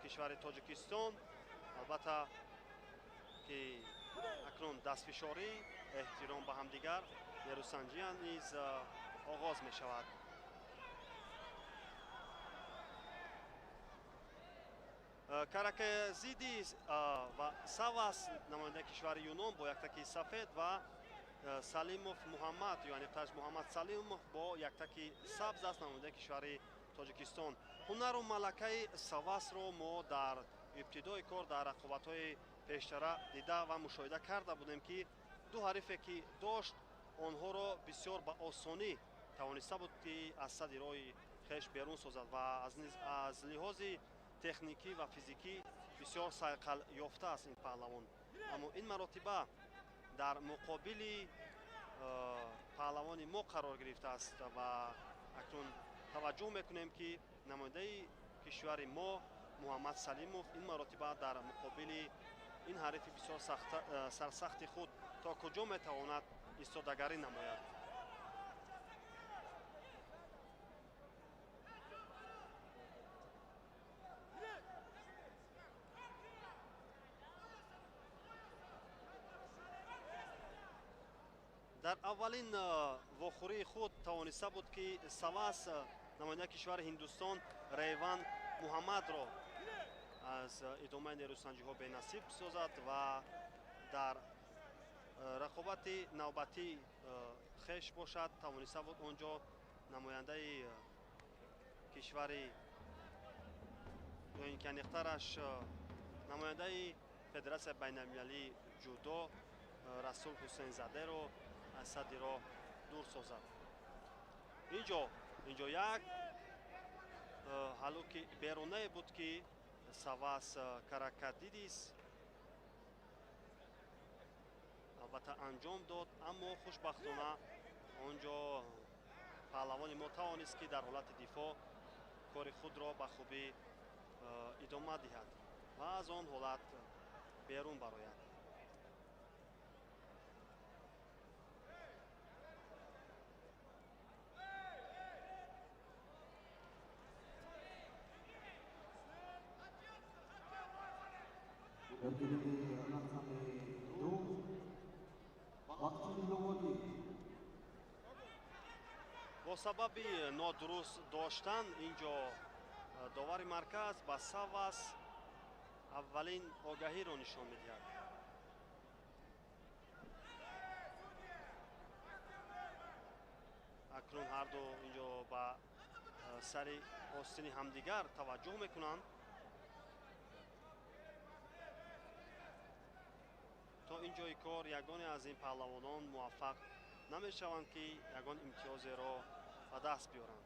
кишвари Тоҷикистон. Албатта ки акнун дастфишорӣ, эҳтиром ба ҳамдигар, нерӯсанҷия низ оғоз мешавад. Караказиди ва Савас, намояндаи кишвари Юнон бо яктаки сафед ва Салимов Муҳаммад, ё аниқтараш Муҳаммад Салимов бо яктаки сабз аст, намояндаи кишвари Тоҷикистон. Ҳунару малакаи Савасро мо дар ибтидои кор дар рақобатҳои пештара дида ва мушоҳида карда будем, ки ду ҳарифе ки дошт, онҳоро бисёр ба осонӣ тавониста буд, ки аз сади роҳи хеш берун созад ва аз лиҳози техникӣ ва физикӣ бисёр сайқал ёфта аст ин паҳлавон. Аммо ин маротиба дар муқобили паҳлавони мо қарор гирифтааст ва акнун таваҷҷӯҳ мекунем, ки намояндаи кишвари мо Муҳаммад Салимов ин маротиба дар муқобили ин ҳарифи бисёр сарсахти худ то куҷо метавонад истодагарӣ намояд. Дар аввалин вохӯрии худ тавониста буд, ки Савас, намояндаи кишвари Ҳиндустон, Рейван Муҳаммадро аз идомаи нерӯсанҷиҳо бенасиб созад ва дар рақобати навбатӣ хеш бошад тавониста буд он ҷо намояндаи кишвари, ё ин ки аниқтараш намояндаи Федератсияи байналмилалии ҷудо Расул Ҳусейнзадеро аз садди роҳ дур созад. Инҷо як ҳалуки берунае буд, ки Савас Каракадидис албатта анҷом дод, аммо хушбахтона он ҷо паҳлавони мо тавонист, ки дар ҳолати дифоъ кори худро ба хубӣ идома диҳад ва аз он ҳолат берун барояд. Дар гилеми рақами 2 Бахти Ловодӣ. Бо сабаби нодуруст доштан инҷо довари марказ ба Савас аввалин огаҳиро нишон медиҳад. Акнун ҳарду инҷо ба сари остини ҳамдигар таваҷҷӯҳ мекунанд. То ин ҷои кор ягоне аз ин паҳлавонон муваффақ намешаванд, ки ягон имтиёзеро ба даст биёранд.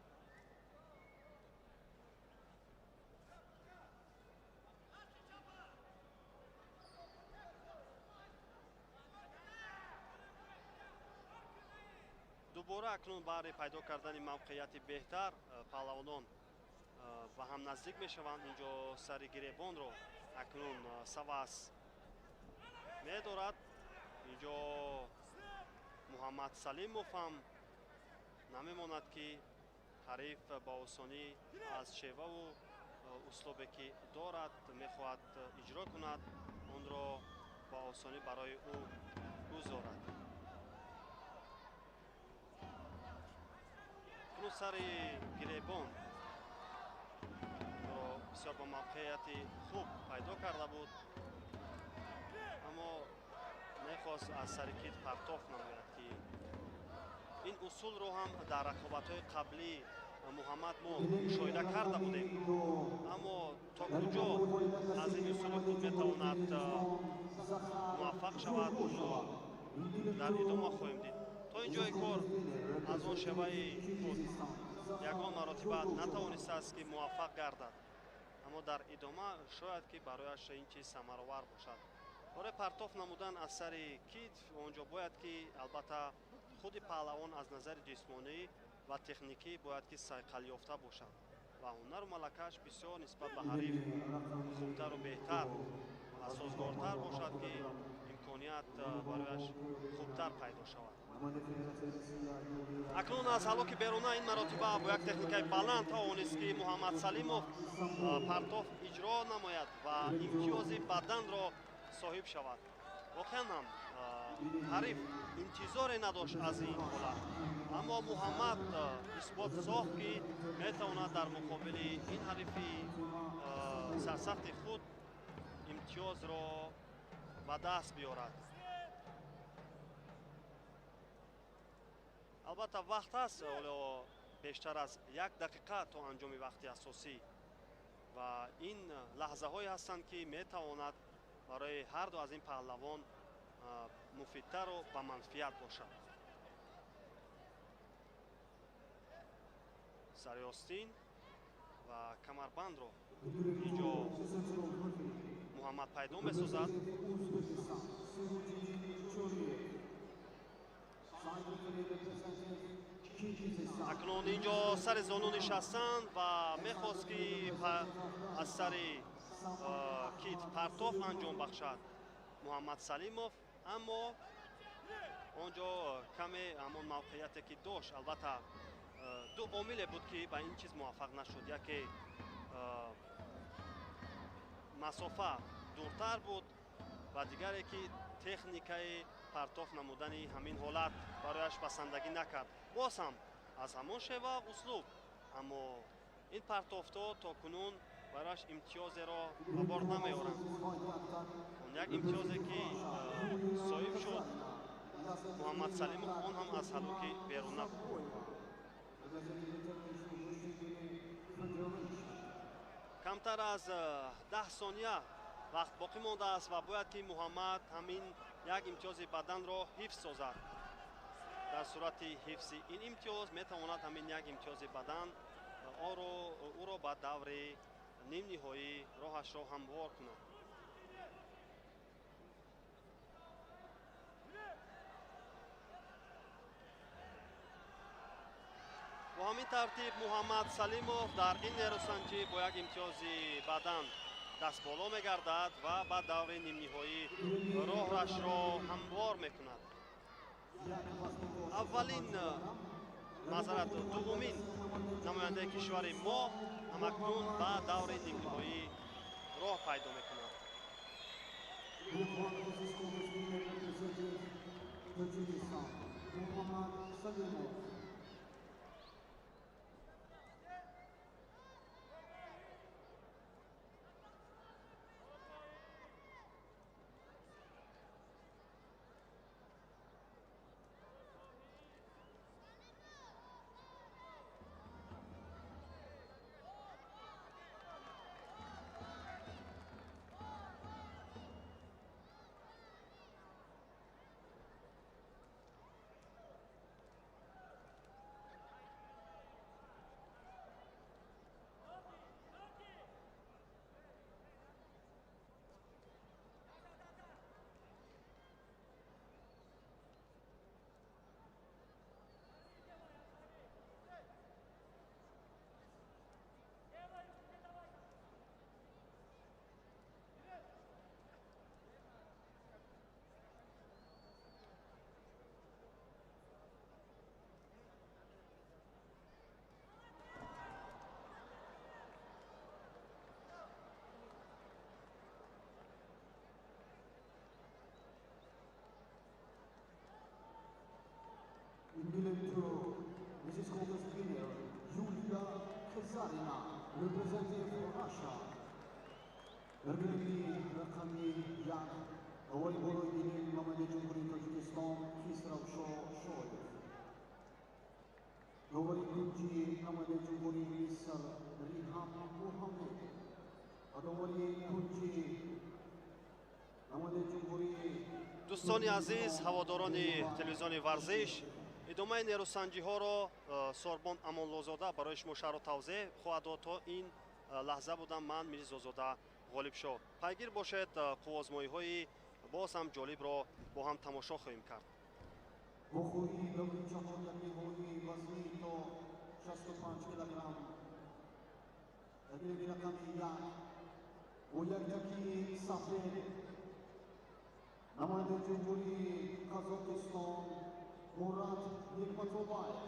Дубора акнун баҳри пайдо кардани мавқеияти беҳтар паҳлавонон ба ҳам наздик мешаванд. Инҷо сари гиребонро акнун Савас медорад. Инҷо Муҳаммад Салимов ҳам намемонад, ки ҳариф ба осонӣ аз шеваву услубе ки дорад мехоҳад иҷро кунад, онро ба осонӣ барои ӯ гузорад. Кунун сари гиребон Худро ба мавқеияти хуб пайдо карда буд, аммо мехост аз сари кит партоф намояд, ки ин усулро ҳам дар рақобатҳои қаблӣ Муҳаммад мо мушоҳида карда будем, аммо то куҷо аз ин усули худ метавонад муваффақ шавад, онро дар идома хоҳем дид. То ин ҷои кор аз он шеваи худ ягон маротиба натавонистааст, ки муваффақ гардад, аммо дар идома шояд ки барояш ин чиз самаровар бошад. Барои партоф намудан аз сари китф он ҷо бояд ки албатта худи паҳлавон аз назари ҷисмонӣ ва техникӣ бояд ки сайқалёфта бошад ва ҳунару малакааш бисёр нисбат ба ҳариф хубтару беҳтар ва созгортар бошад, ки имконият барояш хубтар пайдо шавад. Акнун аз ҳалоки беруна ин маротиба бо як техникаи баланд тавонист, ки Муҳаммад Салимов партоф иҷро намояд ва имтиёзи баданро соҳиб шавад. Воқеан ҳам ҳариф интизоре надошт аз ин ҳолат, аммо Муҳаммад исбот сохт, ки метавонад дар муқобили ин ҳарифи сарсахти худ имтиёзро ба даст биёрад. Албатта вақт аст, ҳоло бештар аз як дақиқа то анҷоми вақти асосӣ, ва ин лаҳзаҳое ҳастанд, ки метавонад барои ҳар ду аз ин паҳлавон муфидтару ба манфиат бошад. Сари остин ва камарбандро ин ҷо Муҳаммад пайдо месозад. Акнун ин ҷо сари зону нишастанд ва мехост, ки аз сари кит партоф анҷом бахшад Муҳаммад Салимов, аммо он ҷо каме ҳамон мавқеияте ки дошт, албатта ду омиле буд, ки ба ин чиз муваффақ нашуд. Яке масофа дуртар буд ва дигаре ки техникаи партоф намудани ҳамин ҳолат барояш басандагӣ накард. Боз ҳам аз ҳамон шева услуб, аммо ин партофтҳо то кунун барояш имтиёзеро ба бор намеоранд. Он як имтиёзе ки соҳиб шуд Муҳаммад Салимов, он ҳам аз ҳалоки беруна буд. Камтар аз 10 сония вақт боқӣ мондааст ва бояд ки Муҳаммад ҳамин як имтиёзи баданро ҳифз созад. Дар сурати ҳифзи ин имтиёз метавонад ҳамин як имтиёзи бадан ӯро ба даври нимниҳоӣ роҳашро ҳамвор кунад. Бо ҳамин тартиб Муҳаммад Салимов дар ин нерӯсанҷӣ бо як имтиёзи бадан дастболо мегардад ва ба даври нимниҳоӣ роҳашро ҳамвор мекунад. Аввалин, маъзарат, дуввумин намояндаи кишвари мо ҳамакнун ба даври нимниҳоӣ роҳ пайдо мекунад. Mrs. Contest winner, Julia Kazarina, representing for Russia. Дар гилеми рақами 1 довари болои гилем намояндаи Ҷумҳурии Тоҷикистон Хисравшо Шоев, довари кунҷи намояндаи Ҷумҳурии Миср Риҳам Муҳаммед ва довари кунҷи намояндаи Ҷумҳурии. Дӯстони азиз, ҳаводорони телевизиони Варзиш, идомаи нерӯсанҷиҳоро Сорбон Амонлозода барои шумо шарҳу тавзеҳ хоҳад дод. То ин лаҳза будам ман, Мирзозода Ғолибшоҳ. Пайгир бошед, қуввозмоиҳои боз ҳам ҷолибро бо ҳам тамошо хоҳем кард. Вохӯрии даври чаҳор дар ниҳоии вазни то 65 килограмм. Дар гилеми рақами 1 бо яктаки сафед намояндаи Ҷумҳурии Қазоқистон Мурат Нигматуллаев,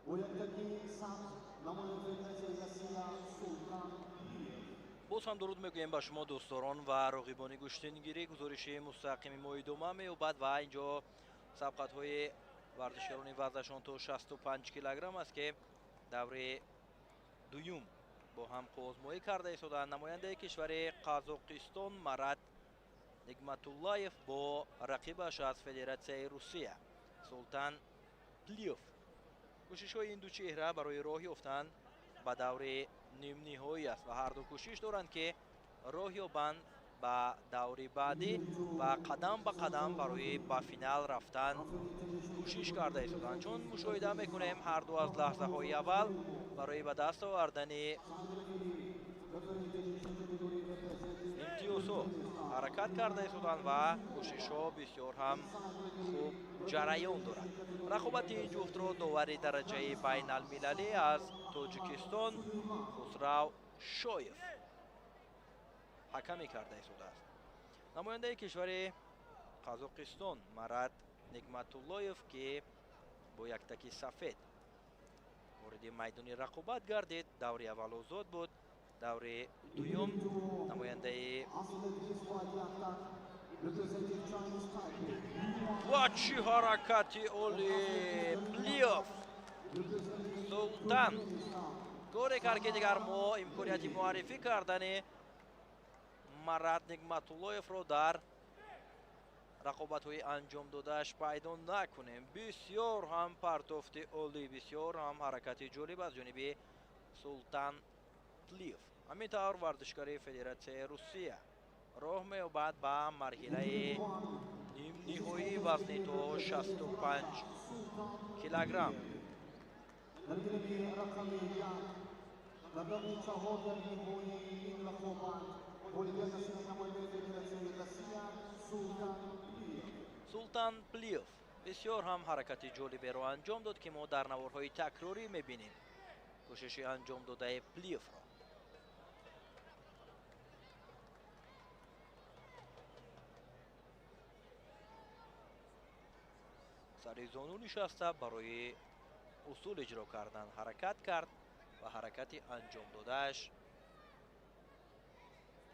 бо яктаки сабз намояндаи Федератсияи Россия Султан Плиев. Боз ҳам дуруд мегӯем ба шумо, дӯстдорон ва роғибони гӯштингирӣ. Гузориши мустақими мо идома меёбад ва инҷо сабқатҳои варзишгарони вазнашон то 65 килограмм аст, ки даври дуюм бо ҳам қуввозмоӣ карда истодаанд. Намояндаи кишвари Қазоқистон Марат Нигматуллаев бо рақибаш аз Федератсияи Русия Султан Плиев. Кӯшишҳои ин ду чеҳра барои роҳ ёфтан ба даври нимниҳоӣ аст ва ҳарду кӯшиш доранд, ки роҳ ёбанд ба даври баъдӣ ва қадам ба қадам барои ба финал рафтан кӯшиш карда истоданд. Чун мушоҳида мекунем, ҳарду аз лаҳзаҳои аввал барои ба даст овардани имтиёзҳо ҳаракат карда истоданд ва кӯшишҳо бисёр ҳам хуб ҷараён дорад. Рақобати ин ҷуфтро довари дараҷаи байналмилалӣ аз Тоҷикистон Хусрав Шоев ҳакамӣ карда истодааст. Намояндаи кишвари Қазоқистон Марат Нигматуллоев, ки бо яктаки сафед вориди майдони рақобат гардид, даври аввал озод буд, даври дуюм намояндаи. Ва чӣ ҳаракати оли! Плиев Султан коре кард, ки дигар мо имконияти муаррифӣ кардани Марат Нигматуллоевро дар рақобатҳои анҷом додааш пайдо накунем. Бисёр ҳам партофти олӣ, бисёр ҳам ҳаракати ҷолиб аз ҷониби Султан Плиев. Ҳамин тавр варзишгари Федератсияи Русия роҳ меёбад ба марҳилаи нимниҳоии вазни то 65 килограмм. Дар гилеми рақами 1 дар даври чаҳор дар ниҳоии ин рақобат ғолибият насиби намояндаи Федератсияи Россия Султан Плиев. Султан Плиев бисёр ҳам ҳаракати ҷолиберо анҷом дод, ки мо дар наворҳои такрорӣ мебинем кӯшиши анҷом додаи Плиевро. Сари зону нишаста барои усул иҷро кардан ҳаракат кард ва ҳаракати анҷом додааш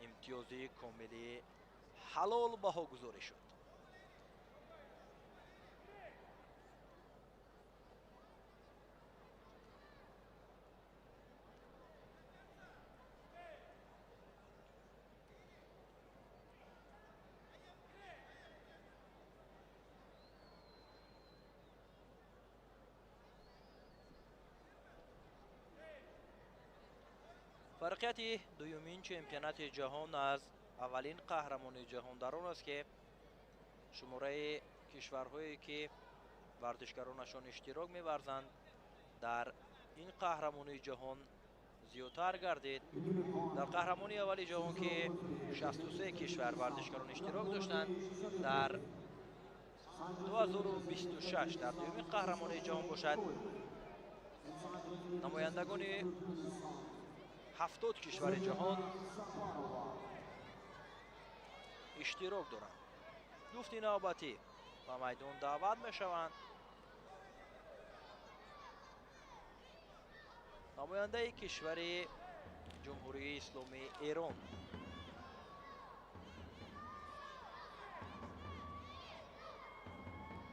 имтиёзи комили ҳалол баҳогузорӣ шуд. Фарқияти дуюмин чемпионати ҷаҳон аз аввалин қаҳрамони ҷаҳон дар он аст, ки шумораи кишварҳое, ки варзишгаронашон иштирок меварзанд дар ин қаҳрамонии ҷаҳон, зиёдтар гардид. Дар қаҳрамонии аввали ҷаҳон, ки 63 кишвар варзишгарон иштирок доштанд, дар 2026 дар дуюмин қаҳрамонии ҷаҳон бошад, намояндагони 70 кишвари ҷаҳон иштирок доранд. Ҷуфти навбатӣ ба майдон даъват мешаванд. Намояндаи кишвари Ҷумҳурии Исломии Эрон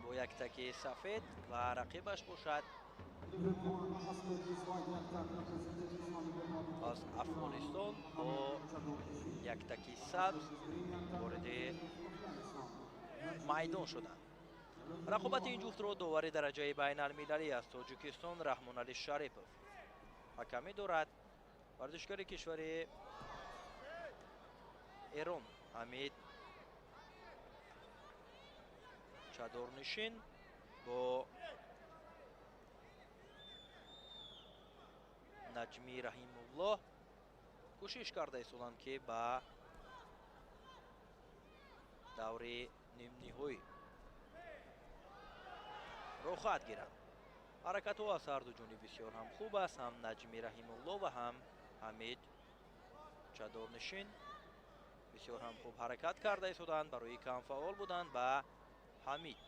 бо яктаки сафед ва рақибаш бошад аз Афғонистон бо яктаки сабз вориди майдон шуданд. Рақобати ин ҷуфтро довари дараҷаи байналмилалӣ аз Тоҷикистон Раҳмонали Шарипов ҳакамӣ дорад. Варзишгари кишвари Эрон Ҳамид Чадорнишин бо Наҷми Раҳимуллоҳ кӯшиш карда истоданд, ки ба даври нимниҳоӣ роҳхат гиранд. Ҳаракатҳо аз ҳарду ҷониб бисёр ҳам хуб аст. Ҳам Наҷми Раҳимуллоҳ ва ҳам Ҳамид Чадорнишин бисёр ҳам хуб ҳаракат карда истоданд. Барои камфаъол буданд ба Ҳамид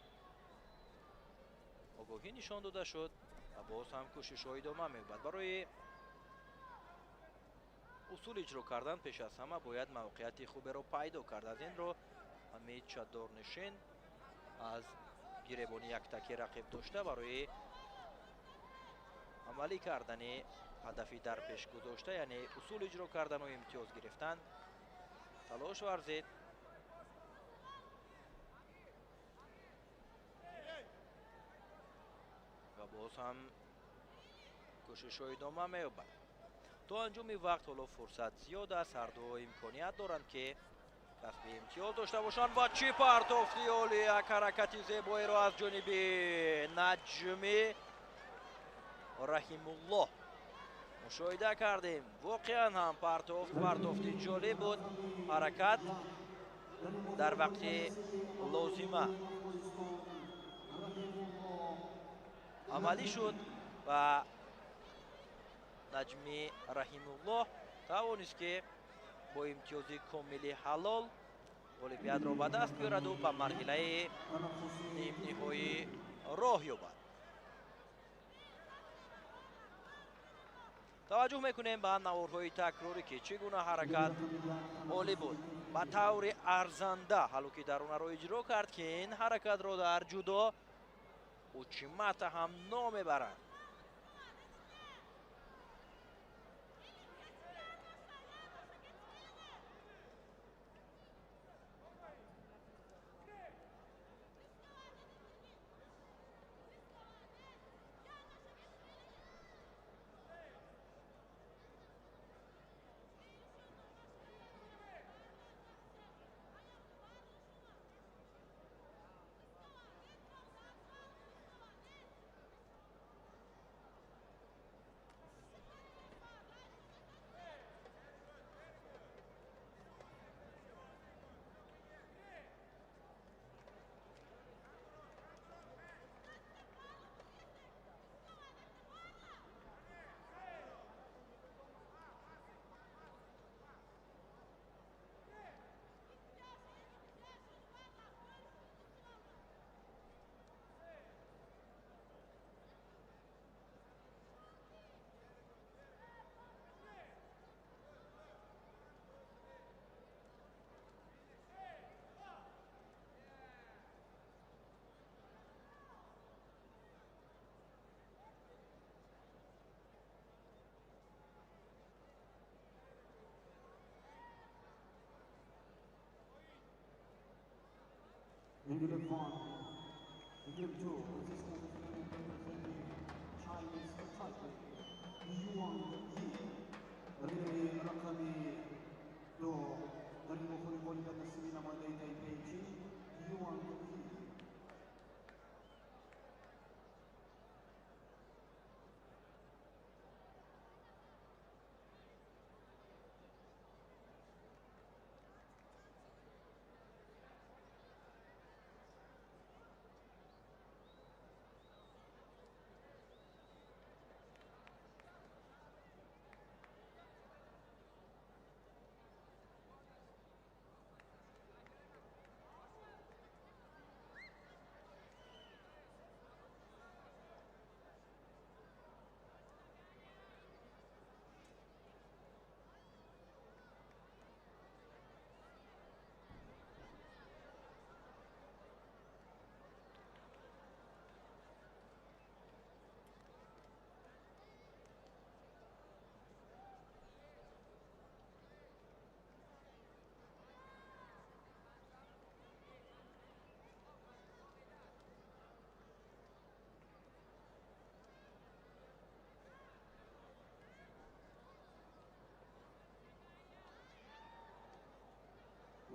огоҳӣ нишон дода шуд ва боз ҳам кӯшишҳо идома меёбад. Барои усул иҷро кардан пеш аз ҳама бояд мавқеияти хуберо пайдо кард. Аз ин рӯ Ҳамид Чадорнишин аз гиребони яктаки рақиб дошта барои амалӣ кардани ҳадафи дар пеш гузошта, яъне усул иҷро кардану имтиёз гирифтан талош варзид. Ва боз ҳам кӯшишҳо идома меёбад. То анҷоми вақт ҳоло фурсат зиёд аст. Ҳарду имконият доранд, ки касби имтиёз дошта бошанд. Ва чӣ партофти олӣ! Як ҳаракати зебоеро аз ҷониби Наҷми Раҳимуллоҳ мушоҳида кардем. Воқеан ҳам партофти ҷолиб буд. Ҳаракат дар вақти лозима амалӣ шуд ва Наҷми Раҳимуллоҳ тавонист, ки бо имтиёзи комили ҳалол ғолибиятро ба даст биёраду ба марҳилаи нимниҳоӣ роҳ ёбад. Таваҷҷӯҳ мекунем ба наворҳои такрорӣ, ки чӣ гуна ҳаракат олӣ буд. Ба таври арзанда ҳалуки дарунаро иҷро кард, ки ин ҳаракатро дар ҷудо учимата ҳам номебаранд. In group 1, in group 2, it is representing Chinese Taipei, Yuan Yi, رمي رقم 2 در مخور غالبیت نصیبی نماینده تایپی چین، یوان یی.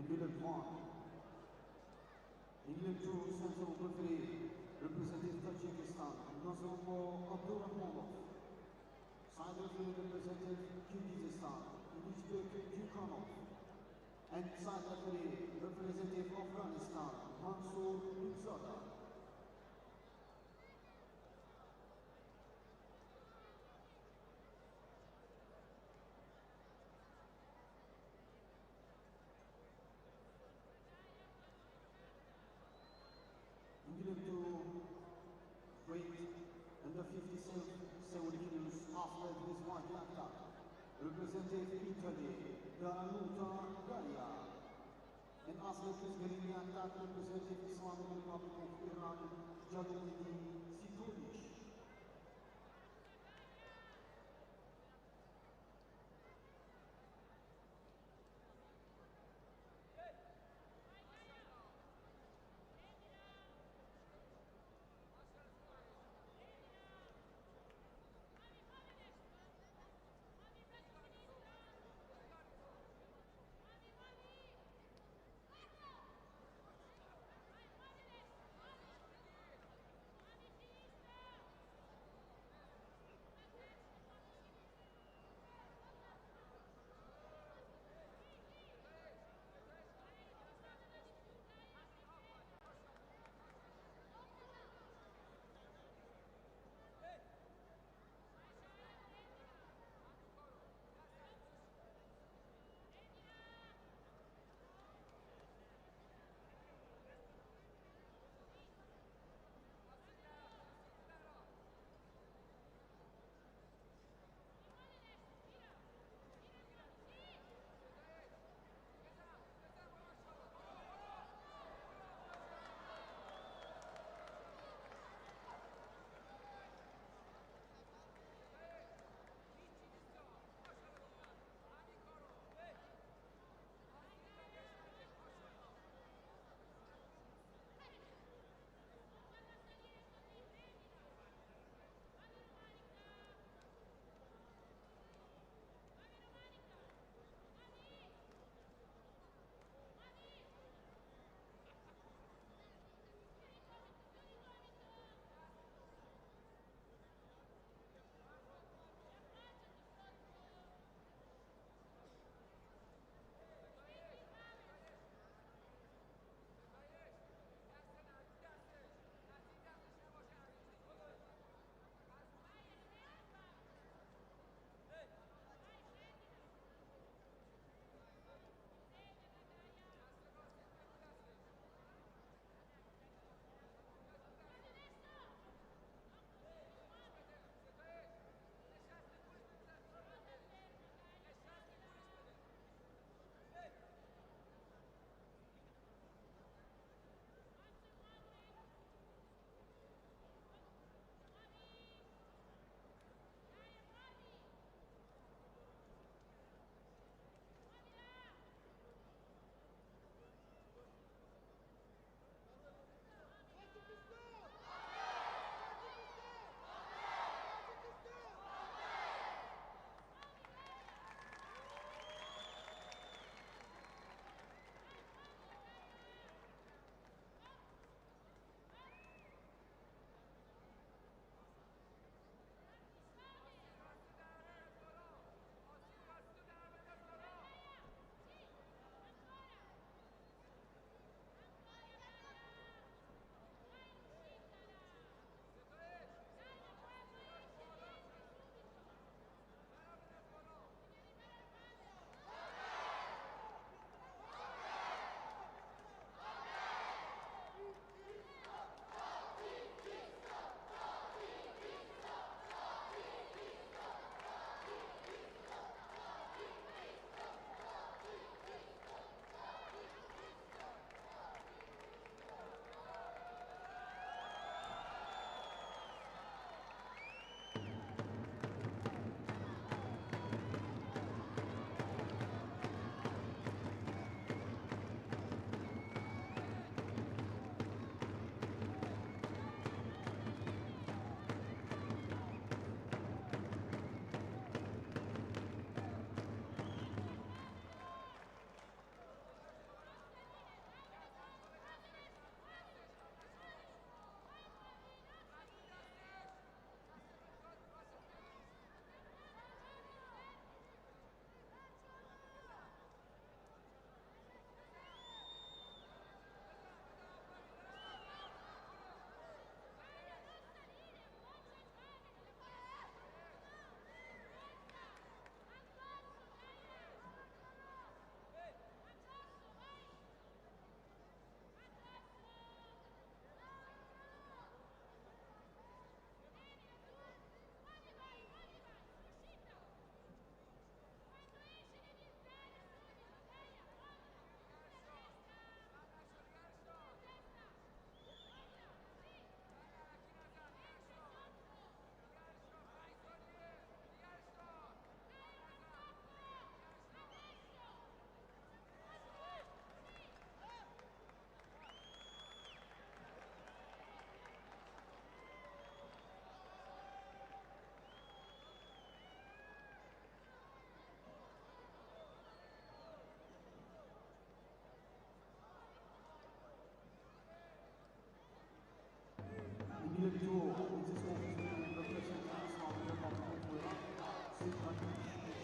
Lip 1. In lip 2, central referee, representing Tajikistan, Nazrullah Abdurrahmanov. Side referee representing Kyrgyzstan, Uluzbek Dyukanov. And side referee representative Afghanistan, Mansur Nuzada. In lip 2, weight under 57 kilos, athlete with white laptop, representative Italy, Garanuta Gaia. And athlete with green laptop, representative Islamic Republic of Iran, Jaloliddin Sitoyish.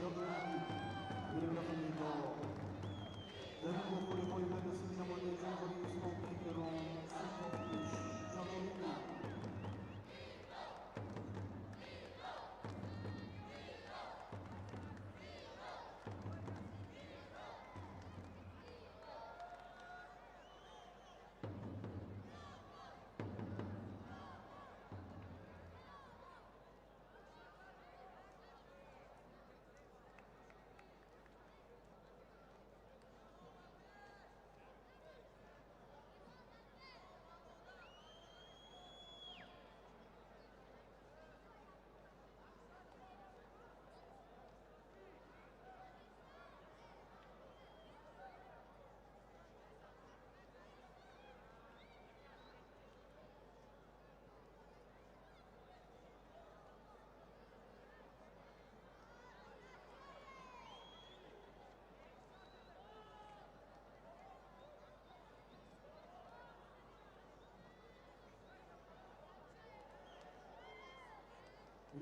Germany. رقم 2 در این بخوری‌های نصیب نماینده جمهوری اسلامی ایران ستایش جلالی.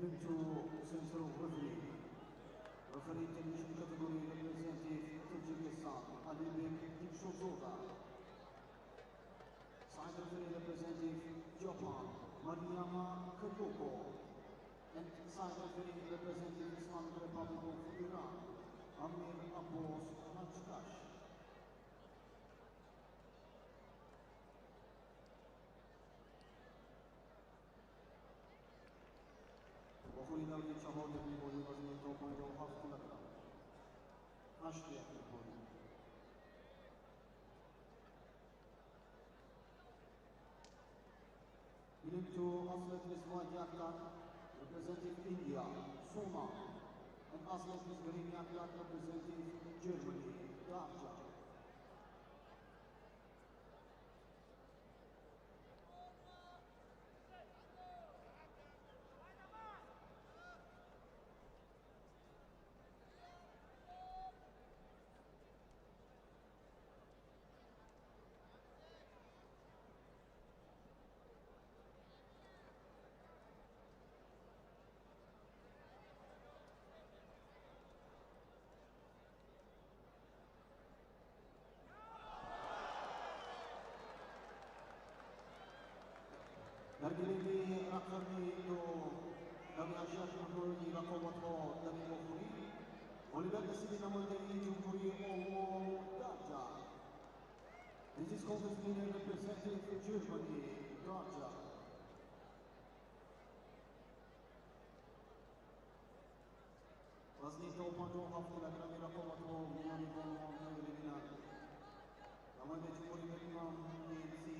Into central referee, referee international category representative Tajikistan, Alibek Dikshozova. Side referee representative Japan, Mariama Kayoko. And side referee representative Islamic Republic of Iran, Amir Abbas Najkash. بخوری دوری 4 نیمایی وزن تا 57 کیلوگرم. 8 نیمایی. Into athlete with white yaktak representing India, Soma, and athlete with green yaktak representing Germany, Darja. در گلیم رقم 2 در 8 نمایی رقابت‌ها در این بخوری غالبیت نصیب نماینده جمهوری آلمان درجا. This is contest winner representing Germany, Darja. وزن تا 57 کیلوگرم رقابت‌ها میان بانوان تایید نماینده جمهوری ویتنام نینسی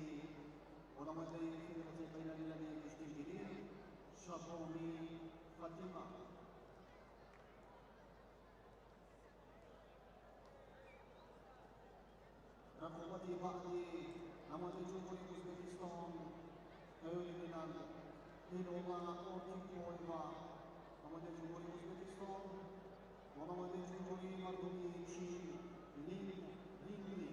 و نماینده فدراسیون بین‌المللی کشتیگیری شابانی فاطمه. رقابت بعدی نماینده جمهوری ازبکستان تایید هیلولا اورتیکویوا نماینده جمهوری ازبکستان و نماینده جمهوری مردمی چین لین لینگلی.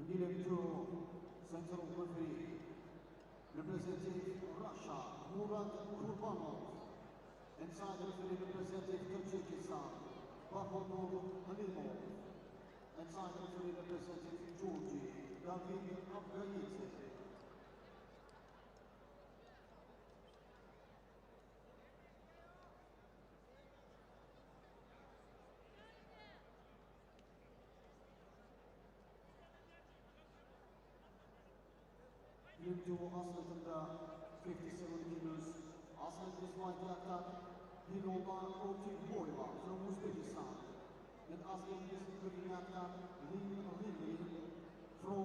Dealing to central referee, representative Russia, Murad Kurbanov, inside referee representative Tajikistan, Bahodur Halimov, inside referee representative Georgia, David Abgayidze. Into athlete in the 57 kilos, athlete with white yaktak, Hilola Otiboeva from Uzbekistan, and athlete with green yaktak, Lin Lili from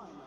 China.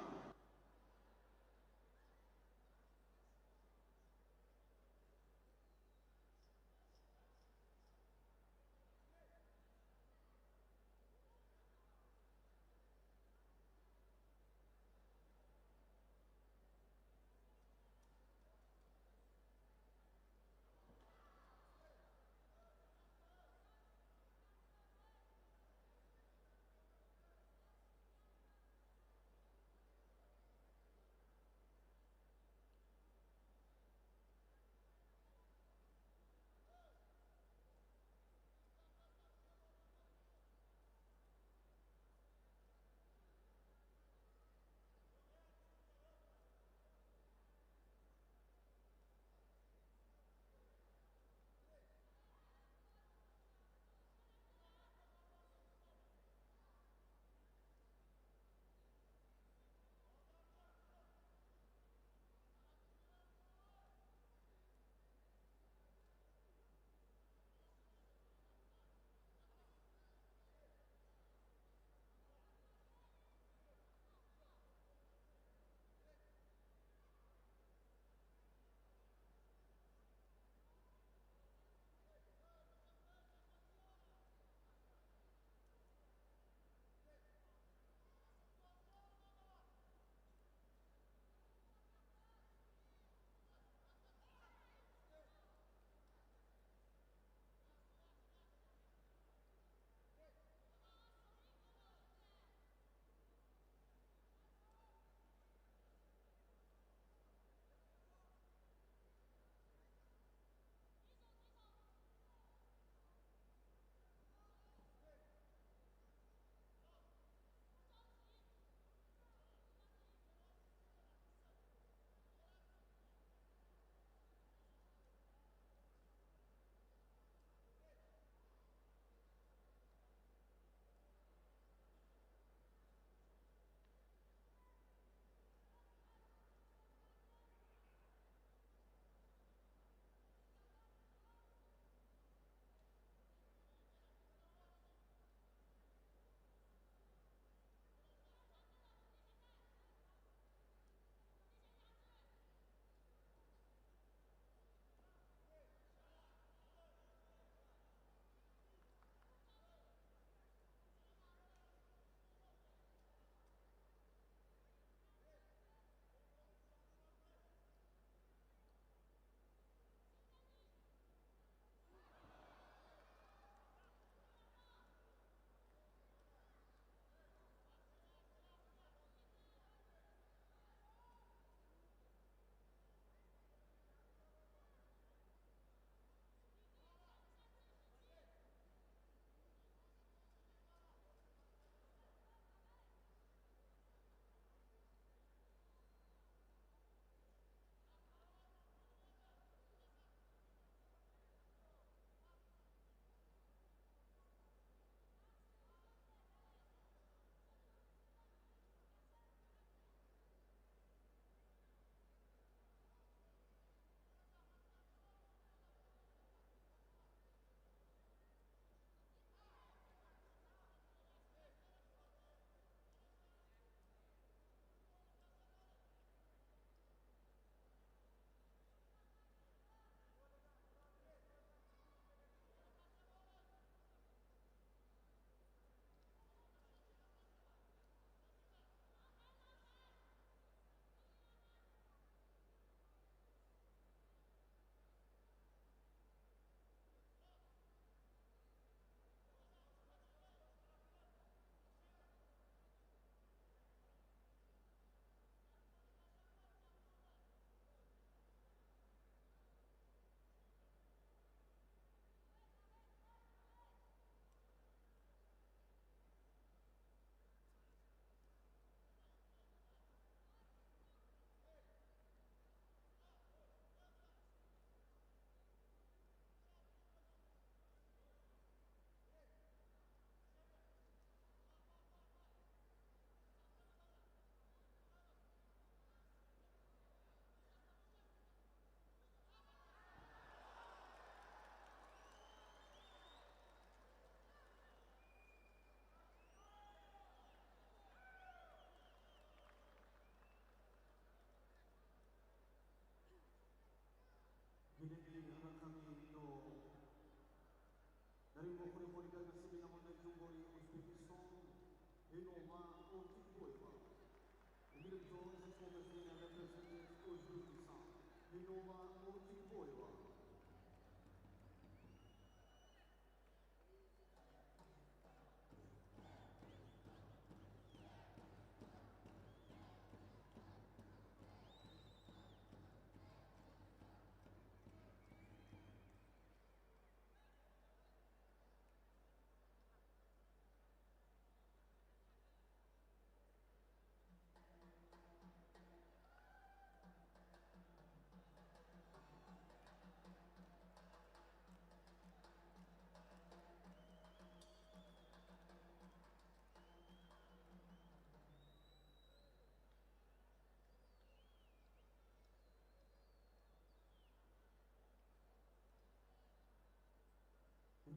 Хилова Уртикбоева.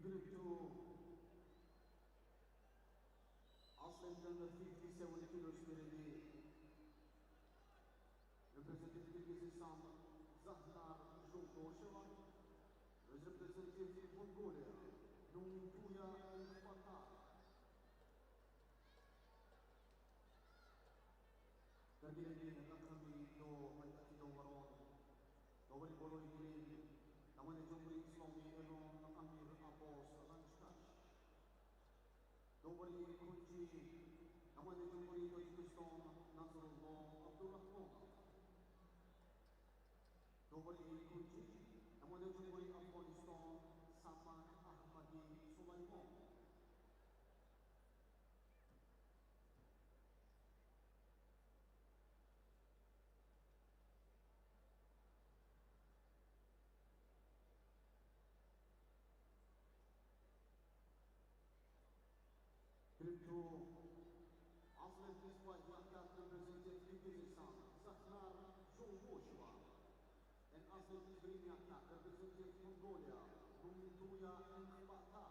Group 2, athlete number 57 kilos Melody, representative Kyrgyzstan, Zahnar Zholtosheva, representative Mongolia, Nuntuya El-Fatah. Дар гилеми рақами 2 ҳайати доварон, довари болои гилем намояндаи Ҷумҳурии Исломии Эрон Амир Аббос Ранҷкаш, довари кунҷӣ намояндаи Ҷумҳурии Тоҷикистон Насрулло Абдурахмонов, довари кунҷӣ намояндаи Ҷумҳурии Афғонистон Самак Аҳмадӣ Сулаймон. Group 2, athlete Misbah Yahya represented Kyrgyzstan, Zahnar Zholtosheva, and athlete Ibrahim Yahya represented Mongolia, Nuntuya El-Fatah.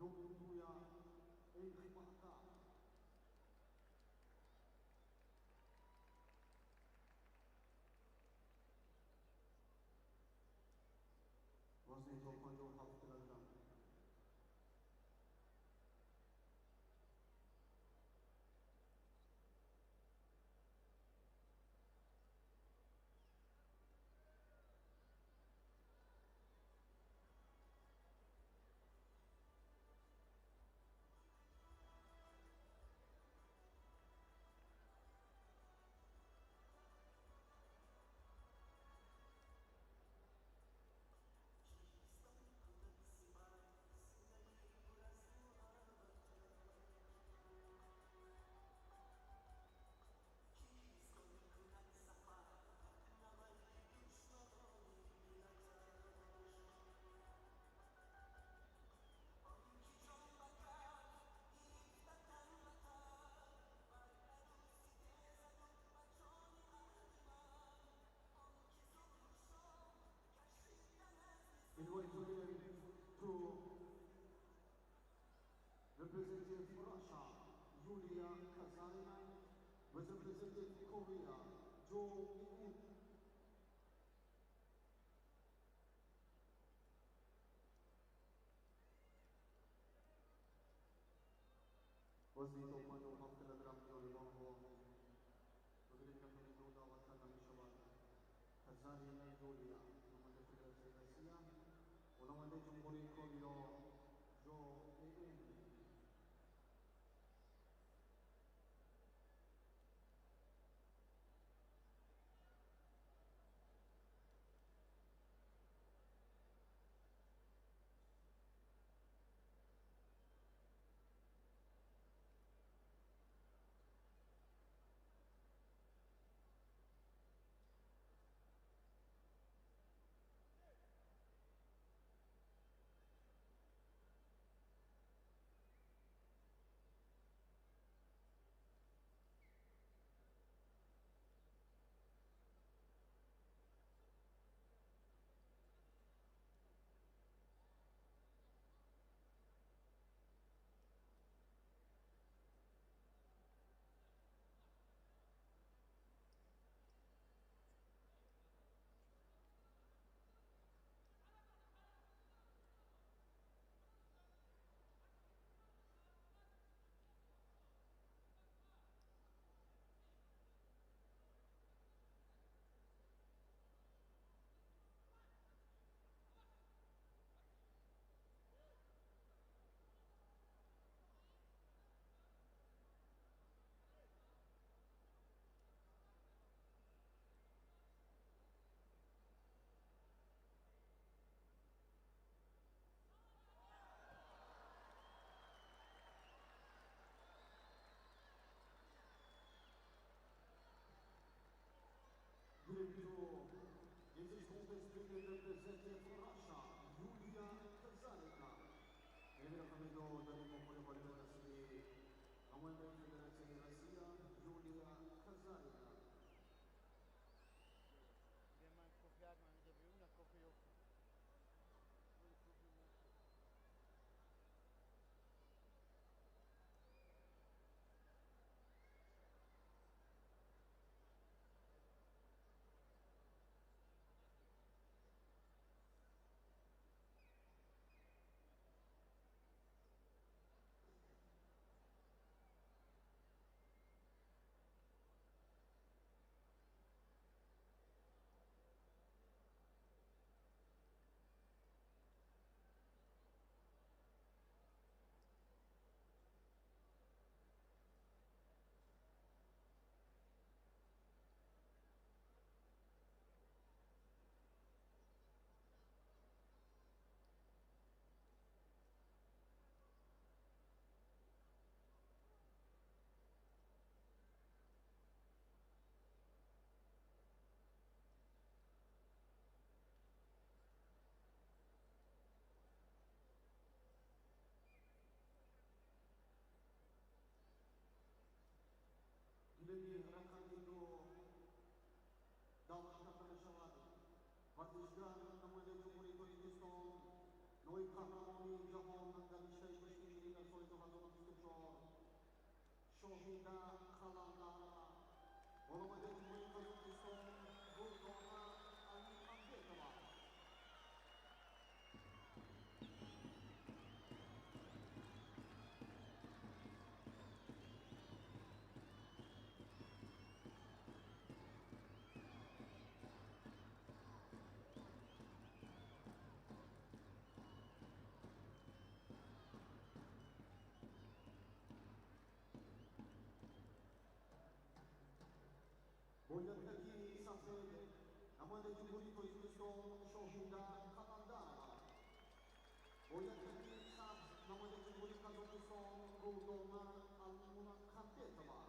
Номдуя Энхбаатар. Вазни то 57 килограмм. In weight to representative Russia, Yulia Kazarina, with representative Korea, Jo Mi-un. Вазни то 57 килограмм миёнибонҳо вазири капитани даъват карда мешавад Казарина Юлия, намояндаи Федератсияи Россия, ва намояндаи Ҷумҳурии Корея Ҷо Ми-ун. Representative Russia, Yulia Kazarina. Намояндаи Федератсияи Россия Юлия Казарина. Гилеми рақами ду даъват карда мешавад. Варзишгар, намояндаи Ҷумҳурии Тоҷикистон, ноиб қаҳрамони ҷаҳон дар риштаи Бо намояндаи Ҷумҳурии Қазоқистон Гулдона Алимамбетова. Бо яктаки сафед намояндаи Ҷумҳурии Тоҷикистон Шоҳида Қаландарова. Бо яктаки сабз намояндаи Ҷумҳурии Қазоқистон Гулдона Алмунақамбетова.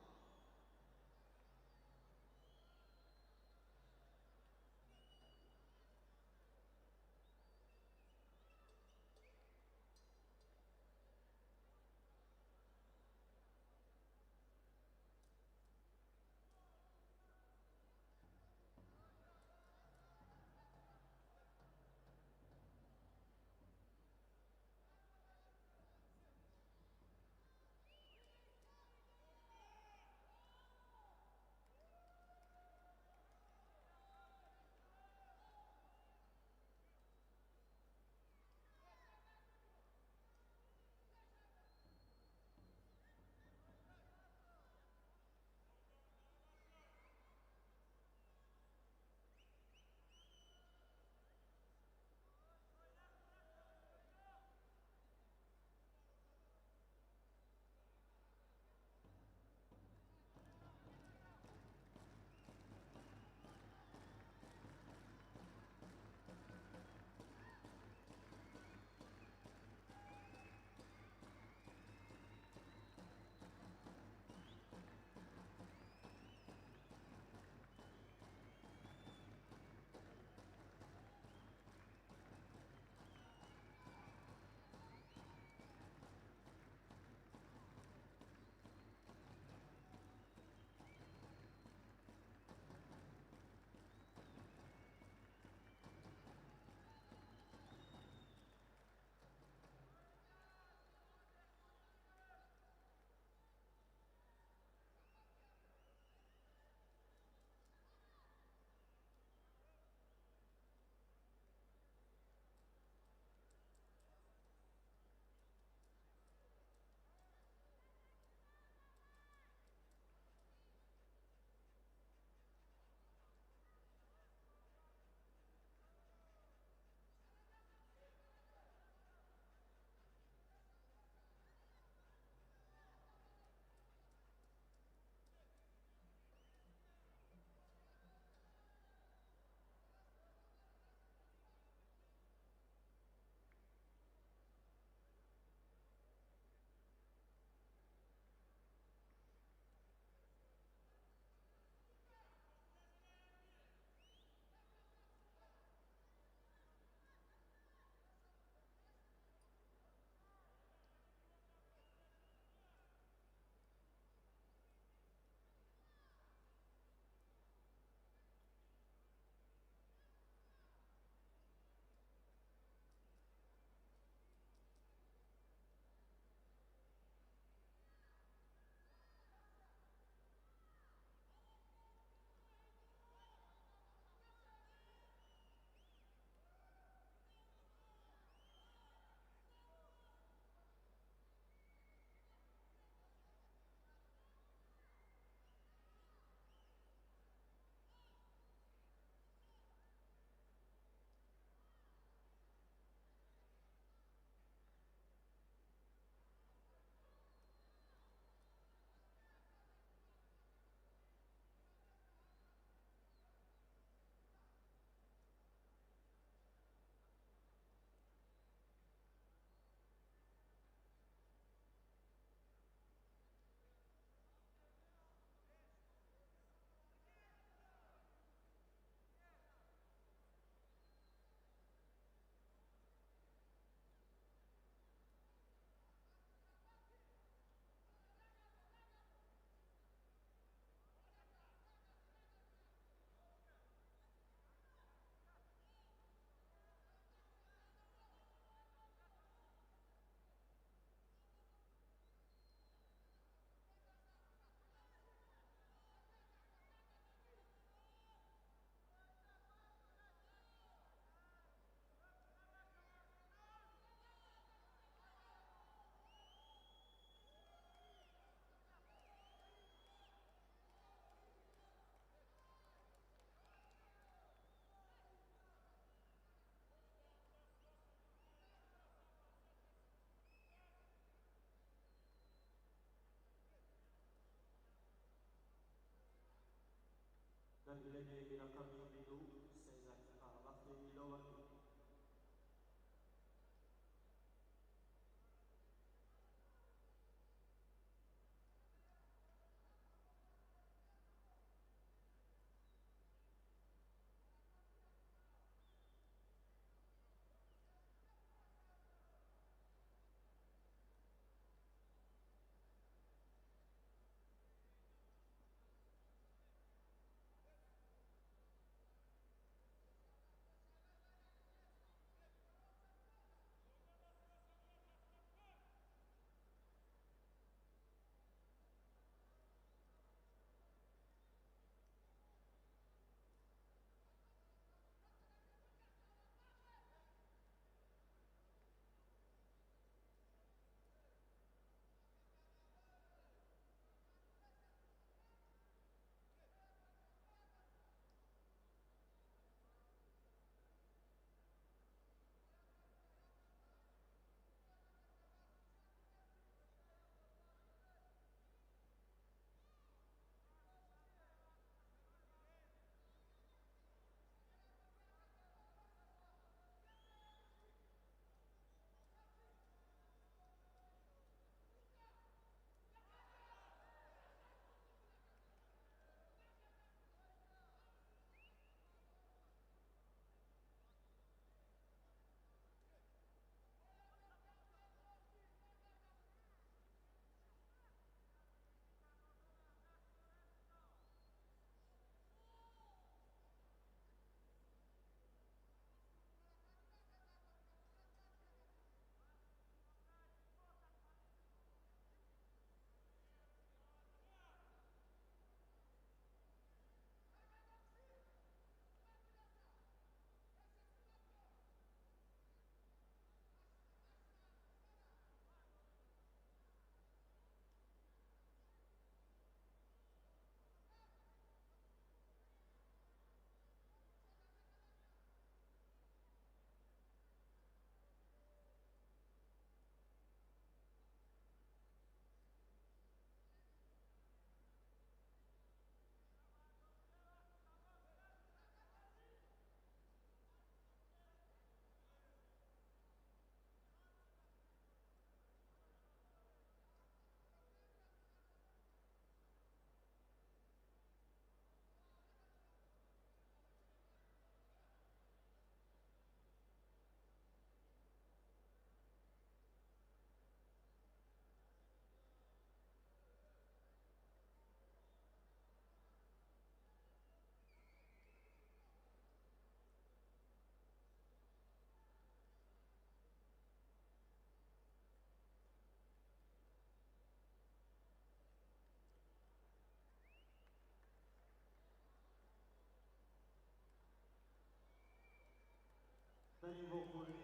вохӯрӣ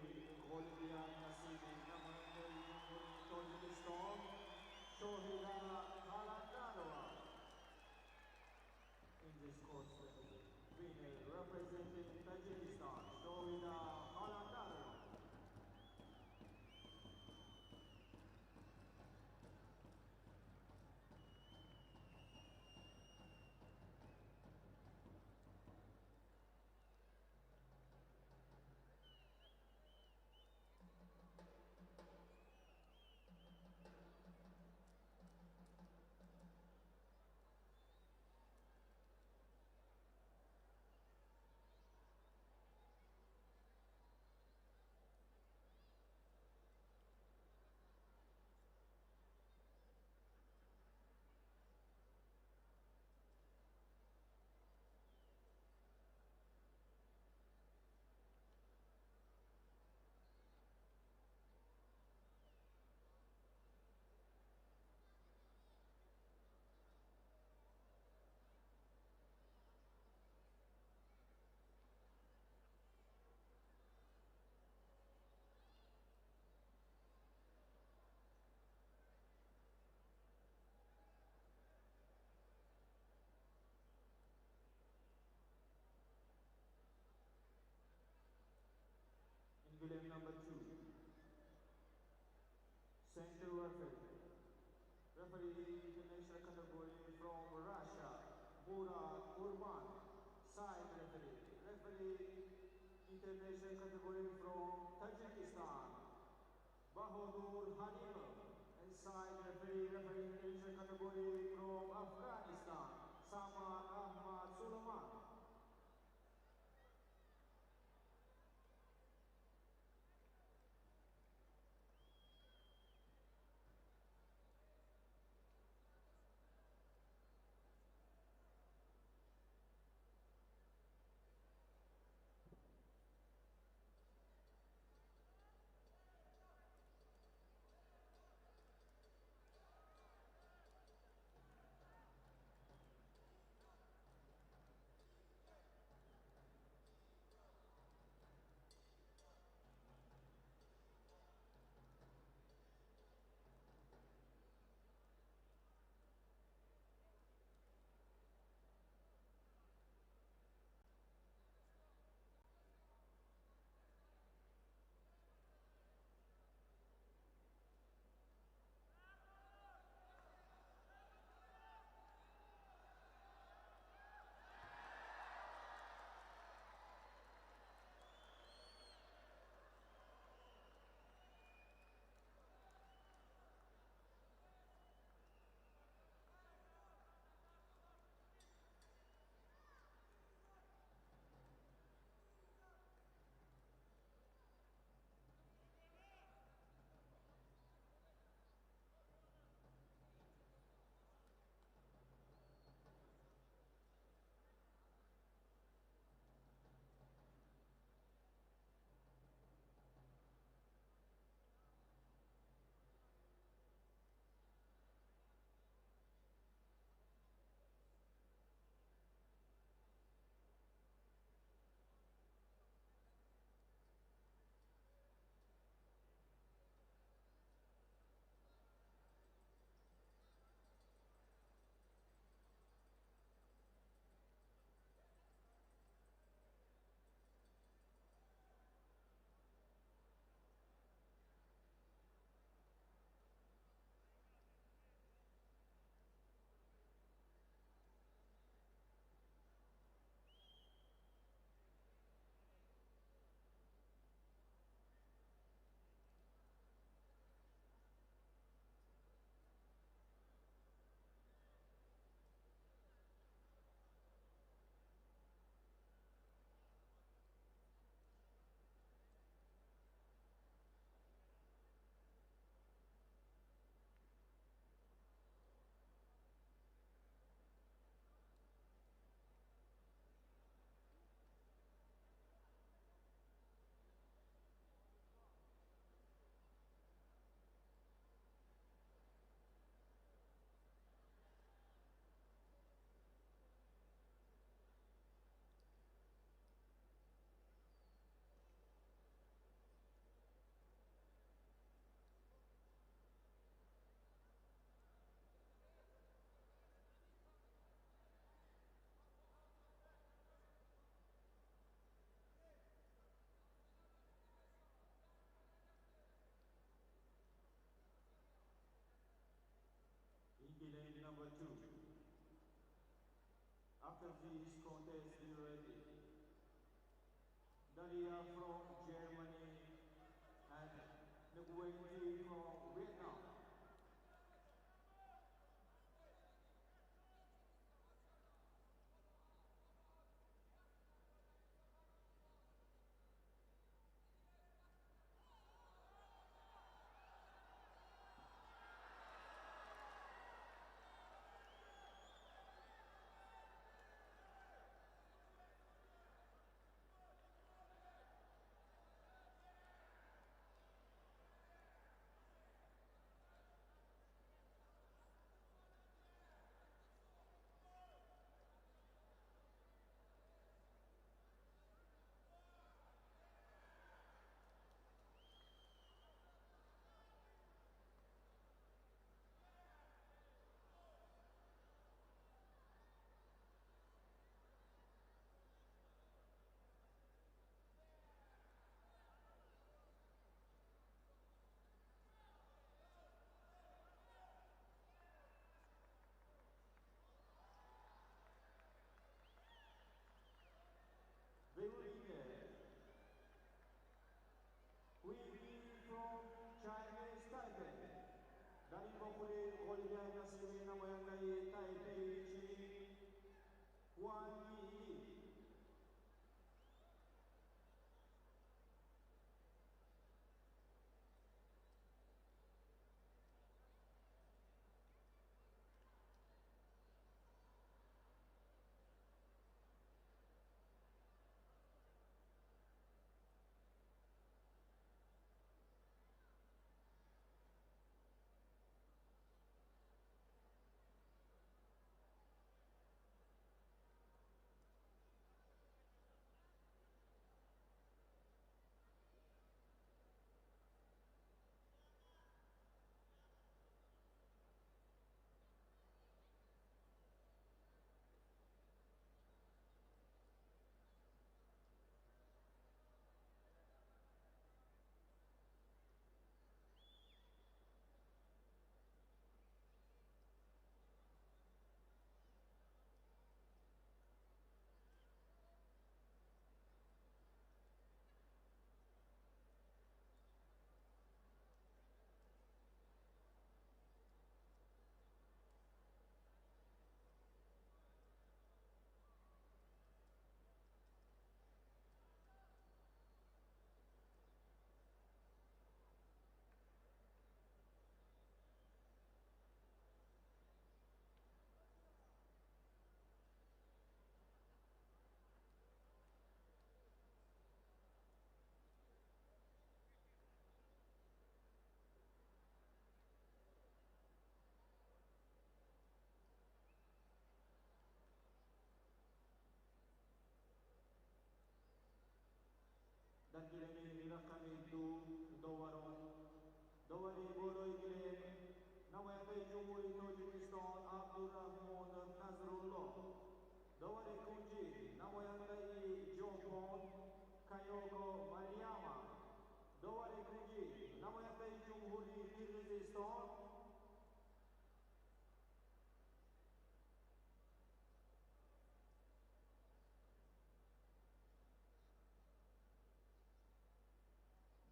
ғолибият насиби намояндаи Ҷумҳурии Тоҷикистон Шоҳида Қаландарова. In this course, winner representing Tajikistan, Shohida Qalandarova. Game number 2. Center referee. Referee international category from Russia, Murat Urban. Side referee. Referee international category from Tajikistan, Bahodur Halimov. And side referee, referee international category from Afghanistan, Samar Ahmad Suleiman. After this contest be ready. Dalia from Germany and Nguyen Thi from Vietnam. Chinese Taipei. Дар ин вохӯрӣ ғолибияти насиби намояндаи Тайпеи Чин Хуан Йи. Дар гилеми рақами 2 доварон довари болои гилем намояндаи Ҷумҳурии Тоҷикистон Абдураҳмон Назрулло, довари кунҷӣ намояндаи Ҷопон Кайоко Марияма, довари кунҷӣ намояндаи Ҷумҳурии Қирғизистон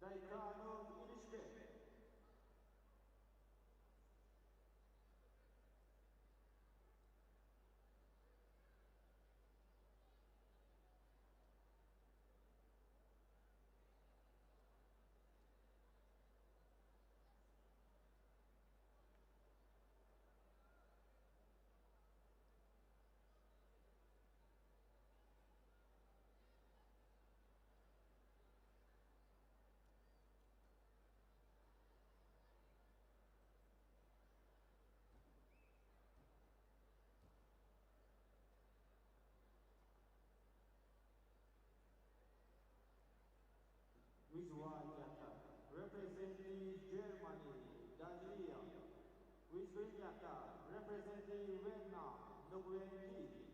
Дайканов Илишбек. With white yaka, representing Germany, Dalia. With green yaka, representing Vietnam, Nguyen Thi.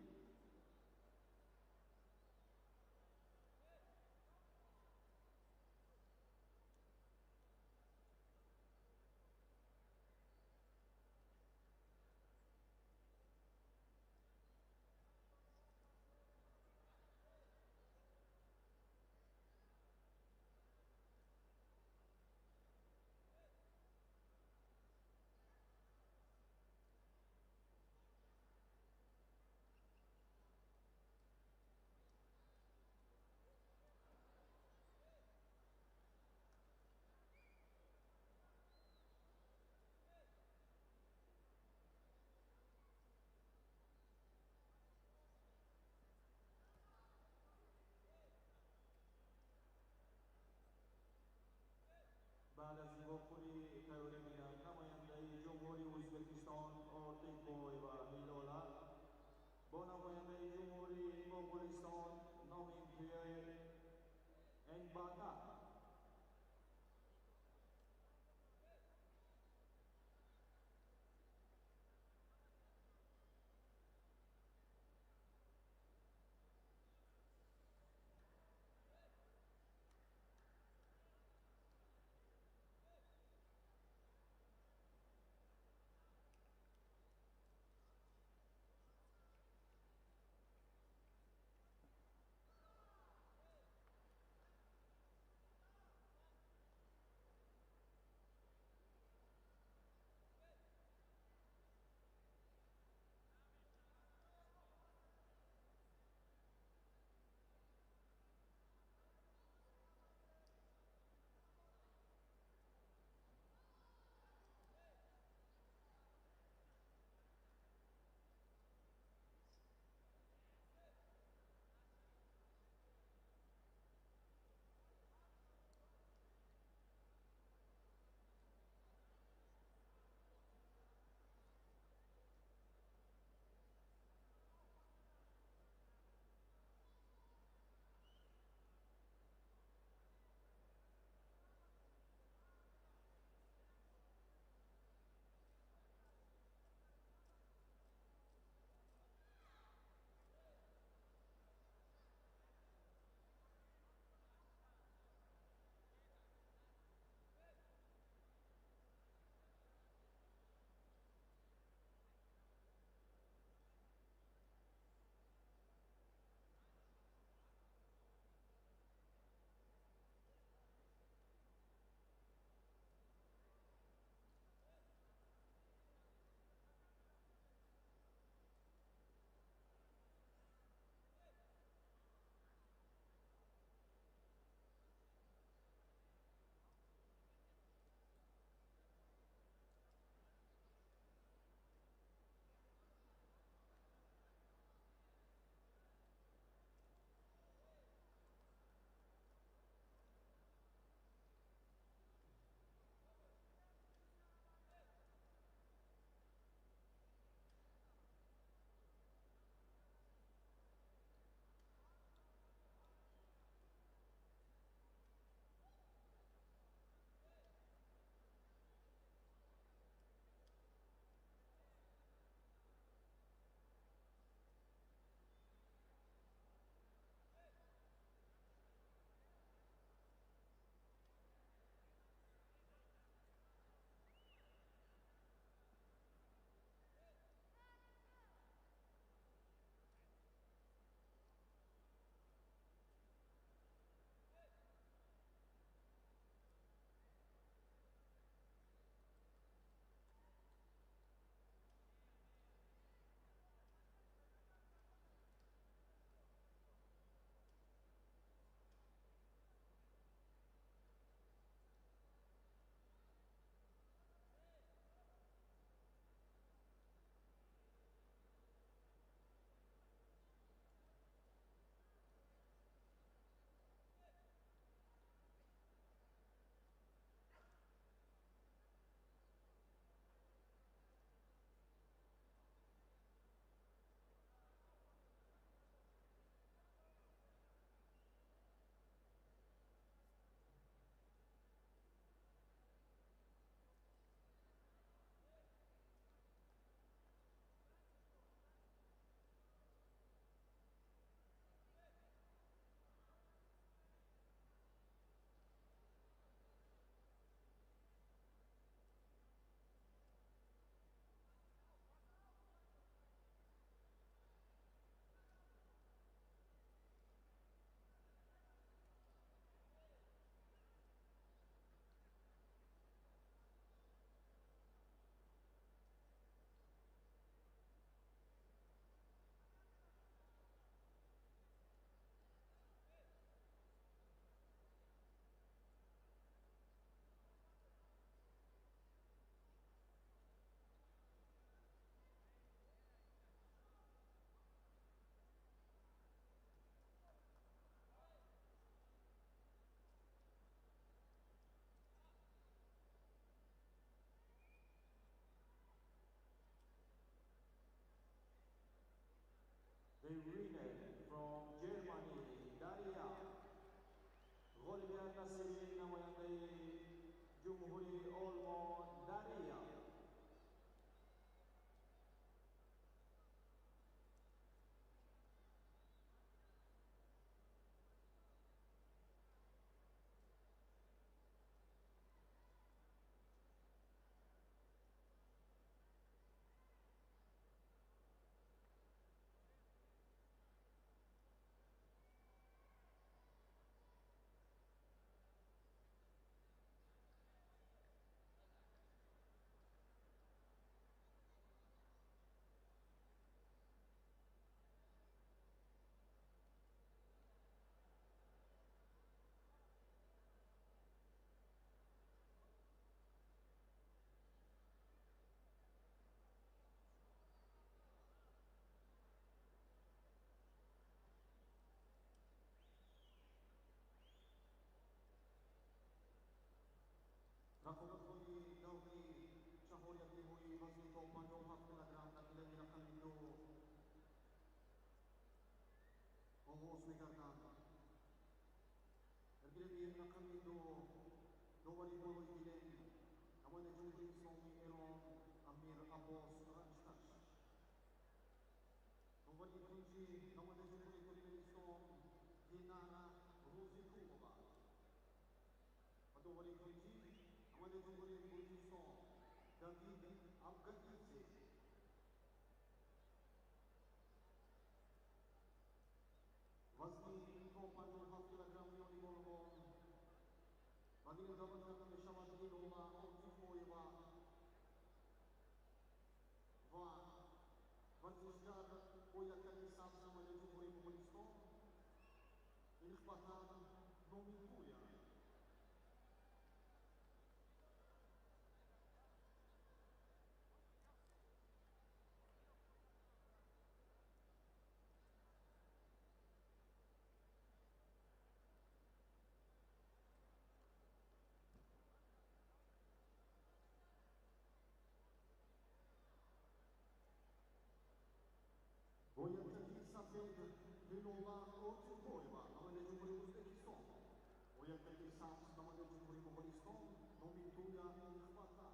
The winner from Germany, Daria. Ғолибият насиби намояндаи Ҷумҳурии Олмон Дария. Рақобатҳои даври чаҳорякниҳои вазни то 57 килограмм дар гилеми рақами 2 оғоз мегарданд. Дар гилеми рақами 2 довари болои гилем намояндаи Ҷумҳурии Исломии Эрон Амир Аббос Ранҷкаш, довари кунҷӣ намояндаи Ҷумҳурии Туркманистон Динара Рӯзикулова ва довари кунҷӣ намояндаи Ҷумҳурии Гурҷистон Давид Абгаидзе. Вазни то 57 килограмм миёни бонувон ба гилем даъват карда мешавад Дилола Отифоева ва варзишгар бо яккаи сабз намояндаи Ҷумҳурии Моғулистон Инхбатар Номинтуя. Бо яккаи сафед Дилола Отифоева намояндаи Ҷумҳурии Ӯзбекистон, бо яккаи сабз намояндаи Ҷумҳурии Моғулистон Номинтуя Инхбатар.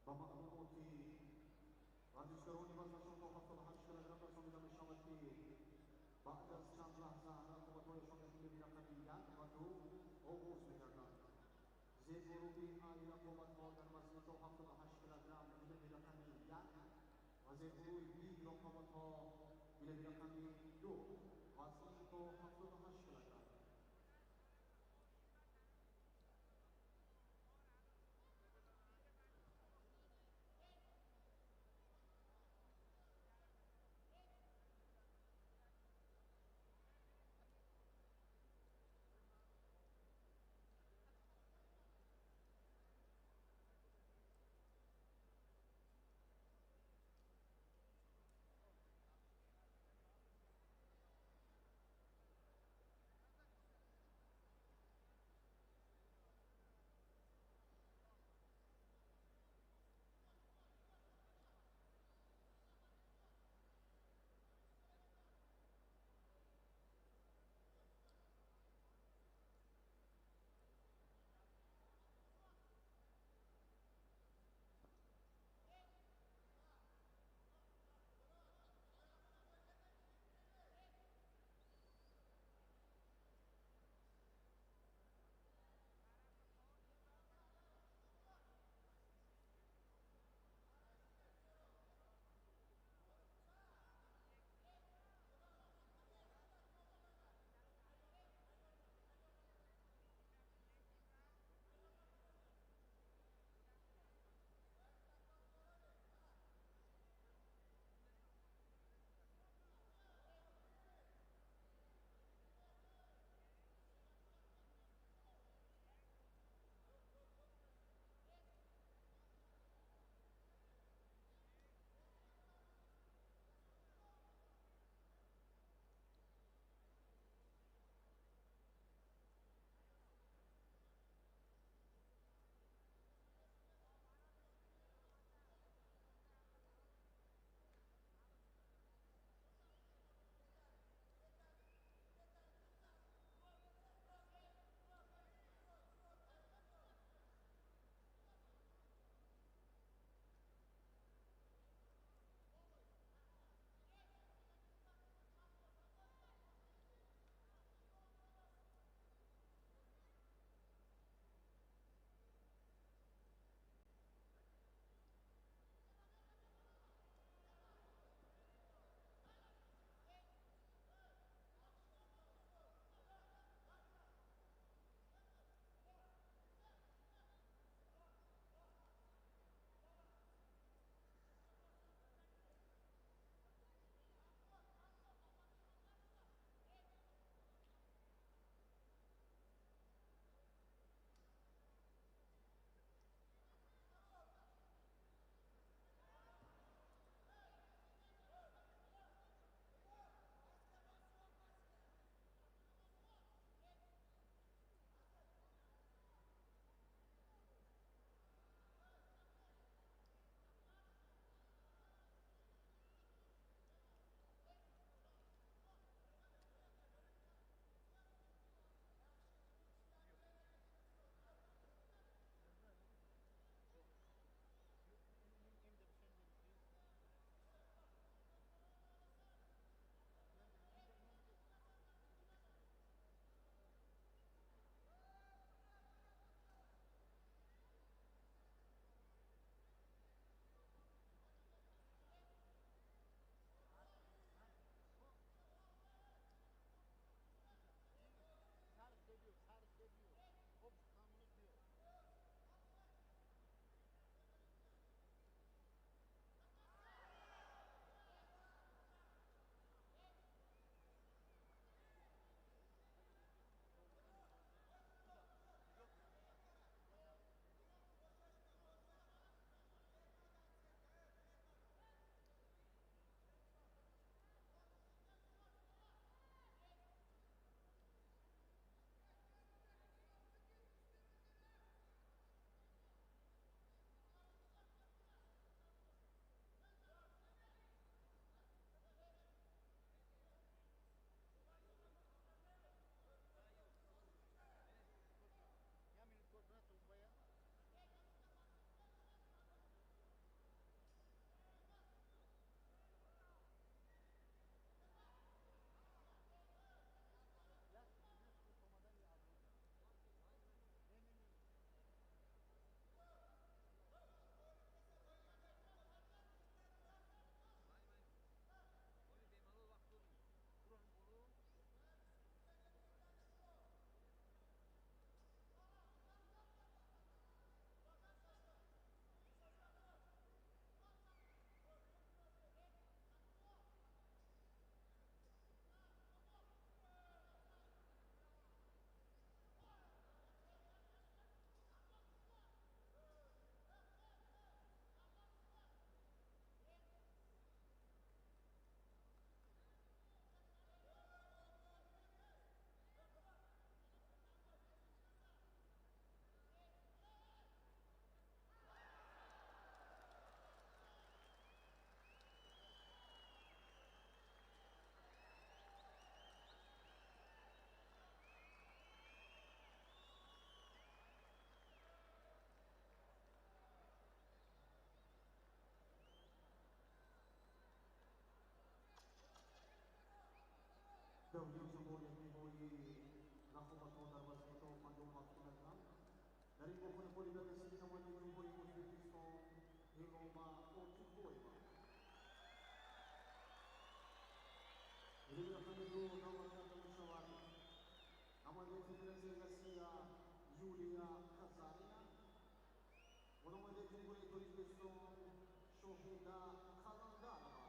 Ба маълумоти варзишгарони вазнашон то 78 килограмм расонида мешавад, ки баъд аз чанд лаҳза рақобатҳояшон дар гилеми рақами 1 ва 2 оғоз мегарданд. Зергуруҳи А рақобатҳо дар вазни то 78 килограмм гилеми рақами 1 ва зергуруҳи Б рақобатҳо гилеми рақами 2 вазни то 78 килограмм. Даври чорякниҳои рақобатҳо дар вазни то 57 килограмм. Дар ин вохӯрӣ ғолибият намояндаи Ҷумҳурии Ӯзбекистон Ҳилома Ортикбоева. Рақами ду даъват карда мешавад намояндаи Федератсияи Россия Юлия Казарина ва намояндаи Ҷумҳурии Тоҷикистон Шоҳида Қаландарова.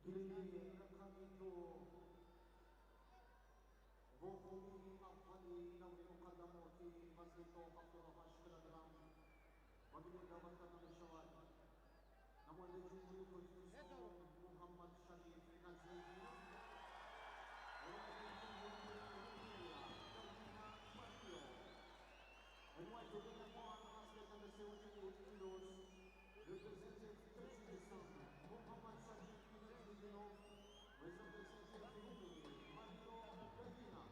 Гилеми рақами ду вохӯрии аввали даври муқаддамоти вазни то 78 килограмм ва гилем даъват карда мешавад намояндаи Ҷумҳурии Тоҷикистон Муҳаммад Шариф Наҷмиддинов ва намояндаи Ҷумҳурии Руминия Галина Марио. In weight division 1, athlete under 78 kilos, representing Tajikistan, Muhammad Sharif Najmiddinov, with representing Romania, Mario Galina.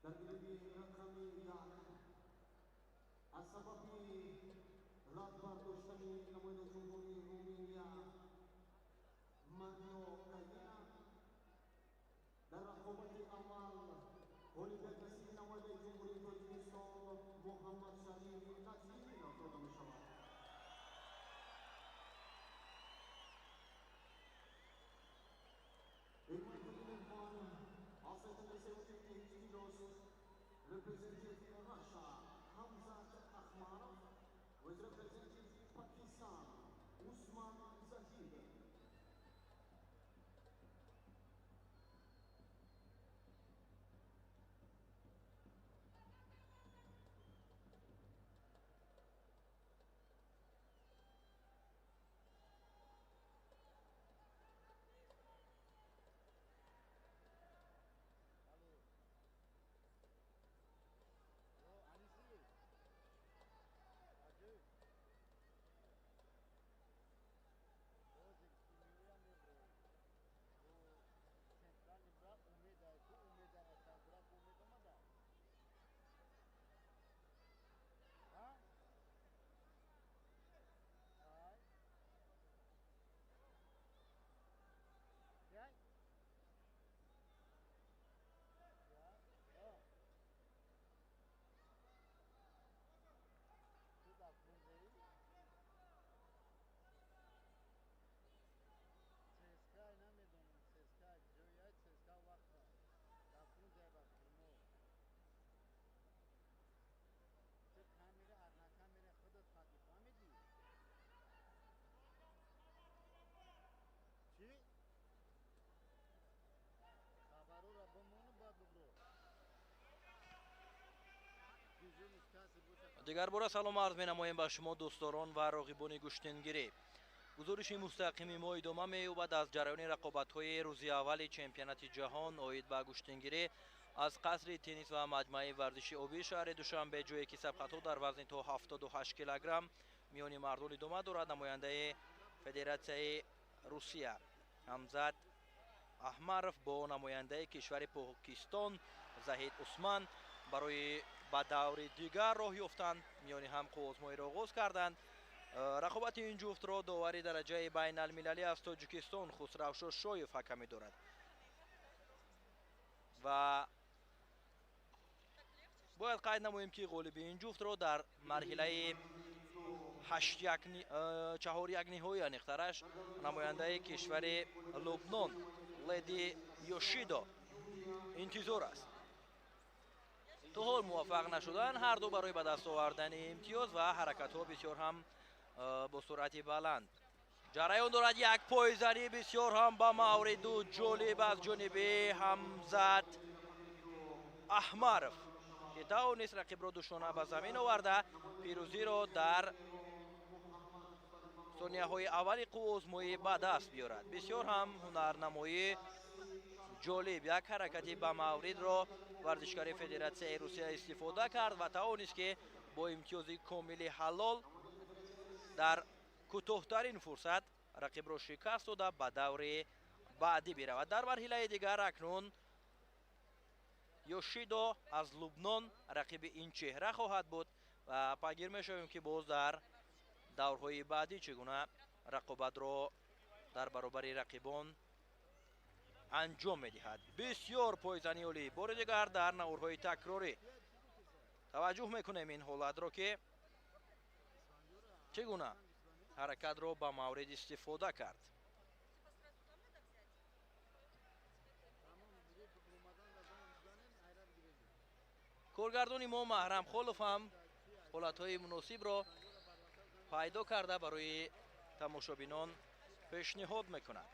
Дар гилеми рақами як аз сабаби рад бардоштани намояндаи Ҷумҳурии Руминия Марио Галина дар рақобати аввал ғолибият насиби намояндаи Ҷумҳурии Тоҷикистон Муҳаммад Шариф Наҷмиддинов дода мешавад. In weight division 1, athlete under 78 kilos, representing Russia, Hamzat Akhmarov, with representing Pakistan, Usman Zahid. Дигар бора салом арз менамоем ба шумо дӯстдорон ва роғибони гӯштингирӣ. Гузориши мустақими мо идома меёбад аз ҷараёни рақобатҳои рӯзи аввали чемпионати ҷаҳон оид ба гӯштингирӣ аз қасри теннис ва маҷмӯаи варзиши обии шаҳри Душанбе, ҷое ки сабқатҳо дар вазни то 78 килограмм миёни мардон идома дорад. Намояндаи Федератсияи Русия Ҳамзат Аҳмаров бо намояндаи кишвари Покистон Заҳид Усман барои ба даври дигар роҳ ёфтан миёни ҳам қуввозмоиро оғоз карданд. Рақобати ин ҷуфтро довари дараҷаи байналмилалӣ аз Тоҷикистон Хусравшо Шоев ҳакамӣ дорад ва бояд қайд намоем, ки ғолиби ин ҷуфтро дар марҳилаи чаҳоряк ниҳоӣ, аниқтараш намояндаи кишвари Лубнон Леди Йошидо интизор аст. То ҳол муваффақ нашудан ҳарду барои ба даст овардани имтиёз ва ҳаракатҳо бисёр ҳам бо суръати баланд ҷараён дорад. Як пойзанӣ бисёр ҳам ба мавриду ҷолиб аз ҷониби Ҳамзат Аҳмаров, ки тавонист рақибро душона ба замин оварда пирӯзиро дар сонияҳои аввали қуввозмоӣ ба даст биёрад. Бисёр ҳам ҳунарнамоӣ ҷолиб, як ҳаракати ба мавридро варзишгари Федератсияи Русия истифода кард ва тавонист, ки бо имтиёзи комили ҳалол дар кӯтоҳтарин фурсат рақибро шикаст дода ба даври баъдӣ биравад. Дар марҳилаи дигар акнун Йошидо аз Лубнон рақиби ин чеҳра хоҳад буд ва пайгир мешавем, ки боз дар даврҳои баъдӣ чӣ гуна рақобатро дар баробари рақибон анҷом медиҳад. Бисёр пойзани олӣ. Бори дигар дар наворҳои такрорӣ таваҷҷӯҳ мекунем ин ҳолатро, ки чӣ гуна ҳаракатро ба маврид истифода кард. Коргардони мо Маҳрам Холов ҳам ҳолатҳои муносибро пайдо карда барои тамошобинон пешниҳод мекунад.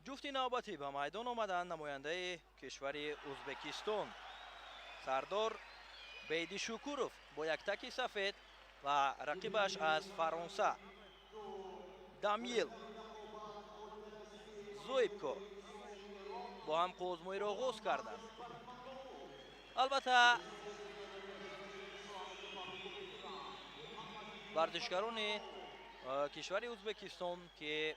Ҷуфти навбатӣ ба майдон омаданд намояндаи кишвари Ӯзбекистон Сардор Бейдишукуров бо як таки сафед ва рақибаш аз Фаронса Дамил Зоибко бо ҳам қуввозмоиро оғоз карданд. Албатта, Варзишгарони кишвари Ӯзбекистон, ки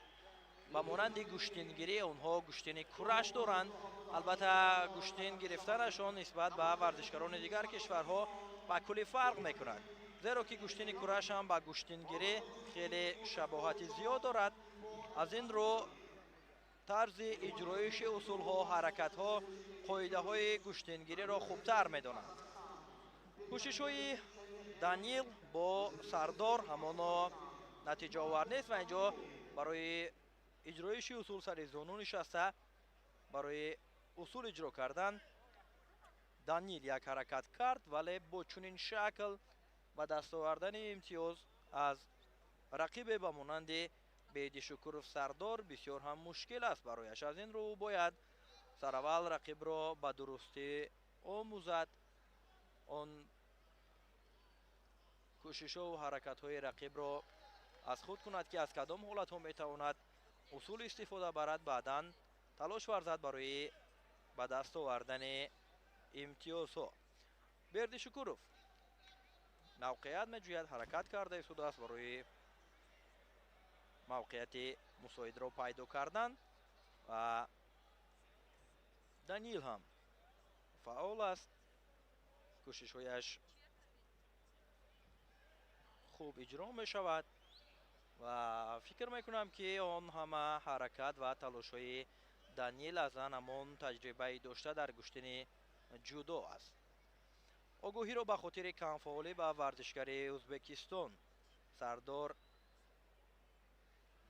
ба монанди гӯштингирӣ онҳо гӯштини кураш доранд. Албатта, гӯштин гирифтанашон нисбат ба варзишгарони дигар кишварҳо ба куллӣ фарқ мекунад, зеро ки гӯштини кураш ҳам ба гӯштингирӣ хеле шабоҳати зиёд дорад. Аз ин рӯ тарзи иҷроиши усулҳо, ҳаракатҳо, қоидаҳои гӯштингириро хубтар медонанд. Кӯшишҳои Данил бо Сардор ҳамоно натиҷаовар нест ва инҷо барои иҷроиши усул сари зону нишаста, барои усул иҷро кардан Данил як ҳаракат кард, вале бо чунин шакл ба даст овардани имтиёз аз рақибе ба монанди Бердишукуров Сардор бисёр ҳам мушкил аст барояш. Аз ин рӯ бояд сараввал рақибро ба дурустӣ омӯзад, он кӯшишҳову ҳаракатҳои рақибро аз худ кунад, ки аз кадом ҳолатҳо метавонад усул истифода барад, баъдан талош варзад барои ба даст овардани имтиёзҳо. Бердишукуров мавқеият меҷӯяд, ҳаракат карда истодааст барои мавқеияти мусоидро пайдо кардан ва Данил ҳам фаъол аст, кӯшишҳояш хуб иҷро мешавад ва фикр мекунам, ки он ҳама ҳаракат ва талошҳои Данил аз ан ҳамон таҷрибаи дошта дар гӯштини ҷудо аст. Огоҳиро ба хотири камфаъолӣ ба варзишгари Ӯзбекистон Сардор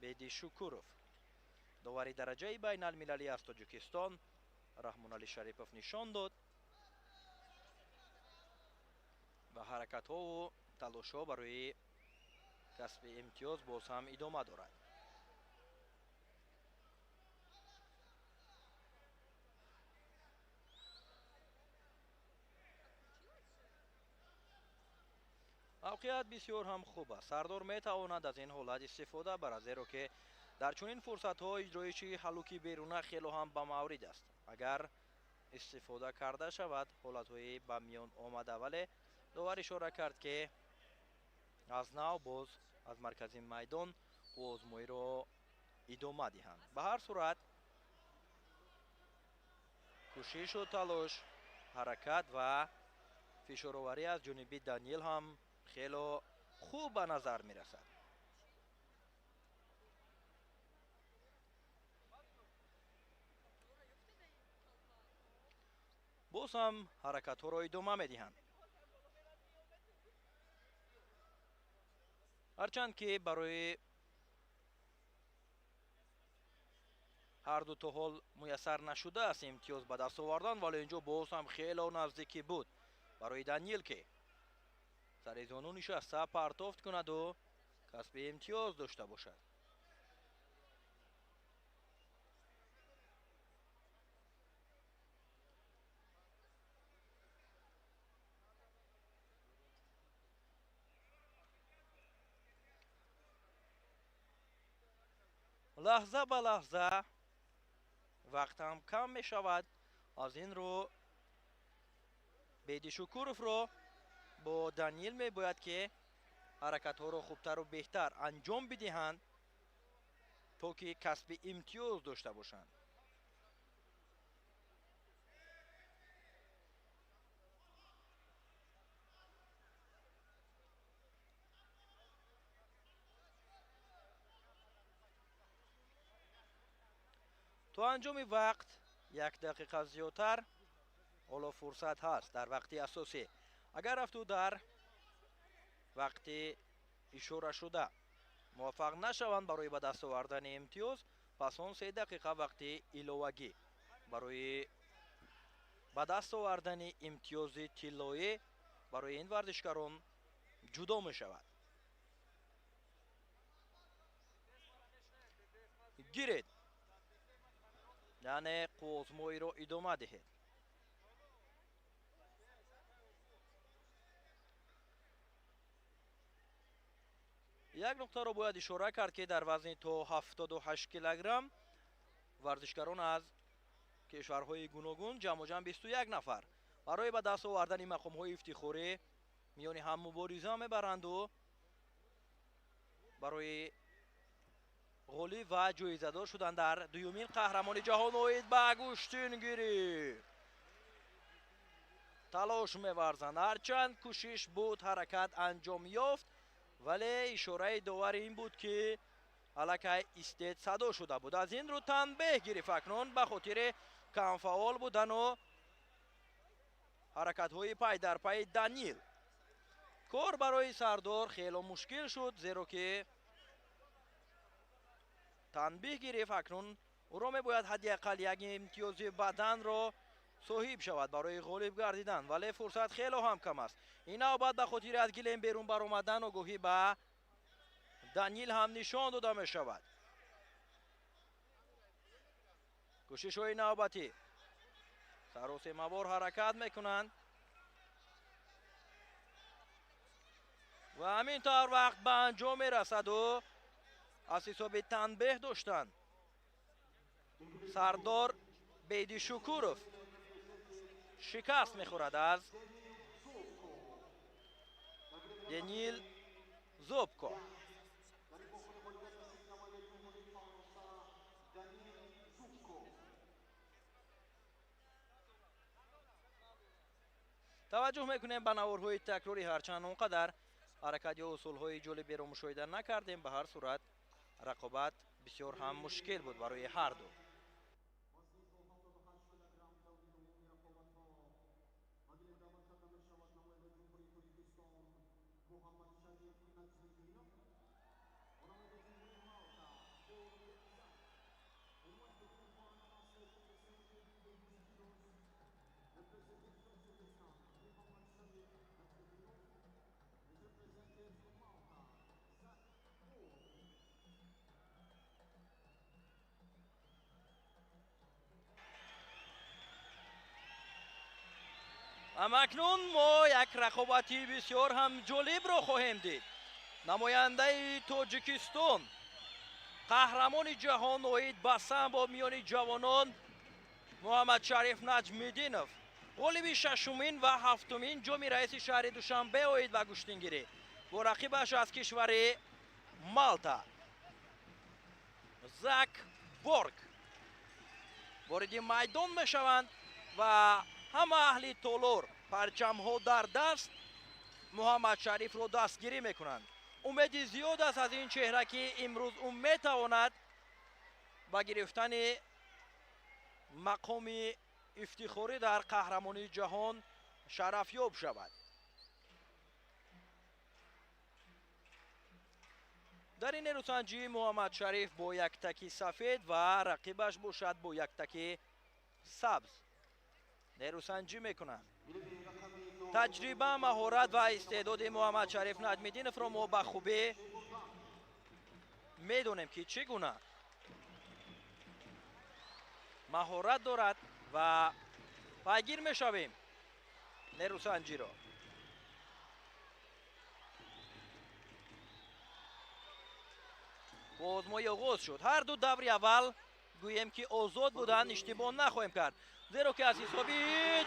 Бердишукуров довари дараҷаи байналмилалӣ аз Тоҷикистон Раҳмоналӣ Шарипов нишон дод ва ҳаракатҳову талошҳо барои касби имтиёз боз ҳам идома дорад. Мавқеият бисёр ҳам хуб аст. Сардор метавонад аз ин ҳолат истифода барад, зеро ки дар чунин фурсатҳо иҷроиши ҳалуки беруна хело ҳам ба маврид аст. Агар истифода карда шавад, ҳолатҳои ба миён омада, вале довар ишора кард, ки аз нав боз аз маркази майдон озмоиро идома диҳанд. Ба ҳар сурат, кӯшишу талош, ҳаракат ва фишороварӣ аз ҷониби Даниил ҳам хело хуб ба назар мерасад. Боз ҳам ҳаракатҳоро идома медиҳанд. Ҳарчанд ки барои ҳарду то ҳол муяссар нашудааст имтиёз ба даст овардан, вале инҷо боз ҳам хело наздикӣ буд барои Даниил, ки сари зону нишаста партофт кунаду касби имтиёз дошта бошад. Лаҳза ба лаҳза вақт ҳам кам мешавад. Аз ин рӯ Бердишукуровро бо Даниил мебояд, ки ҳаракатҳоро хубтару беҳтар анҷом бидиҳанд, то ки касби имтиёз дошта бошанд. То анҷоми вақт як дақиқа зиёдтар ҳоло фурсат ҳаст дар вақти асосӣ. Агар рафту дар вақти ишорашуда муваффақ нашаванд барои ба даст овардани имтиёз, пас он 3 дақиқа вақти иловагӣ барои ба даст овардани имтиёзи тиллоӣ барои ин варзишгарон ҷудо мешавад. Гиред, яъне қуввозмоиро идома диҳед. Як нуқтаро бояд ишора кард, ки дар вазни то 78 килограмм варзишгарон аз кишварҳои гуногун ҷамъу ҷамъ 21 нафар барои ба даст овардани мақомҳои ифтихорӣ миёни ҳам мубориза мебаранду Барои ғолиб ва ҷоизадор шудан дар дуюмин қаҳрамони ҷаҳон оид ба гӯштингирӣ. Талош меварзанд. Ҳарчанд кӯшиш буд, ҳаракат анҷом ёфт, вале ишораи довар ин буд, ки аллакай истед садо шуда буд. Аз ин рӯ танбеҳ гирифт. Акнун ба хотири камфаъол будану ҳаракатҳои пай дар пайи Данил кор барои Сардор хело мушкил шуд, зеро ки танбеҳ гирифт. Акнун ӯро мебояд ҳадди ақал як имтиёзи баданро соҳиб шавад барои ғолиб гардидан, вале фурсат хело ҳам кам аст. Ин навбат ба хотири аз гилем берун баромадан огоҳӣ ба Данил ҳам нишон дода мешавад. Кӯшишҳои навбатӣ саросемавор ҳаракат мекунанд ва ҳамин тавр вақт ба анҷом мерасаду аз ҳисоби танбеҳ доштан Сардор Бейдишукуров шикаст мехӯрад аз Данил Зубко. Таваҷҷӯҳ мекунем ба наворҳои такрорӣ, ҳарчанд он қадар ҳаракат ё усулҳои ҷолиберо мушоҳида накардем, ба ҳар сурат рақобат бисёр ҳам мушкил буд барои ҳар ду. Акнун мо як рақобати бисёр ҳам ҷолибро хоҳем дид. Намояндаи Тоҷикистон, қаҳрамони ҷаҳон оид ба самбо миёни ҷавонон Муҳаммадшариф Наҷмиддинов, ғолиби шашумин ва ҳафтумин ҷоми раиси шаҳри Душанбе оид ба гӯштингирӣ бо рақибаш аз кишвари Малта Зак Борг вориди майдон мешаванд ва ҳама аҳли толор парчамҳо дар даст Муҳаммадшарифро дастгирӣ мекунанд. Умеди зиёд аст аз ин чеҳра, ки имрӯз ӯ метавонад ба гирифтани мақоми ифтихорӣ дар қаҳрамонии ҷаҳон шарафёб шавад. Дар ин нерӯсанҷӣ Муҳаммадшариф бо як таки сафед ва рақибаш бошад бо як таки сабз нерӯсанҷӣ мекунанд. Таҷриба, маҳорат ва истеъдоди Муҳаммадшариф Наҷмиддиновро мо ба хубӣ медонем, ки чӣ гуна маҳорат дорад ва пайгир мешавем нерӯсанҷиро. Бозмоӣ оғоз шуд. Ҳар ду даври аввал гӯем ки озод буданд, иштибоҳ нахоҳем кард, зеро ки аз ҳисоби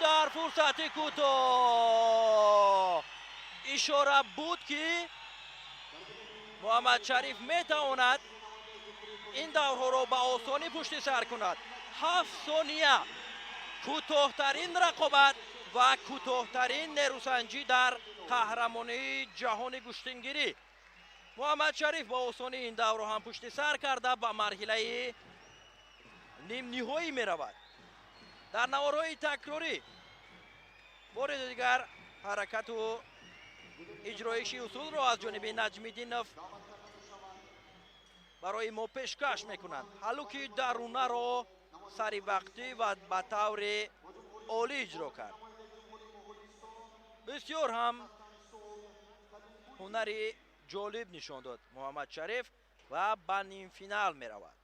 дар фурсати кӯтоҳ ишора буд, ки Муҳаммадшариф метавонад ин даврҳоро ба осонӣ пушти сар кунад. 7 сония кӯтоҳтарин рақобат ва кӯтоҳтарин нерӯсанҷӣ дар қаҳрамонии ҷаҳони гӯштингирӣ. Муҳаммадшариф ба осонӣ ин даврро ҳам пушти сар карда ба марҳилаи нимниҳоӣ меравад. Дар наворҳои такрорӣ бори дигар ҳаракату иҷроиши усулро аз ҷониби Наҷмиддинов барои мо пешкаш мекунанд. Ҳалуки дарунаро сари вақтӣ ва ба таври олӣ иҷро кард. Бисёр ҳам ҳунари ҷолиб нишон дод Муҳаммадшариф ва ба нимфинал меравад.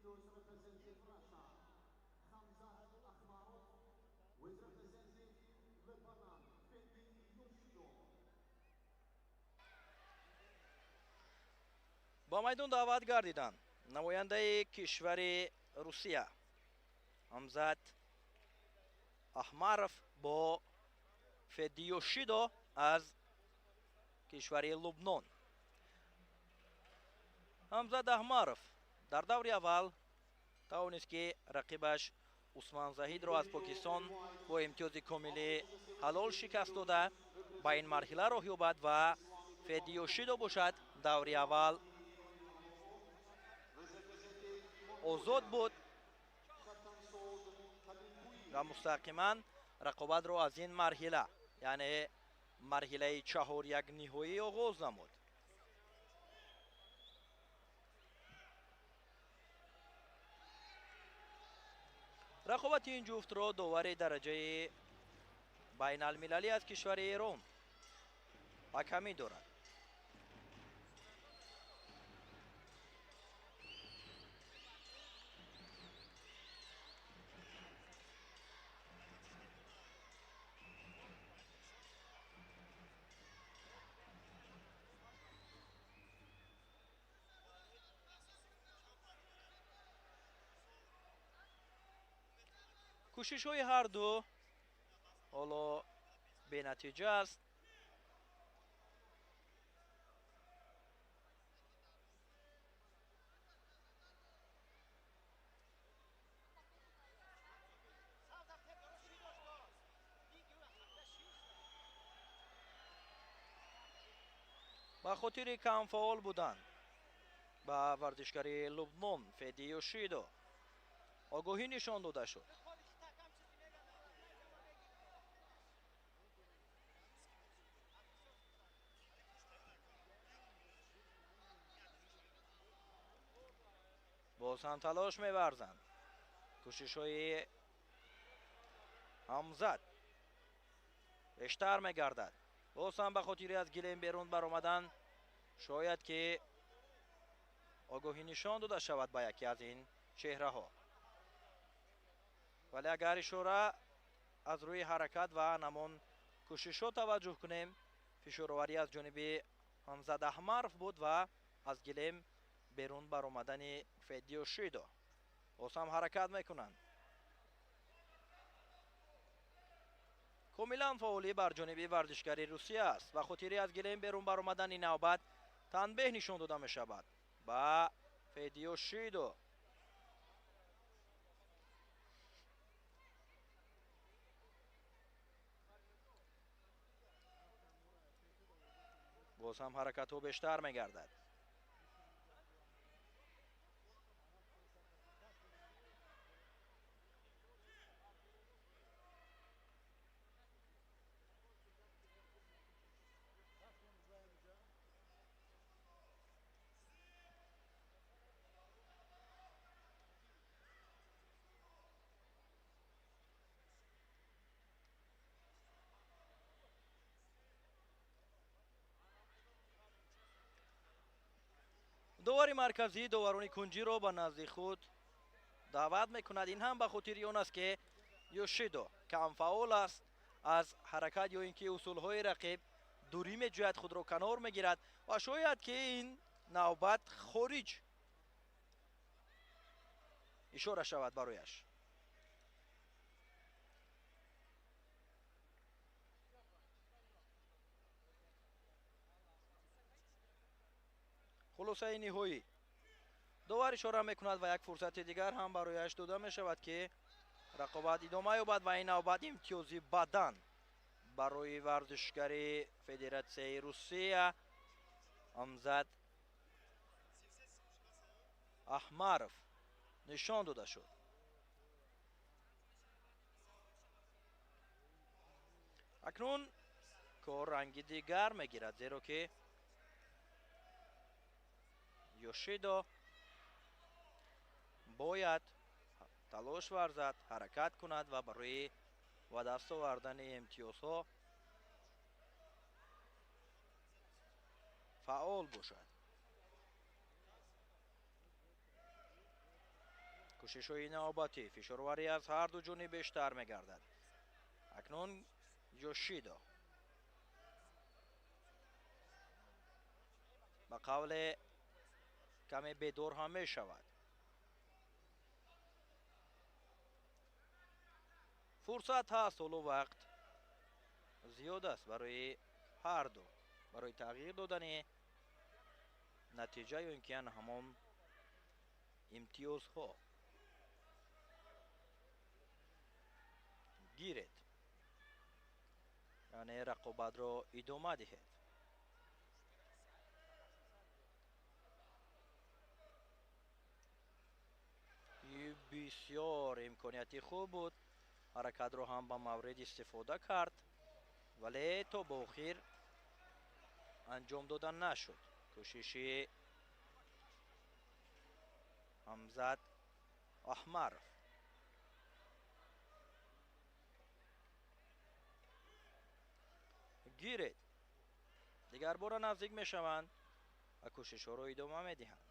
With representative Russia, Khamzat Akhmarov, with representative Lebanon, Fendi Yoshido. Ба майдон даъват гардиданд намояндаи кишвари Русия Ҳамзат Аҳмаров бо Федди Йошидо аз кишвари Лубнон. Ҳамзат Аҳмаров дар даври аввал тавонист, ки рақибаш Усман Заҳидро аз Покистон бо имтиёзи комили ҳалол шикаст дода, ба ин марҳила роҳ ёбад ва Федди Йошидо бошад, даври аввал озод буд ва мустақиман рақобатро аз ин марҳила, яъне марҳилаи чаҳоряк ниҳоӣ оғоз намуд. Рақобати ин ҷуфтро довари дараҷаи байналмилалӣ аз кишвари Эрон ҳакамӣ дорад. Кӯшишҳои ҳарду ҳоло бенатиҷа аст. Ба хотири камфаъол будан ба варзишгари Лубнон Феди Йошидо огоҳӣ нишон дода шуд. Боз ҳам талош меварзанд. Кӯшишҳои Ҳамзат бештар мегардад. Боз ҳам ба хотири аз гилем берун баромадан шояд ки огоҳӣ нишон дода шавад ба яке аз ин чеҳраҳо. Вале агар ишора аз рӯи ҳаракат ва намон кӯшишҳо таваҷҷӯҳ кунем, фишороварӣ аз ҷониби Ҳамзат Аҳмаров буд ва аз гилем берун баромадани Федди Йошидо. Боз ҳам ҳаракат мекунанд. Комилан фаъолӣ бар ҷониби варзишгари Русия аст. Ба хотири аз гилем берун баромадани навбат танбеҳ нишон дода мешавад ба Федди Йошидо. Боз ҳам ҳаракатҳо бештар мегардад. Довари марказӣ доварони кунҷиро ба назди худ даъват мекунад. Ин ҳам ба хотири он аст, ки Йошидо камфаъол аст, аз ҳаракат ё ин ки усулҳои рақиб дурӣ меҷӯяд, худро канор мегирад ва шояд ки ин навбат хориҷ ишора шавад барояш. Хулосаи ниҳоӣ довар ишора мекунад ва як фурсати дигар ҳам барояш дода мешавад, ки рақобат идома ёбад ва ин навбат имтиёзи бадан барои варзишгари Федератсияи Русия Ҳамзат Аҳмаров нишон дода шуд. Акнун кор ранги дигар мегирад, зеро ки Йошидо бояд талош варзад, ҳаракат кунад ва барои ба даст овардани имтиёзҳо фаъол бошад. Кӯшишҳои навбатӣ, фишорварӣ аз ҳар ду ҷониб бештар мегардад. Акнун Йошидо ба қавле каме бедор ҳам мешавад. Фурсат ҳаст, ҳоло вақт зиёд аст барои ҳар ду, барои тағйир додани натиҷа ё ин ки ҳамон имтиёзҳо. Гиред, яъне рақобатро идома диҳед. Бисёр имконияти хуб буд, ҳаракатро ҳам ба маврид истифода кард, вале то ба охир анҷом дода нашуд. Кӯшиши Ҳамзат Аҳмаров. Гиред, дигарбора наздик мешаванд ва кӯшишҳоро идома медиҳанд.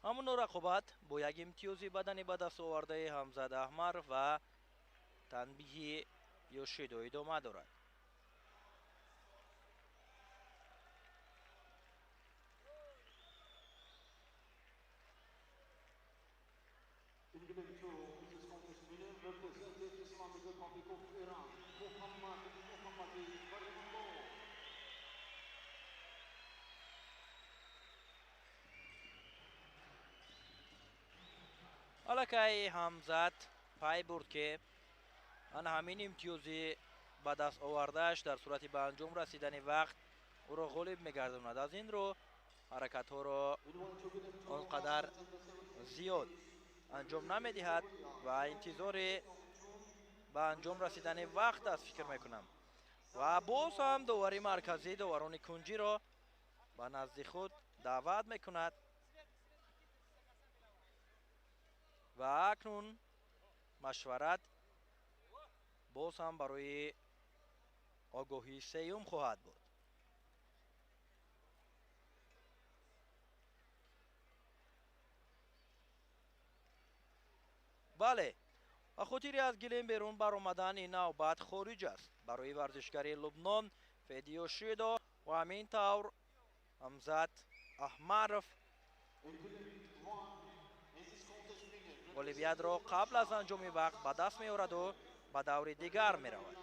Ҳамон рақобат бо як имтиёзи бадани ба даст овардаи Ҳамзат Аҳмаров ва танбиҳи Йошидо идома дорад. Аллакай Ҳамзат пай бурд, ки ана ҳамин имтиёзи ба даст овардааш дар сурати ба анҷом расидани вақт ӯро ғолиб мегардонад. Аз ин рӯ ҳаракатҳоро он қадар зиёд анҷом намедиҳад ва интизори ба анҷом расидани вақт аст, фикр мекунам. Ва боз ҳам довари марказӣ доварони кунҷиро ба назди худ даъват мекунад. Ва акнун машварат боз ҳам барои огоҳии сеюм хоҳад буд. Бале, ба хотири аз гилем берун баромадан ин навбат хориҷ аст барои варзишгари Лубнон Феди Йошидо ва ҳамин тавр Ҳамзат Аҳмаров ғолибиятро қабл аз анҷоми вақт ба даст меораду ба даври дигар меравад.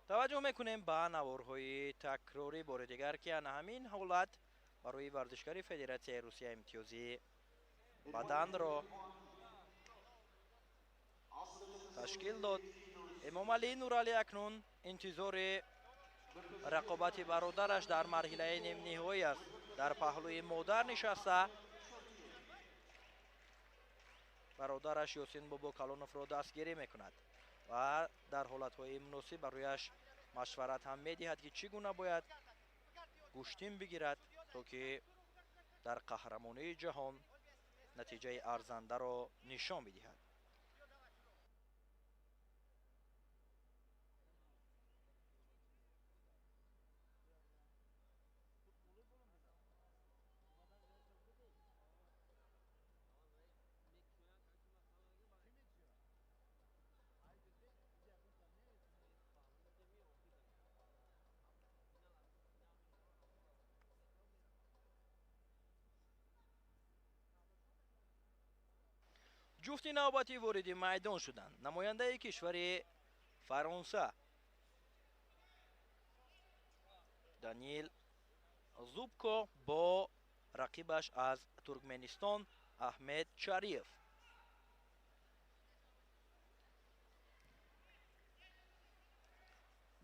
Таваҷҷӯҳ мекунем ба наворҳои такрорӣ бори дигар, ки ана ҳамин ҳолат барои варзишгари Федератсияи Русия имтиёзи баданро ташкил дод. Эмомалӣ Нуралӣ акнун интизори рақобати бародараш дар марҳилаи нимниҳоӣ аст. Дар паҳлӯи модар нишаста бародараш Ёсин Бобокалоновро дастгирӣ мекунад ва дар ҳолатҳои муносиб барояш машварат ҳам медиҳад, ки чӣ гуна бояд гӯштин бигирад, то ки дар қаҳрамонии ҷаҳон натиҷаи арзандаро нишон бидиҳад. Ҷуфти навбатӣ вориди майдон шуданд. Намояндаи кишвари Фаронса Даниил Зубко бо рақибаш аз Туркменистон Аҳмед Чариев.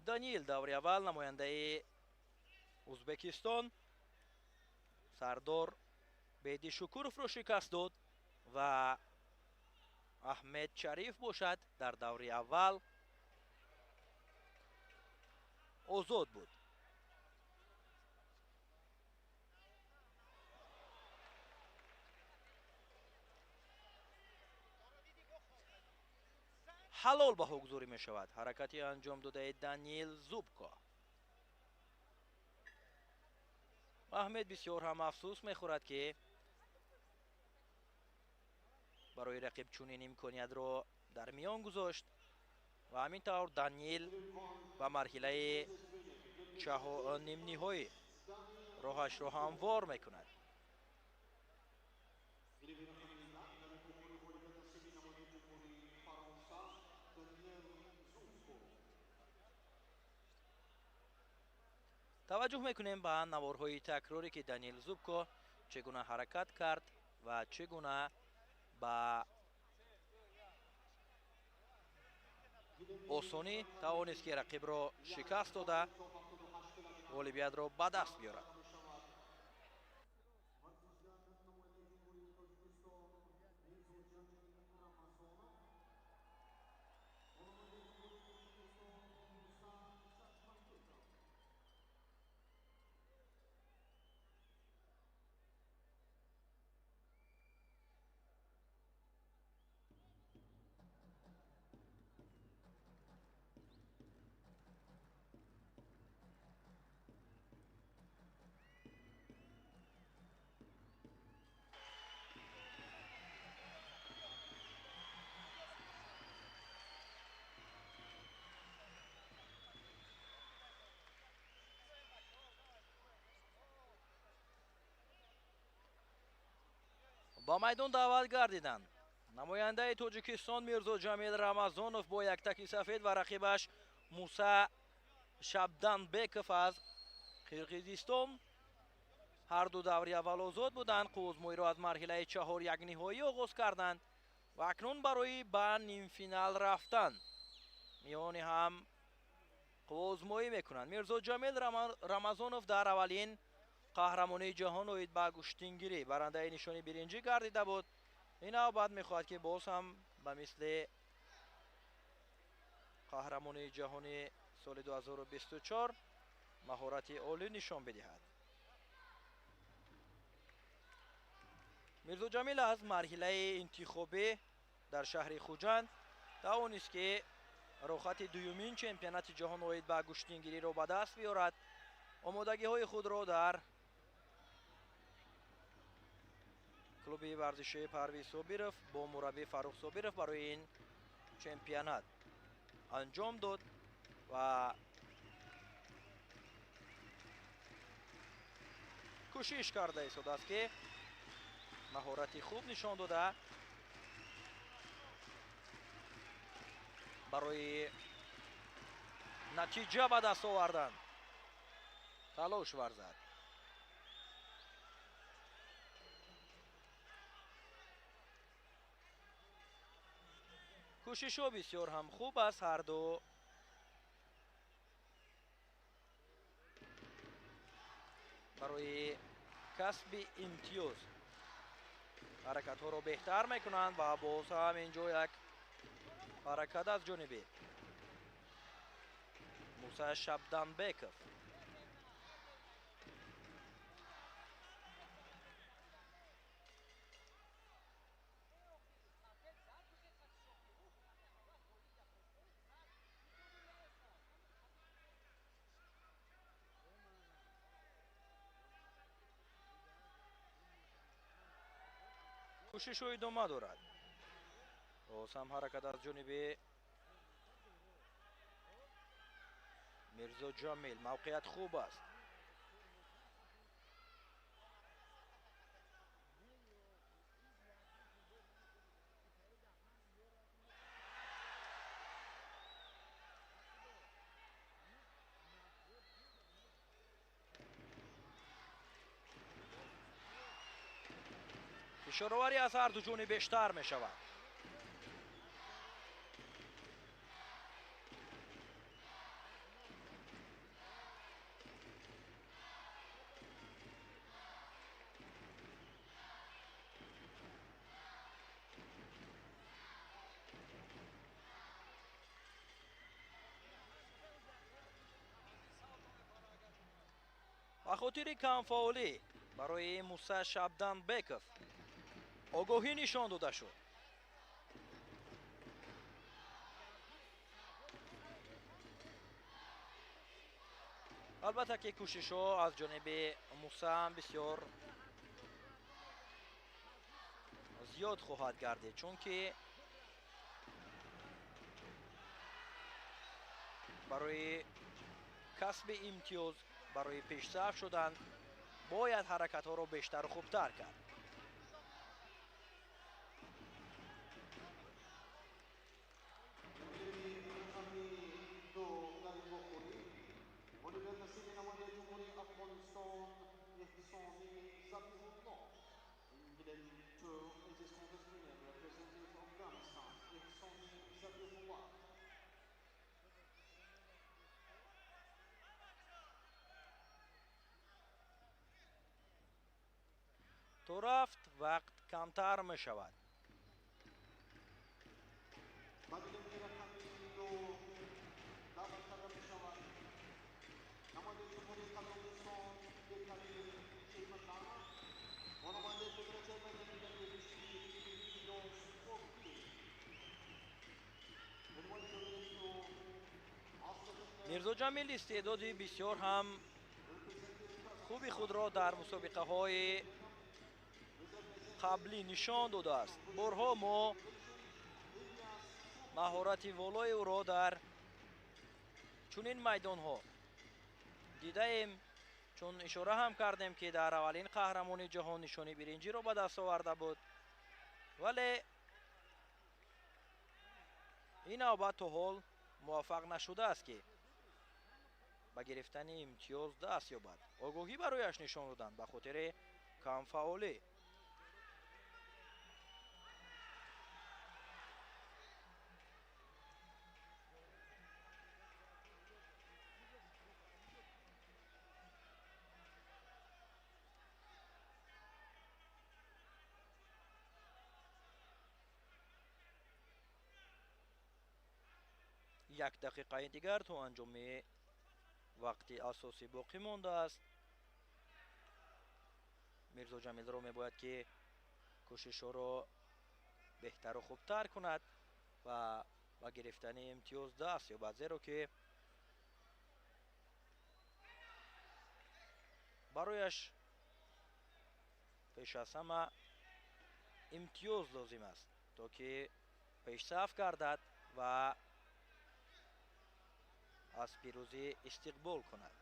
Даниил даври аввал намояндаи Узбекистон Сардор Бедишукуровро шикаст дод ва Аҳмед Шариф бошад дар даври аввал озод буд. Ҳалол баҳогузорӣ мешавад ҳаракати анҷом додаи Даниил Зубко. Аҳмед бисёр ҳам афсӯс мехӯрад, ки барои рақиб чунин имкониятро дар миён гузошт ва ҳамин тавр Даниил ба марҳилаи нимниҳоӣ роҳашро ҳамвор мекунад. Таваҷҷӯҳ мекунем ба наворҳои такрорӣ, ки Даниил Зубко чӣ гуна ҳаракат кард ва чӣ гуна ба осонӣ тавонист, ки рақибро шикаст дода ғолибиятро ба даст биёрад. Ба майдон даъват гардиданд намояндаи Тоҷикистон Мирзо Ҷамил Рамазонов бо яктаки сафед ва рақибаш Муса Шабданбеков аз Қирғизистон. Ҳар ду даври аввал озод буданд, қуввозмоиро аз марҳилаи чаҳор якниҳоӣ оғоз карданд ва акнун барои ба нимфинал рафтан миёни ҳам қуввозмоӣ мекунанд. Мирзо Ҷамил Рамазонов дар аввалин қаҳрамонии ҷаҳон оид ба гӯштингирӣ барандаи нишони биринҷӣ гардида буд. Ин навбат мехоҳад, ки боз ҳам ба мисли қаҳрамонии ҷаҳони соли 2024 маҳорати олӣ нишон бидиҳад. Мирзо Ҷамил аз марҳилаи интихобӣ дар шаҳри Хуҷанд тавонист, ки рохати дуюмин чемпионати ҷаҳон оид ба гӯштингириро ба даст биёрад. Омодагиҳои худро дар клуби варзишии Парвиз Собиров бо мураббӣ Фаррух Собиров барои ин чемпионат анҷом дод ва кӯшиш карда истодааст, ки маҳорати хуб нишон дода барои натиҷа ба даст овардан талош варзад. Кӯшишҳо бисёр ҳам хуб аст. Ҳар ду барои касби имтиёз ҳаракатҳоро беҳтар мекунанд ва боз ҳам инҷо як ҳаракат аз ҷониби Муса Шабданбеков. Кӯшишҳо идома дорад. Боз ҳам ҳаракат аз ҷониби Мирзо Ҷамил. Мавқеият хуб аст. Фишороварӣ аз ҳар ду ҷониб бештар мешавад. Хотири камфаъолӣ барои Муса Шабданбеков огоҳӣ нишон дода шуд. Албатта ки кӯшишҳо аз ҷониби Муса ҳам бисёр зиёд хоҳад гардид, чунки барои касби имтиёз, барои пешсаф шудан бояд ҳаракатҳоро бештару хубтар кард. То рафт вақт камтар мешавад. Мирзо Ҷамил истеъдоди бисёр ҳам хуби худро дар мусобиқаҳои қаблӣ нишон додааст. Борҳо мо маҳорати волои ӯро дар чунин майдонҳо дидаем, чун ишора ҳам кардем ки дар аввалин қаҳрамони ҷаҳон нишони биринҷиро ба даст оварда буд, вале ин навбат то ҳол муваффақ нашудааст ки ба гирифтани имтиёз даст ёбад. Огоҳӣ барояш нишон доданд ба хотири камфаъолӣ. Як дақиқаи дигар то анҷоми вақти асосӣ боқӣ мондааст. Мирзо Ҷамилро мебояд ки кӯшишҳоро беҳтару хубтар кунад ва ба гирифтани имтиёз даст ёбад, зеро ки барояш пеш аз ҳама имтиёз лозим аст, то ки пешсаф гардад ва аз пирӯзӣ истиқбол кунад.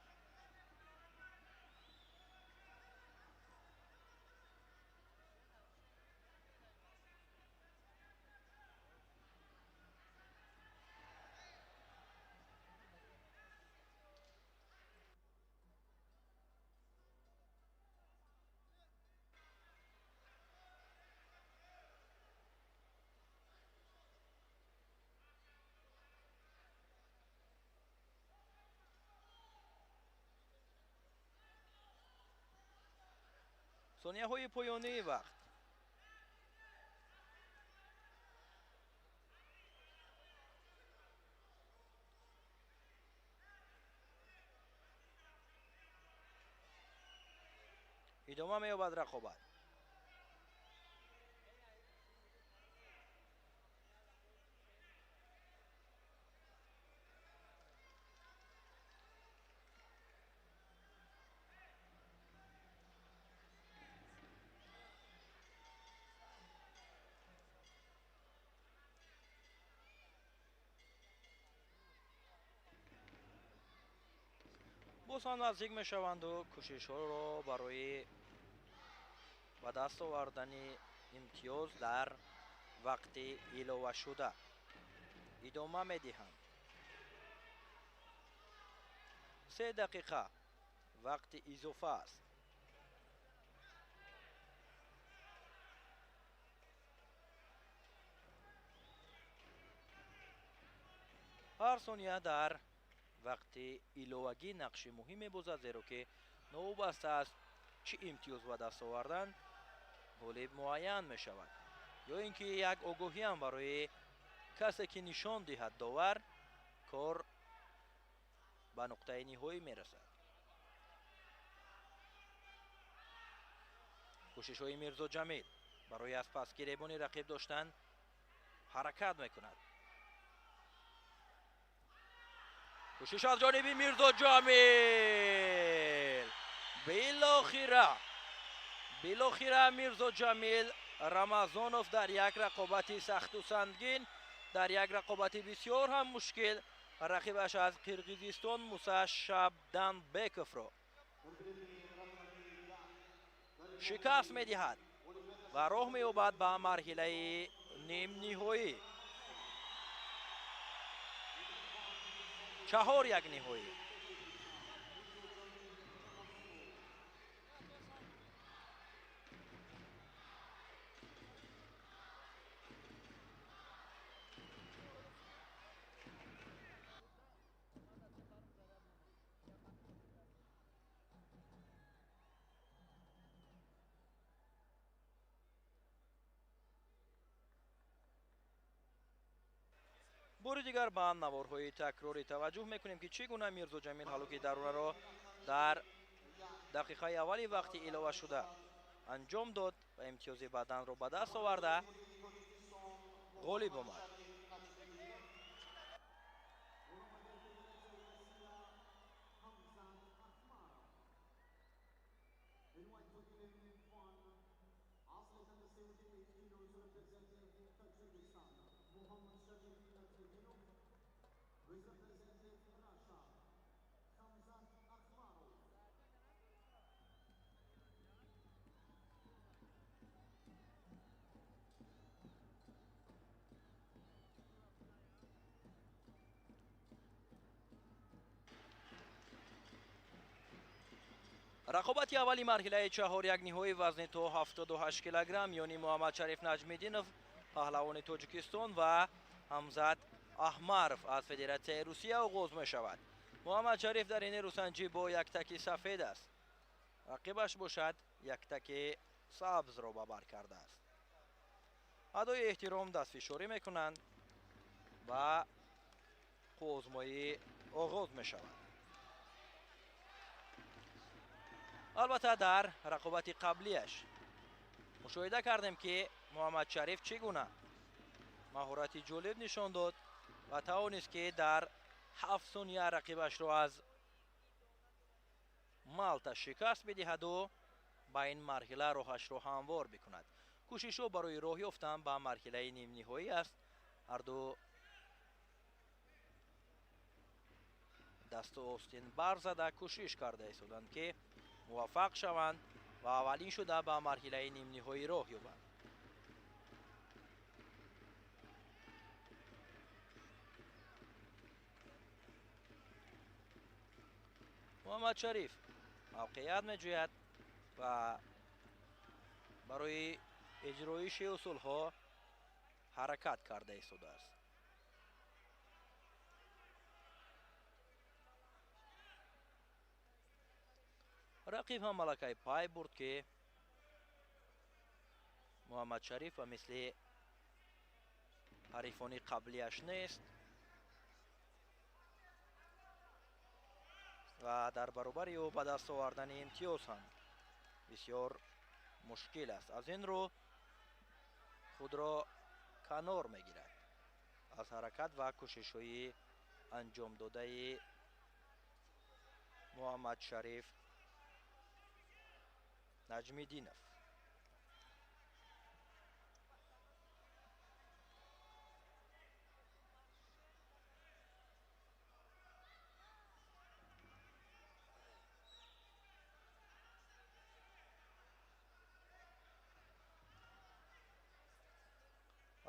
Сонияҳои поёнии вақт. Идома меёбад рақобат. Боз ҳам наздик мешаванду кӯшишҳоро барои ба даст овардани имтиёз дар вақти иловашуда идома медиҳанд. 3 дақиқа вақти изофа аст. Ҳар сония дар вақти иловагӣ нақши муҳим мебозад, зеро ки новобаста аз чӣ имтиёз ба даст овардан, ғолиб муайян мешавад. Ё ин ки як огоҳиам барои касе ки нишон диҳад довар, кор ба нуқтаи ниҳоӣ мерасад. Кӯшишҳои Мирзо Ҷамил барои аз пас гиребони рақиб доштан ҳаракат мекунад. Кӯшиш аз ҷониби Мирзо Ҷамил. Билохира Мирзо Ҷамил Рамазонов дар як рақобати сахту сангин, дар як рақобати бисёр ҳам мушкил рақибаш аз Қирғизистон Муса Шабданбековро шикаст медиҳад ва роҳ меёбад ба марҳилаи нимниҳоӣ. 4-1 ниҳоӣ. Бори дигар ба наворҳои такрорӣ таваҷҷӯҳ мекунем, ки чӣ гуна Мирзо Ҷамил ҳалуки дарураро дар дақиқаи аввали вақти иловашуда анҷом дод ва имтиёзи баданро ба даст оварда ғолиб омад. Рақобати аввали марҳилаи 4-1 ниҳоии вазни то 78 килограмм миёни Муҳаммадшариф Наҷмиддинов, паҳлавони Тоҷикистон, ва Ҳамзат Аҳмаров аз Федератсияи Русия оғоз мешавад. Муҳаммадшариф дар ин рӯсанҷӣ бо яктаки сафед аст. Рақибаш бошад яктаки сабзро ба бар кардааст. Адои эҳтиром дастфишорӣ мекунанд ва қӯозмоӣ оғоз мешавад. Албатта дар рақобати қаблияш мушоҳида кардем, ки Муҳаммадшариф чӣ гуна маҳорати ҷолиб нишон дод ва тавонист, ки дар 7 сония рақибашро аз Малта шикаст бидиҳаду ба ин марҳила роҳашро ҳамвор бикунад. Кӯшишҳо барои роҳ ёфтан ба марҳилаи нимниҳоӣ аст. Ҳарду дасту остин барзада кӯшиш карда истоданд, ки муваффақ шаванд ва аввалин шуда ба марҳилаи нимниҳоӣ роҳ ёбанд. Муҳаммадшариф мавқеият меҷӯяд ва барои иҷроиши усулҳо ҳаракат карда истодааст. Рақиб ҳам малакай пай бурд, ки Муҳаммадшариф ба мисли ҳарифони қаблияш нест ва дар баробари ӯ ба даст овардани имтиёз ҳам бисёр мушкил аст. Аз ин рӯ худро канор мегирад аз ҳаракат ва кӯшишҳои анҷомдодаи Муҳаммадшариф Наҷмиддинов.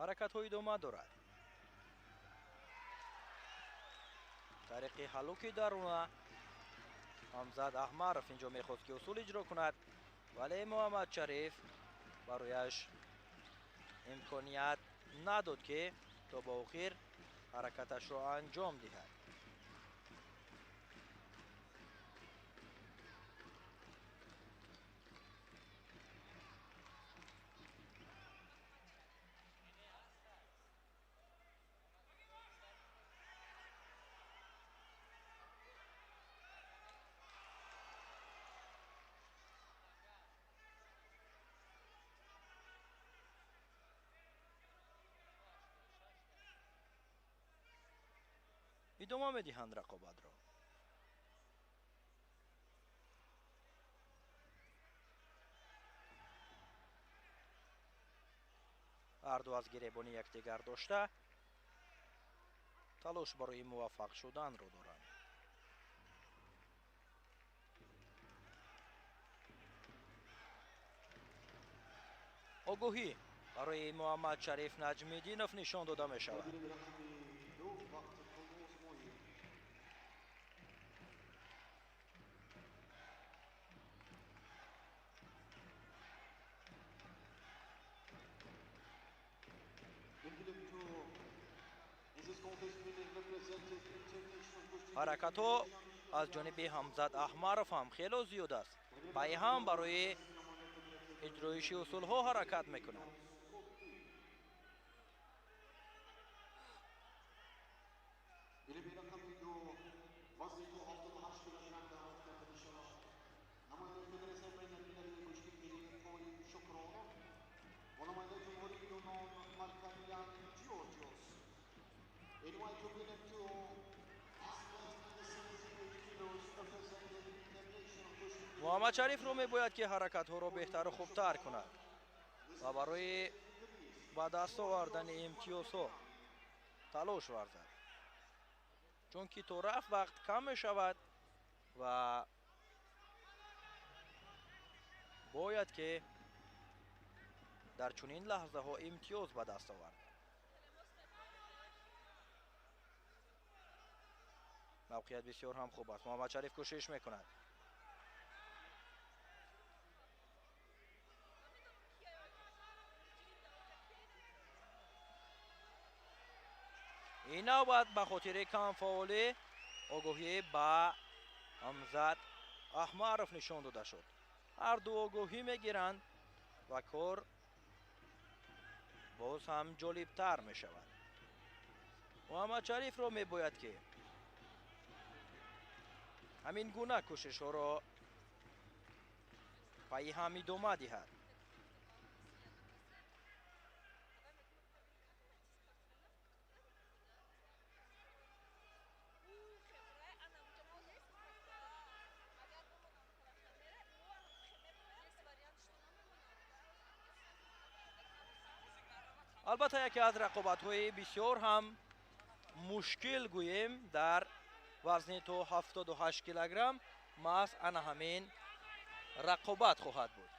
Ҳаракатҳо идома дорад. Тариқи ҳалуки даруна Ҳамзат Аҳмаров инҷо мехост, ки усул иҷро кунад, вале Муҳаммадшариф барояш имконият надод, ки то ба охир ҳаракаташро анҷом диҳад. Идома медиҳанд рақобатро. Ҳарду аз гиребони якдигар дошта талош барои муваффақ шуданро доранд. Огоҳӣ барои Муҳаммад Шариф Наҷмиддинов нишон дода мешавад. Ҳаракатҳо аз ҷониби Ҳамзат Аҳмаров ҳам хело зиёд аст. Пайҳам барои иҷроиши усулҳо ҳаракат мекунад. Муҳаммад Шарифро мебояд ки ҳаракатҳоро беҳтару хубтар кунад ва барои ба даст овардани имтиёзҳо талош варзад, чунки то рафт вақт кам мешавад ва бояд ки дар чунин лаҳзаҳо имтиёз ба даст овард. Мавқеият бисёр ҳам хуб аст. Муҳаммад Шариф кӯшиш мекунад. Ин навбат ба хотири камфаъолӣ огоҳӣ ба Ҳамзат Аҳмаров нишон дода шуд. Ҳарду огоҳӣ мегиранд ва кор боз ҳам ҷолибтар мешавад. Муҳаммад Шарифро мебояд ки ҳамин гуна кӯшишҳоро пайи ҳам идома диҳад. Албатта яке аз рақобатҳои бисёр ҳам мушкил гӯем дар вазни то 78 килограмм маҳз ана ҳамин рақобат хоҳад буд.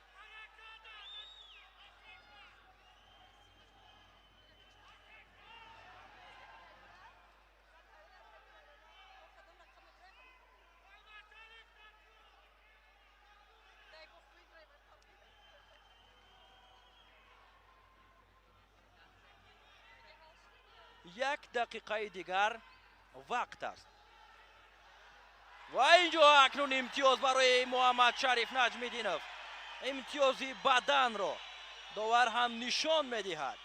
Як дақиқаи дигар вақт аст ва инҷо акнун имтиёз барои Муҳаммад Шариф Наҷмиддинов. Имтиёзи баданро довар ҳам нишон медиҳад.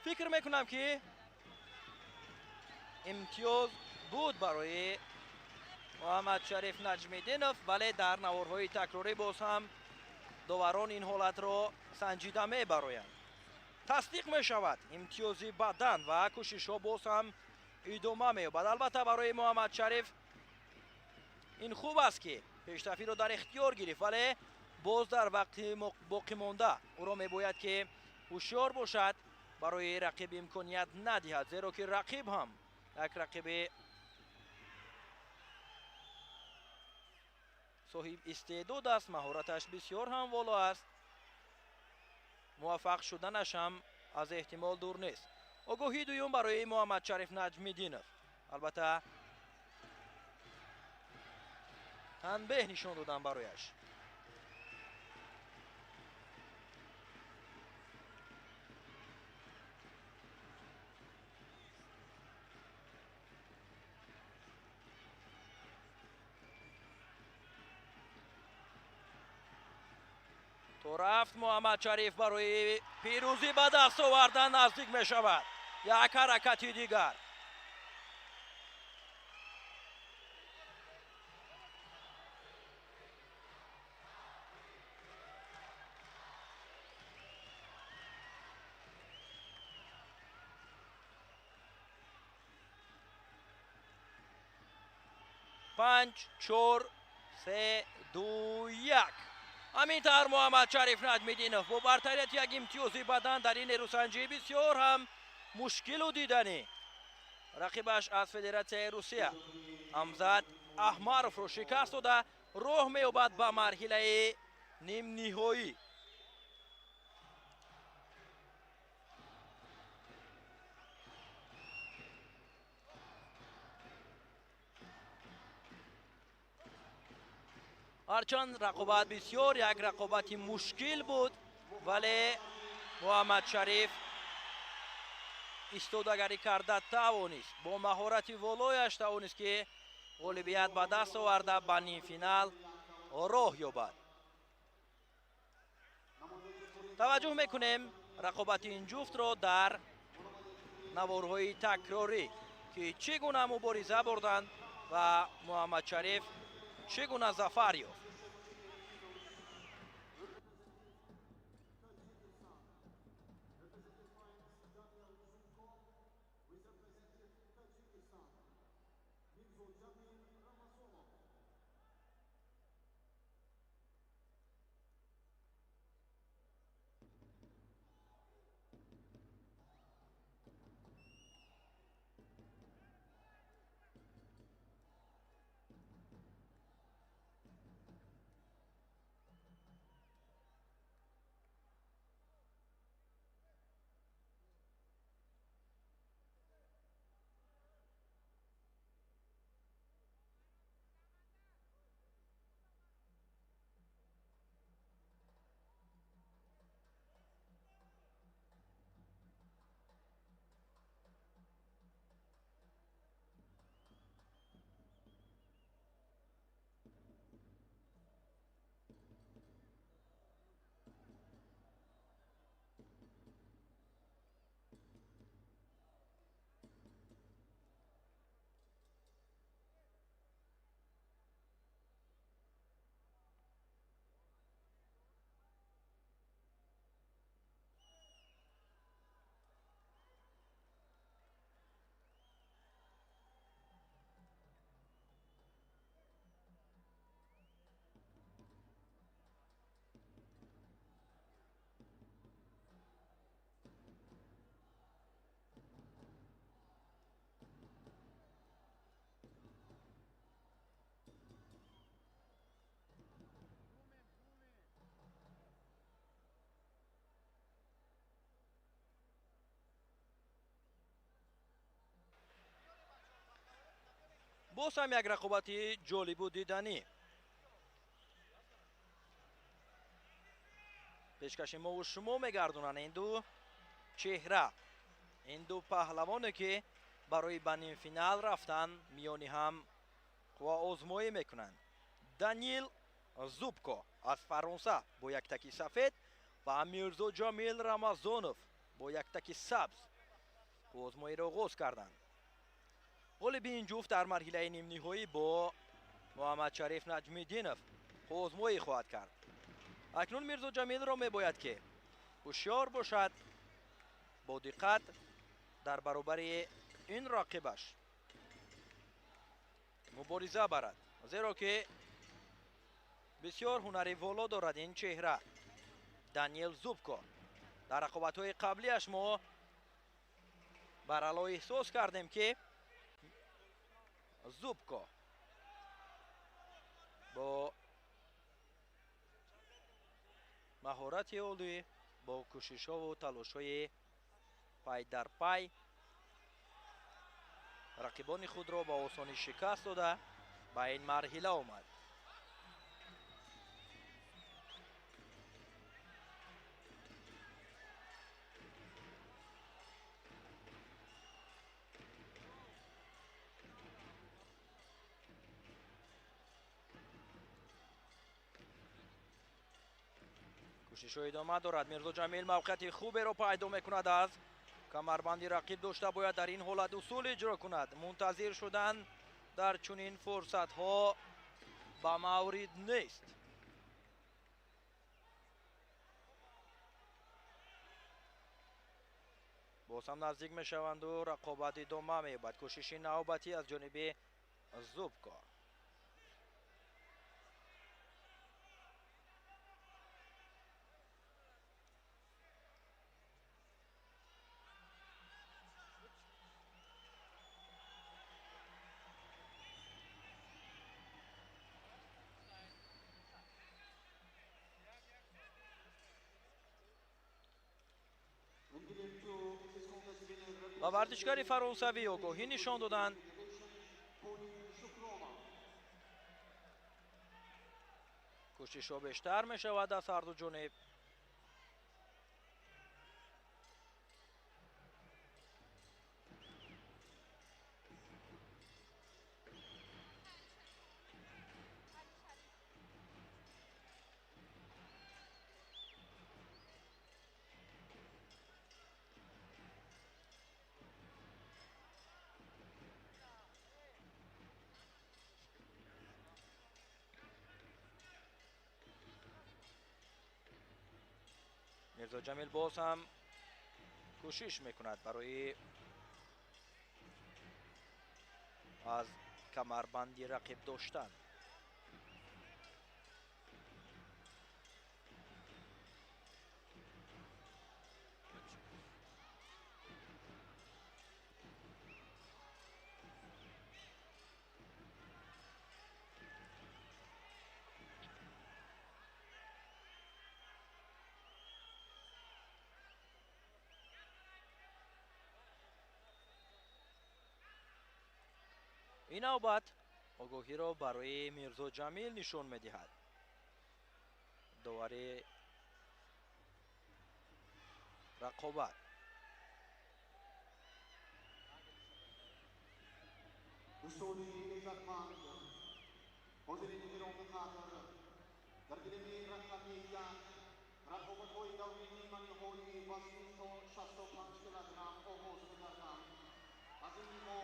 Фикр мекунам ки имтиёз буд барои Муҳаммад Шариф Наҷмиддинов, вале дар наворҳои такрорӣ боз ҳам доварон ин ҳолатро санҷида мебароянд. Тасдиқ мешавад имтиёзи бадан ва кӯшишҳо боз ҳам идома меёбад. Албатта барои Муҳаммад Шариф ин хуб аст ки пештафиро дар ихтиёр гирифт, вале боз дар вақти боқимонда ӯро мебояд ки ҳушёр бошад, барои рақиб имконият надиҳад, зеро ки рақиб ҳам як рақиби соҳиб истеъдод аст, маҳораташ бисёр ҳам воло аст, муваффақ шуданаш ҳам аз эҳтимол дур нест. Огоҳии дуюм барои Муҳаммад Шариф Наҷмиддинов. Албатта танбеҳ нишон додан барояш. То рафт Муҳаммад Шариф барои пирӯзӣ ба даст овардан наздик мешавад. Як ҳаракати дигар. 5, 4, 3, 2, 1. Ҳамин тавр Муҳаммадшариф Наҷмиддинов бо бартарияти як имтиёзи бадан дар ин нерӯсанҷӣ бисёр ҳам мушкилу диданӣ рақибаш аз Федератсияи Русия Ҳамзат Аҳмаровро шикаст дода роҳ меёбад ба марҳилаи нимниҳоӣ. Ҳарчанд рақобат бисёр як рақобати мушкил буд, вале Муҳаммадшариф истодагарӣ карда тавонист. Бо маҳорати волояш тавонист, ки ғолибият ба даст оварда ба нимфинал роҳ ёбад. Таваҷҷӯҳ мекунем рақобати ин ҷуфтро дар наворҳои такрорӣ, ки чӣ гуна мубориза бурданд ва Муҳаммадшариф чӣ гуна зафар ёфт. Боз ҳам як рақобати ҷолибу диданӣ пешкаши мову шумо мегардонанд ин ду чеҳра, ин ду паҳлавоне, ки барои ба нимфинал рафтан миёни ҳам қувваозмоӣ мекунанд. Данил Зубко аз Фаронса бо як таки сафед ва Мирзо Ҷамил Рамазонов бо як таки сабз қувваозмоиро оғоз карданд. Ғолиби ин ҷуфт дар марҳилаи нимниҳоӣ бо Муҳаммадшариф Наҷмиддинов қувваозмоӣ хоҳад кард. Акнун Мирзо Ҷамилро мебояд, ки ҳушёр бошад, бо диққат дар баробари ин рақибаш мубориза барад, зеро ки бисёр ҳунари воло дорад ин чеҳра Даниел Зубко. Дар рақобатҳои қаблиаш мо барало эҳсос кардем, ки Зубко бо маҳорати олӣ, бо кӯшишҳову талошҳои пай дар пай рақибони худро ба осонӣ шикаст дода ба ин марҳила омад. Кӯшишҳо идома дорад. Мирзо Ҷамил мавқеияти хуберо пайдо мекунад, аз камарбанди рақиб дошта бояд дар ин ҳолат усул иҷро кунад. Мунтазир шудан дар чунин фурсатҳо ба маврид нест. Боз ҳам наздик мешаванду рақобат идома меёбад. Кӯшиши навбатӣ аз ҷониби Зубко. Ба варзишгари фаронсавӣ огоҳӣ нишон доданд. Кӯшишҳо бештар мешавад аз ҳарду ҷониб. Мирзо Ҷамил боз ҳам кӯшиш мекунад барои аз камарбанди рақиб доштан. Ин навбат огоҳиро барои Мирзо Ҷамил нишон медиҳад. Довари рақобат. Дӯстони иззатманд, ҳозирини гиромиқадр, дар гилеми рақами як рақобатҳои даври ниманиҳоии вазни то 65 килограмм оғоз мегарданд.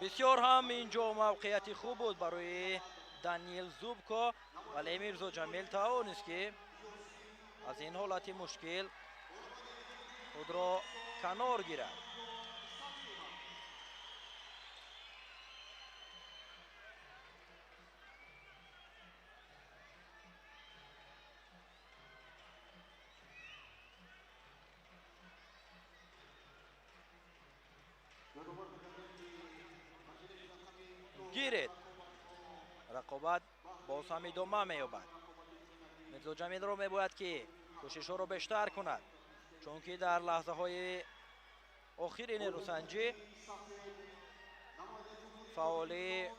Бисёр ҳам инҷо мавқеияти хуб буд барои Даниил Зубко, вале Мирзо Ҷамил тавонист ки аз ин ҳолати мушкил худро канор гирад. Гиред. Рақобат боз ҳам идома меёбад. Мирзо Ҷамилро мебояд ки кӯшишҳоро бештар кунад, чунки дар лаҳзаҳои охири нерӯсанҷӣ фаъолии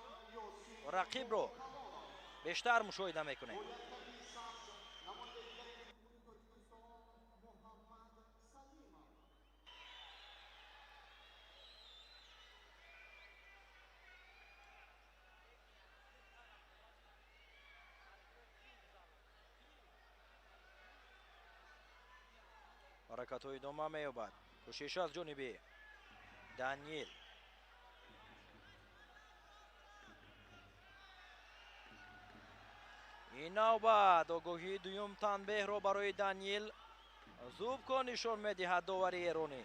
рақибро бештар мушоҳида мекунем. Ҳаракатҳо идома меёбад. Кӯшиш аз ҷониби Даниил. Ин навбат огоҳии дуюм танбеҳро барои Даниил Зубко нишон медиҳад довари эронӣ.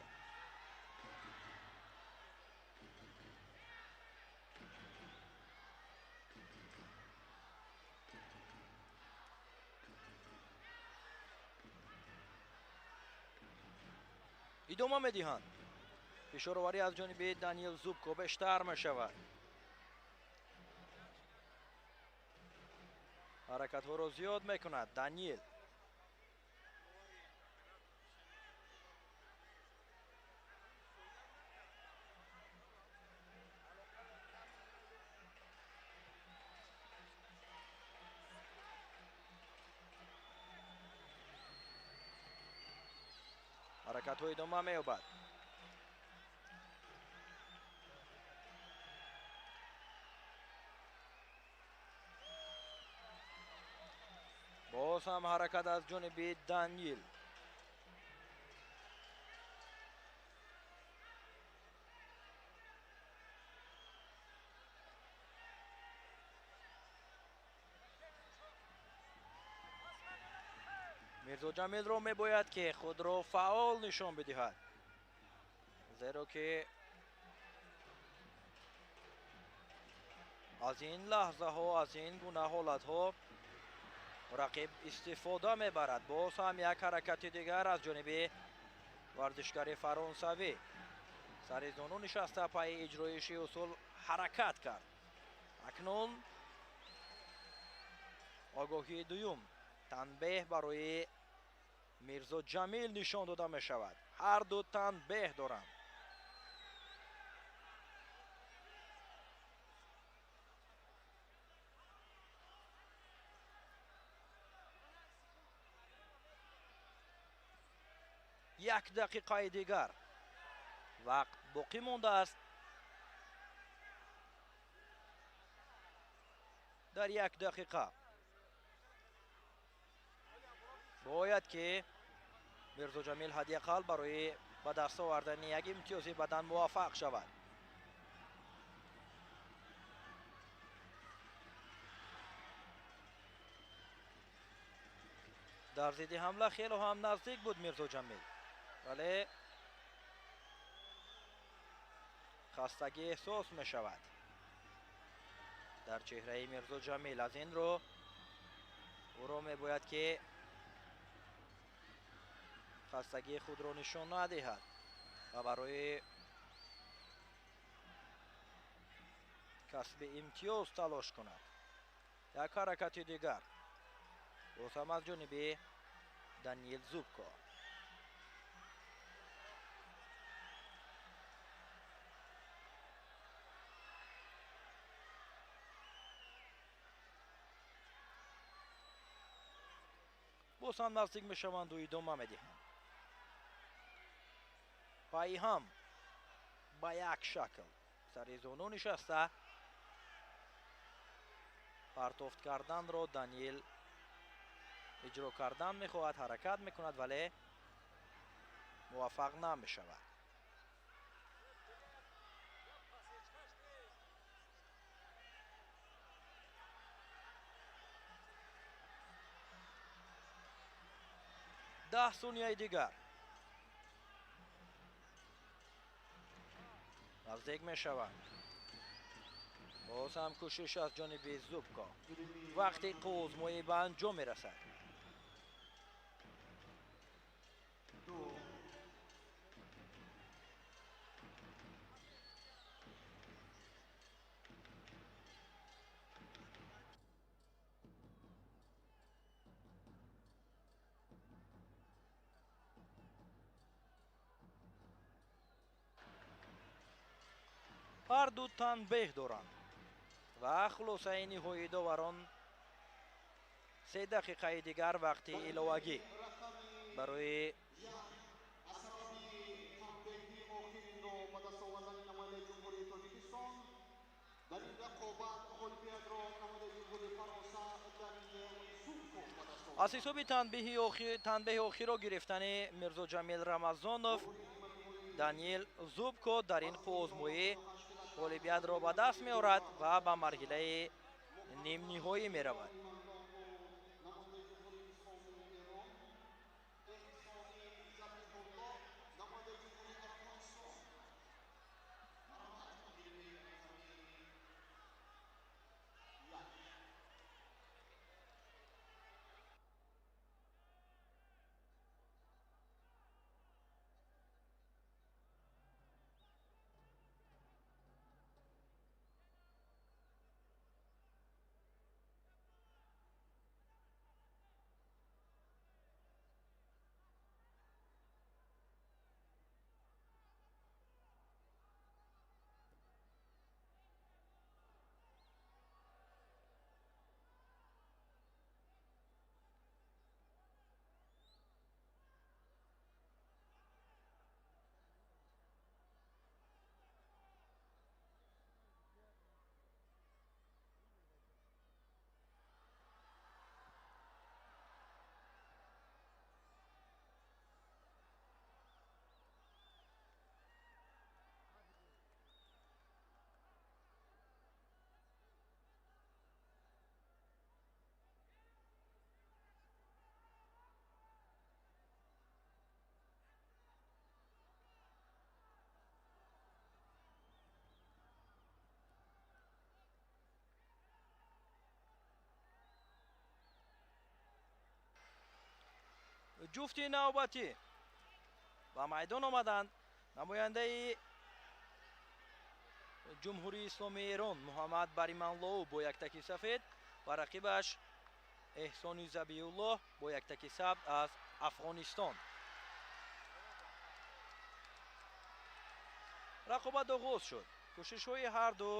Идома медиҳанд. Фишороварӣ аз ҷониби Даниил Зубко бештар мешавад. Ҳаракатҳоро зиёд мекунад Даниил. Ҳаракатҳо идома меёбад. Боз ҳам ҳаракат аз ҷониби Даниил. Мирзо Ҷамилро мебояд ки худро фаъол нишон бидиҳад, зеро ки аз ин лаҳзаҳо, аз ин гуна ҳолатҳо рақиб истифода мебарад. Боз ҳам як ҳаракати дигар аз ҷониби варзишгари фаронсавӣ. Сари зону нишаста пайи иҷроиши усул ҳаракат кард. Акнун огоҳии дуюм танбеҳ барои Мирзо Ҷамил нишон дода мешавад. Ҳар ду танбеҳ доранд. Як дақиқаи дигар вақт боқӣ мондааст. Дар як дақиқа бояд ки Мирзоҷамил ҳадди ақал барои ба даст овардани як имтиёзи бадан муваффақ шавад. Дар зидди ҳамла хело ҳам наздик буд Мирзоҷамил, вале хастагӣ эҳсос мешавад дар чеҳраи Мирзоҷамил. Аз ин рӯ ӯро мебояд ки хастагии худро нишон надиҳад ва барои касби имтиёз талош кунад. Як ҳаракати дигар боз ҳам аз ҷониби Даниил Зубко. Боз ҳам наздик мешаванду идома медиҳанд. Пайи ҳам ба як шакл сари зону нишаста партофт карданро Даниил иҷро кардан мехоҳад, ҳаракат мекунад, вале муваффақ намешавад. Даҳ сонияи дигар наздик мешаванд. Боз ҳам кӯшиш аз ҷониби Зубко. Вақти қуввозмоӣ ба анҷом мерасад. Ҳар ду танбеҳ доранд ва хулосаи ниҳоии доварон 3 дақиқаи дигар вақти иловагӣ барои аз ҳисоби танбеҳи охирро гирифтани Мирзоҷамил Рамазонов, Даниил Зубко дар ин қуввозмоӣ ғолибиятро ба даст меорад ва ба марҳилаи нимниҳоӣ меравад. Ҷуфти навбатӣ ба майдон омаданд. Намояндаи Ҷумҳурии Исломии Эрон Муҳаммад Бариманлоу бо як таки сафед ва рақибаш Эҳсони Забиуллоҳ бо як таки сабз аз Афғонистон. Рақобат оғоз шуд. Кӯшишҳои ҳар ду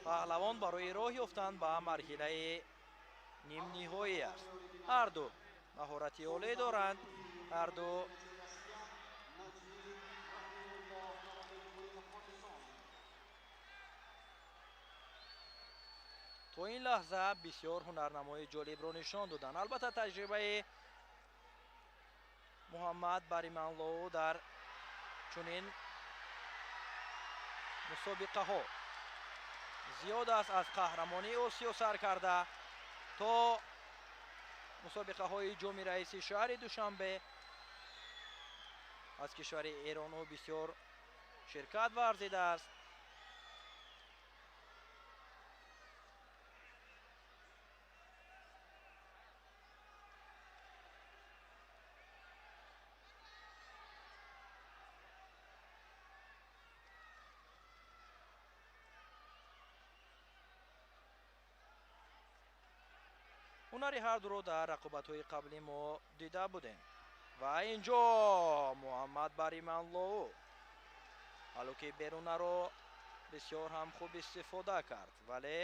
паҳлавон барои роҳ ёфтан ба марҳилаи нимниҳоӣ аст. Ҳар ду маҳорати олӣ доранд. Ҳар ду то ин лаҳза бисёр ҳунарнамоии ҷолибро нишон доданд. Албатта, таҷрибаи Муҳаммад Бариманлоу дар чунин мусобиқаҳо зиёд аст, аз қаҳрамонии Осиё сар карда то мусобиқаҳои ҷоми раиси шаҳри Душанбе. Аз кишвари Эрон ӯ бисёр ширкат варзидааст. Ҳунари ҳар дуро дар рақобатҳои қаблӣ мо дида будем. Ва инҷо Муҳаммад Бариманлоу ҳалуки берунаро бисёр ҳам хуб истифода кард, вале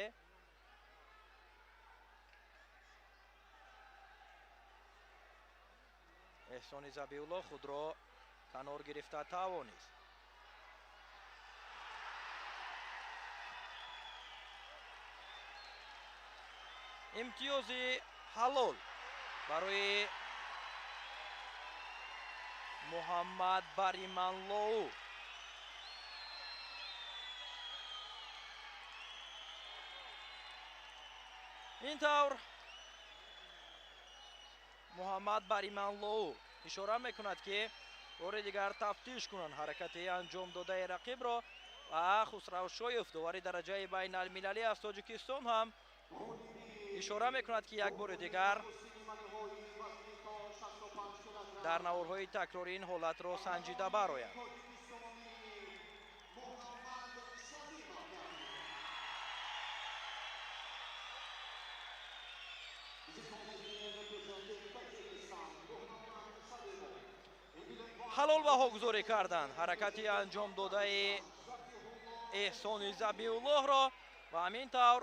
Эҳсони Забиулло худро канор гирифта тавонист. Имтиёзи ҳалол барои Муҳаммад Бариманлоу. Ин тавр Муҳаммад Бариманлоу ишора мекунад, ки бори дигар тафтиш кунанд ҳаракати анҷом додаи рақибро, ва Хусрав Шоев, довари дараҷаи байналмилалӣ аз Тоҷикистон, ҳам ишора мекунад, ки як бори дигар дар наворҳои такрорӣ ин ҳолатро санҷида барояд. Ҳалол баҳогузорӣ карданд ҳаракати анҷом додаи Эҳсони Забиуллоҳро ва ҳамин тавр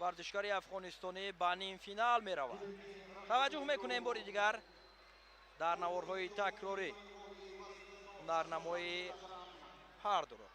варзишгари афғонистонӣ ба нимфинал меравад. Таваҷҷӯҳ мекунем бори дигар дар наворҳои такрорӣ ҳунарнамои ҳар дуро.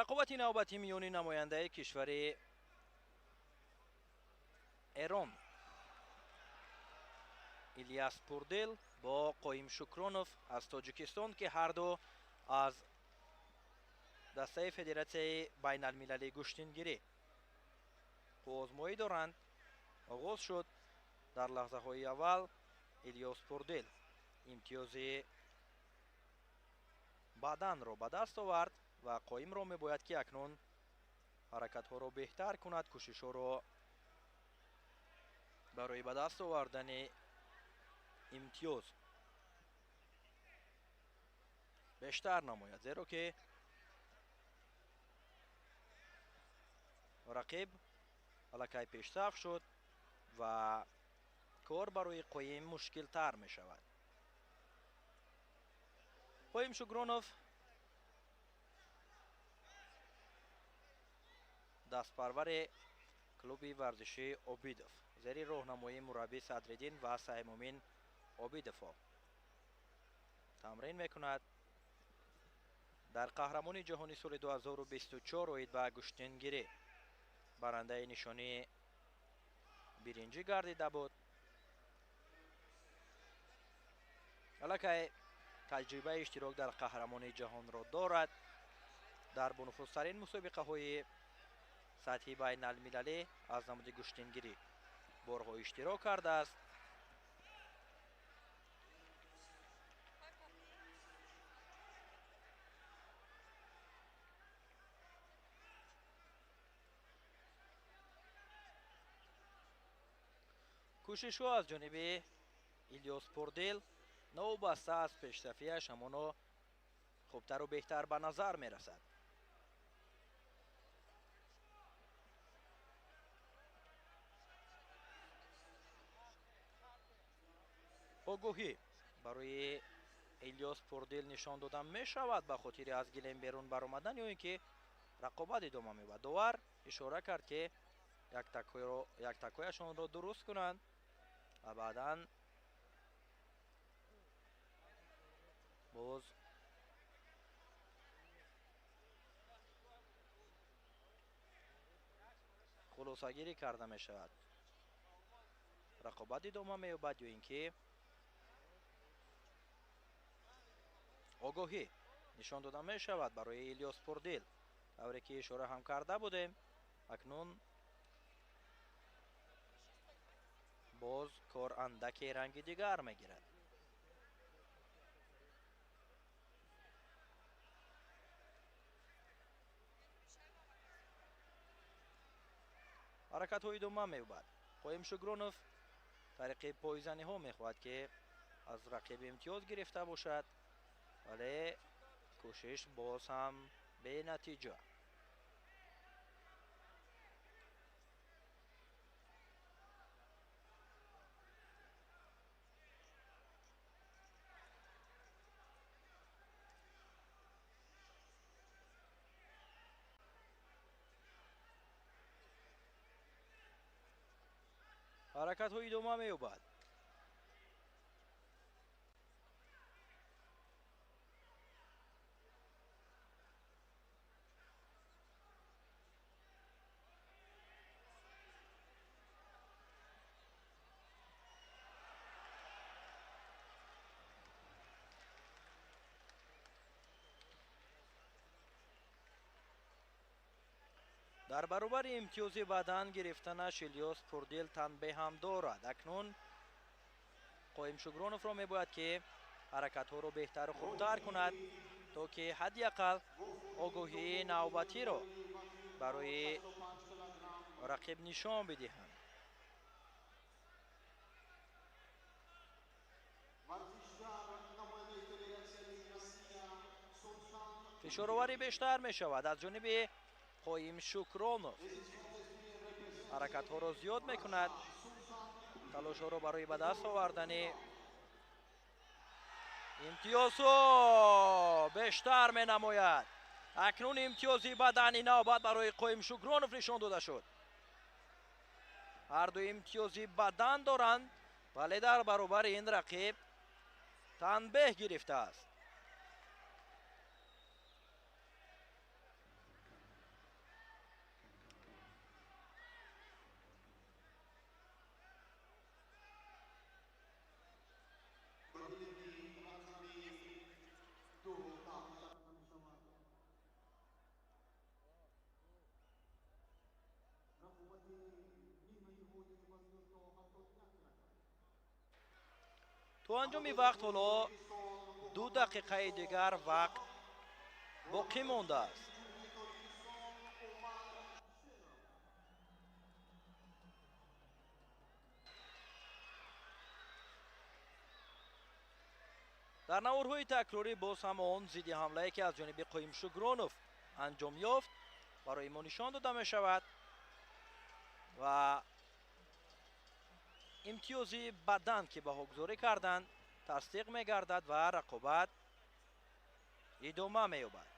Рақобати навбатӣ миёни намояндаи кишвари Эрон Ильяс Пурдил бо Қоим Шукронов аз Тоҷикистон, ки ҳарду аз дастаи Федератсияи байналмилалии гӯштингирӣ қувваозмоӣ доранд. Оғоз шуд. Дар лаҳзаҳои аввал Илёс Пурдил имтиёзи баданро ба даст овард ва Қоимро мебояд, ки акнун ҳаракатҳоро беҳтар кунад, кӯшишҳоро барои ба даст овардани имтиёз бештар намояд, зеро ки рақиб аллакай пешсаф шуд ва кор барои Қоим мушкилтар мешавад. Қоим Шукронов дастпарвари клуби варзишии Обидов зери роҳнамоии мураббӣ Садриддин ва Саҳимумин Обидовҳо тамрин мекунад. Дар қаҳрамони ҷаҳони соли 2024 оид ба гӯштингирӣ барандаи нишонии биринҷӣ гардида буд. Аллакай таҷрибаи иштирок дар қаҳрамони ҷаҳонро дорад. Дар бонуфузтарин мусобиқаҳои сатҳи байналмилалӣ аз намуди гӯштингирӣ борҳо иштирок кардааст. Кӯшишҳо аз ҷониби Илёс Пурдил новобаста аз пешсафиаш ҳамоно хубтару беҳтар ба назар мерасад. Огоҳӣ барои Илёс Пурдил нишон дода мешавад ба хотири аз гилем берун баромадан ё ин ки рақобат идома меёбад. Довар ишора кард, ки яктакояшонро дуруст кунанд ва баъдан боз хулосагирӣ карда мешавад. Рақобат идома меёбад ё ин ки огоҳӣ нишон дода мешавад барои Илёс Пурдил, тавре ки ишора ҳам карда будем. Акнун боз кор андаке ранги дигар мегирад. Ҳаракатҳо идома меёбад. Қоим Шукронов тариқи пойзаниҳо мехоҳад, ки аз рақиб имтиёз гирифта бошад, вале кӯшиш боз ҳам бенатиҷа. Ҳаракатҳо идома меёбад. Дар баробари имтиёзи бадан гирифтанаш Илёс Пурдил танбеҳ ҳам дорад. Акнун Қоим Шукроновро мебояд, ки ҳаракатҳоро беҳтару хубтар кунад, то ки ҳадди ақал огоҳии навбатиро барои рақиб нишон бидиҳанд. Фишороварӣ бештар мешавад аз ҷониби Қоим Шукронов. Ҳаракатҳоро зиёд мекунад, талошҳоро барои ба даст овардани имтиёзҳо бештар менамояд. Акнун имтиёзи бадани навбат барои Қоим Шукронов нишон дода шуд. Ҳарду имтиёзи бадан доранд, вале дар баробари ин рақиб танбеҳ гирифтааст. То анҷоми вақт ҳоло 2 дақиқаи дигар вақт боқӣ мондааст. Дар наворҳои такрорӣ боз ҳам он зидди ҳамлае ки аз ҷониби Қоим Шукронов анҷом ёфт барои мо нишон дода мешавад ва имтиёзи бадан ки баҳогузорӣ карданд тасдиқ мегардад ва рақобат идома меёбад.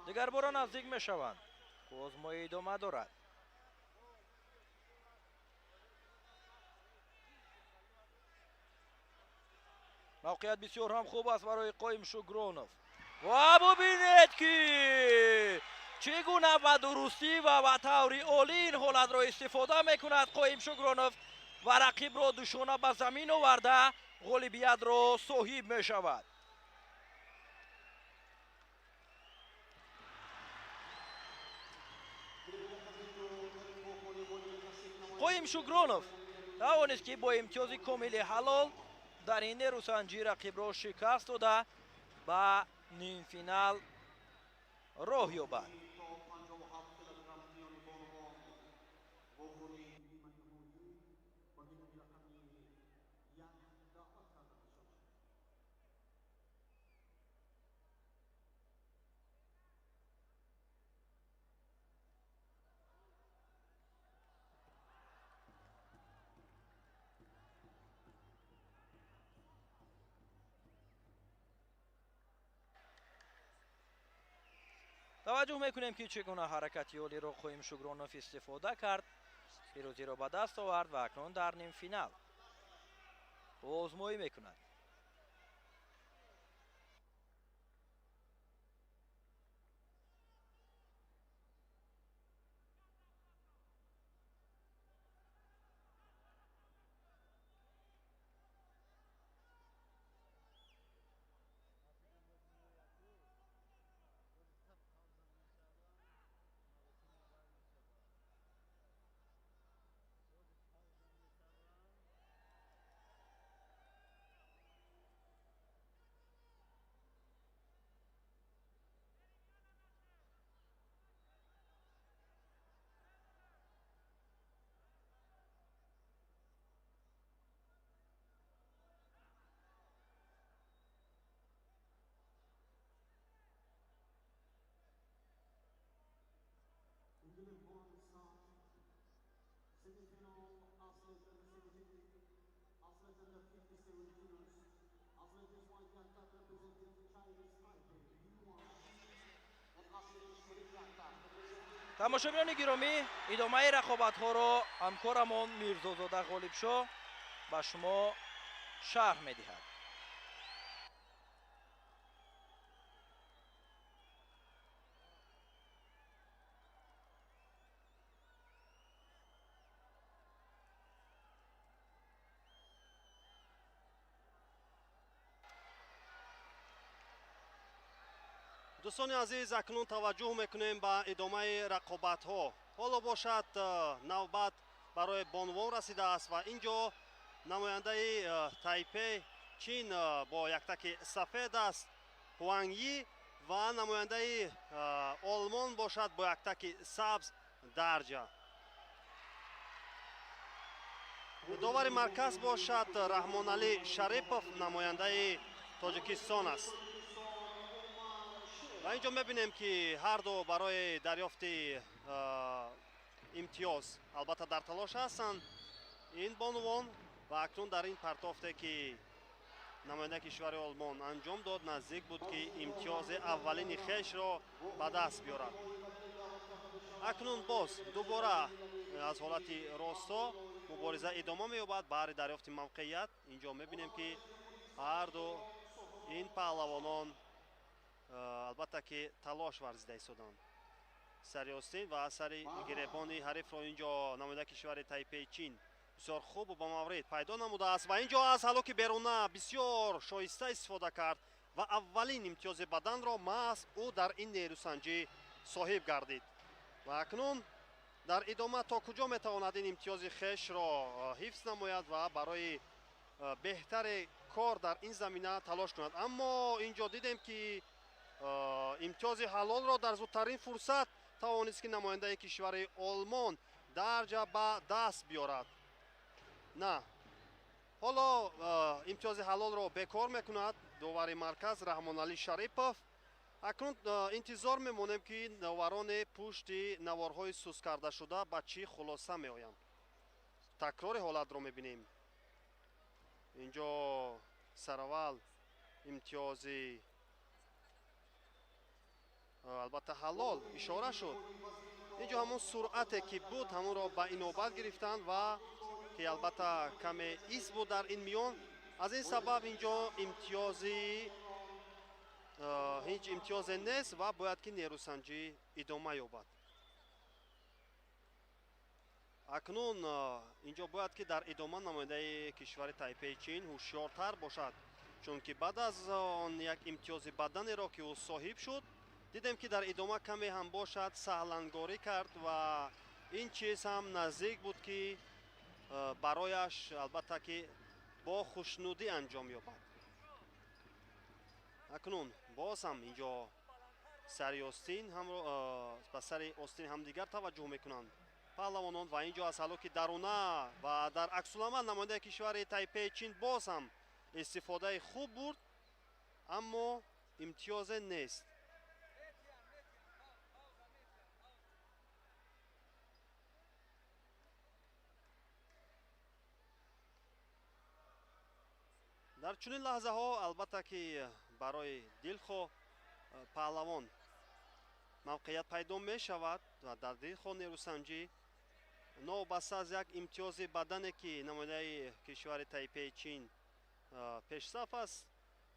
Дигарбора наздик мешаванд. Озмои идома дорад. Мавқеият бисёр ҳам хуб аст барои Қоим Шукронов. Ва бубинед ки чӣ гуна ба дурустӣ ва ба таври олӣ ин ҳолатро истифода мекунад Қоим Шукронов ва рақибро душона ба замин оварда ғолибиятро соҳиб мешавад. Қоим Шукронов тавонист ки бо имтиёзи комили ҳалол дар ин нерӯсанҷӣ рақибро шикаст дода ба нимфинал роҳ ёбад. Таваҷҷӯҳ мекунем ки чӣ гуна ҳаракати олиро Қоим Шукронов истифода кард, пирӯзиро ба даст овард ва акнун дар нимфинал озмоӣ мекунад. Тамошобинони гиромӣ, идомаи рақобатҳоро ҳамкорамон Мирзозода Ғолибшоҳ ба шумо шарҳ медиҳад. Дӯстони азиз, акнун таваҷҷӯҳ мекунем ба идомаи рақобатҳо. Ҳоло бошад навбат барои бонувон расидааст ва ин ҷо намояндаи Тайпе Чин бо яктаки сафед аст Хуанг Йи ва намояндаи Олмон бошад бо яктаки сабз Дарҷа. Довари марказ бошад Раҳмоналӣ Шарипов, намояндаи Тоҷикистон аст. Ва инҷо мебинем ки ҳар ду барои дарёфти имтиёз албатта дар талош ҳастанд ин бонувон ва акнун дар ин партофте ки намояндаи кишвари Олмон анҷом дод, наздик буд ки имтиёзи аввалини хешро ба даст биёрад. Акнун боз дубора аз ҳолати росто мубориза идома меёбад баҳри дарёфти мавқеият. Инҷо мебинем, ки ҳарду ин паҳлавонон албатта ки талош варзида истоданд. Сари остин ва сари гиребони ҳарифро инҷо намояндаи кишвари Тайпеи Чин бисёр хубу ба маврид пайдо намудааст ва инҷо аз ҳалоки беруна бисёр шоиста истифода кард ва аввалин имтиёзи баданро маҳз ӯ дар ин нерӯсанҷӣ соҳиб гардид. Ва акнун дар идома то куҷо метавонад ин имтиёзи хешро ҳифз намояд ва барои беҳтари кор дар ин замина талош кунад. Аммо инҷо дидем, ки имтиёзи ҳалолро дар зудтарин фурсат тавонист, ки намояндаи кишвари Олмон дарҷа ба даст биёрад. На, ҳоло имтиёзи ҳалолро бекор мекунад довари марказ Раҳмоналӣ Шарипов. Акнун интизор мемонем, ки доварони пушти наворҳои сус кардашуда ба чӣ хулоса меоянд. Такрори ҳолатро мебинем. Инҷо сараввал имтиёзи албатта ҳалол ишора шуд. Инҷо ҳамон суръате ки буд, ҳамонро ба инобат гирифтанд ва ки албатта каме ис буд дар ин миён. Аз ин сабаб инҷо имтиёзи ҳеҷ имтиёзе нест ва бояд ки нерӯсанҷӣ идома ёбад. Акнун инҷо бояд ки дар идома намояндаи кишвари Тайпеи Чин ҳушёртар бошад, чунки баъд аз он як имтиёзи баданеро ки ӯ соҳиб шуд, дидем, ки дар идома каме ҳам бошад саҳлангорӣ кард ва ин чиз ҳам наздик буд, ки барояш албатта ки бо хушнудӣ анҷом ёбад. Акнун боз ҳам инҷо сари остин ба сари остин ҳамдигар таваҷҷӯҳ мекунанд паҳлавонон ва инҷо аз ҳалоки даруна ва дар аксуламал намояндаи кишвари Тайпеи Чин боз ҳам истифодаи хуб бурд, аммо имтиёзе нест. Дар чунин лаҳзаҳо албатта ки барои дилхоҳ паҳлавон мавқеият пайдо мешавад ва дар дилхоҳ нерӯсанҷӣ новобаста аз як имтиёзи бадане, ки намояндаи кишвари Тайпеи Чин пешсаф аст,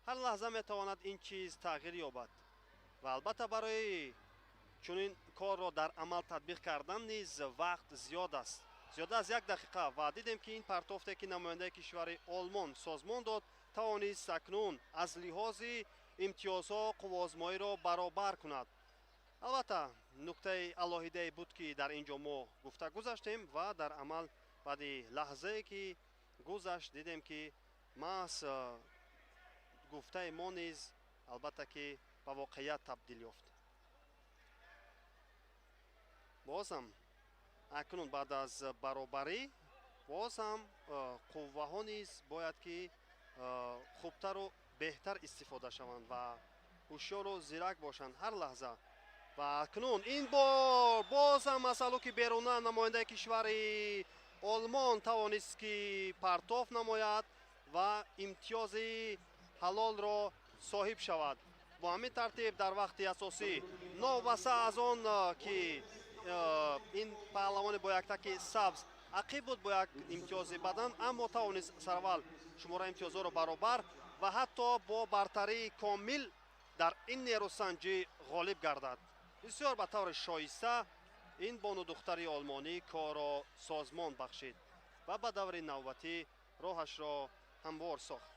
ҳар лаҳза метавонад ин чиз тағйир ёбад ва албатта барои чунин корро дар амал татбиқ кардан низ вақт зиёд аст, зиёда аз як дақиқа. Ва дидем, ки ин партофте, ки намояндаи кишвари Олмон созмон дод, тавонист акнун аз лиҳози имтиёзҳо қувваозмоиро баробар кунад. Албатта нуктаи алоҳидае буд, ки дар ин ҷо мо гуфта гузаштем ва дар амал баъди лаҳзае ки гузашт, дидем, ки маҳз гуфтаи мо низ албатта ки ба воқеият табдил ёфт. Бозам акнун баъд аз баробарӣ боз ҳам қувваҳо низ бояд ки хубтару беҳтар истифода шаванд ва ҳушёру зирак бошанд ҳар лаҳза. Ва акнун ин бор боз ҳам аз ҳалоки беруна намояндаи кишвари Олмон тавонист, ки партоф намояд ва имтиёзи ҳалолро соҳиб шавад. Бо ҳамин тартиб дар вақти асосӣ, новобаста аз он ки ин паҳлавони бо яктаки сабз ақиб буд бо як имтиёзи бадан, аммо тавонист сараввал шумораи имтиёзҳоро баробар ва ҳатто бо бартарии комил дар ин нерӯсанҷӣ ғолиб гардад. Бисёр ба таври шоиста ин бону духтари олмонӣ корро созмон бахшид ва ба даври навбатӣ роҳашро ҳамвор сохт.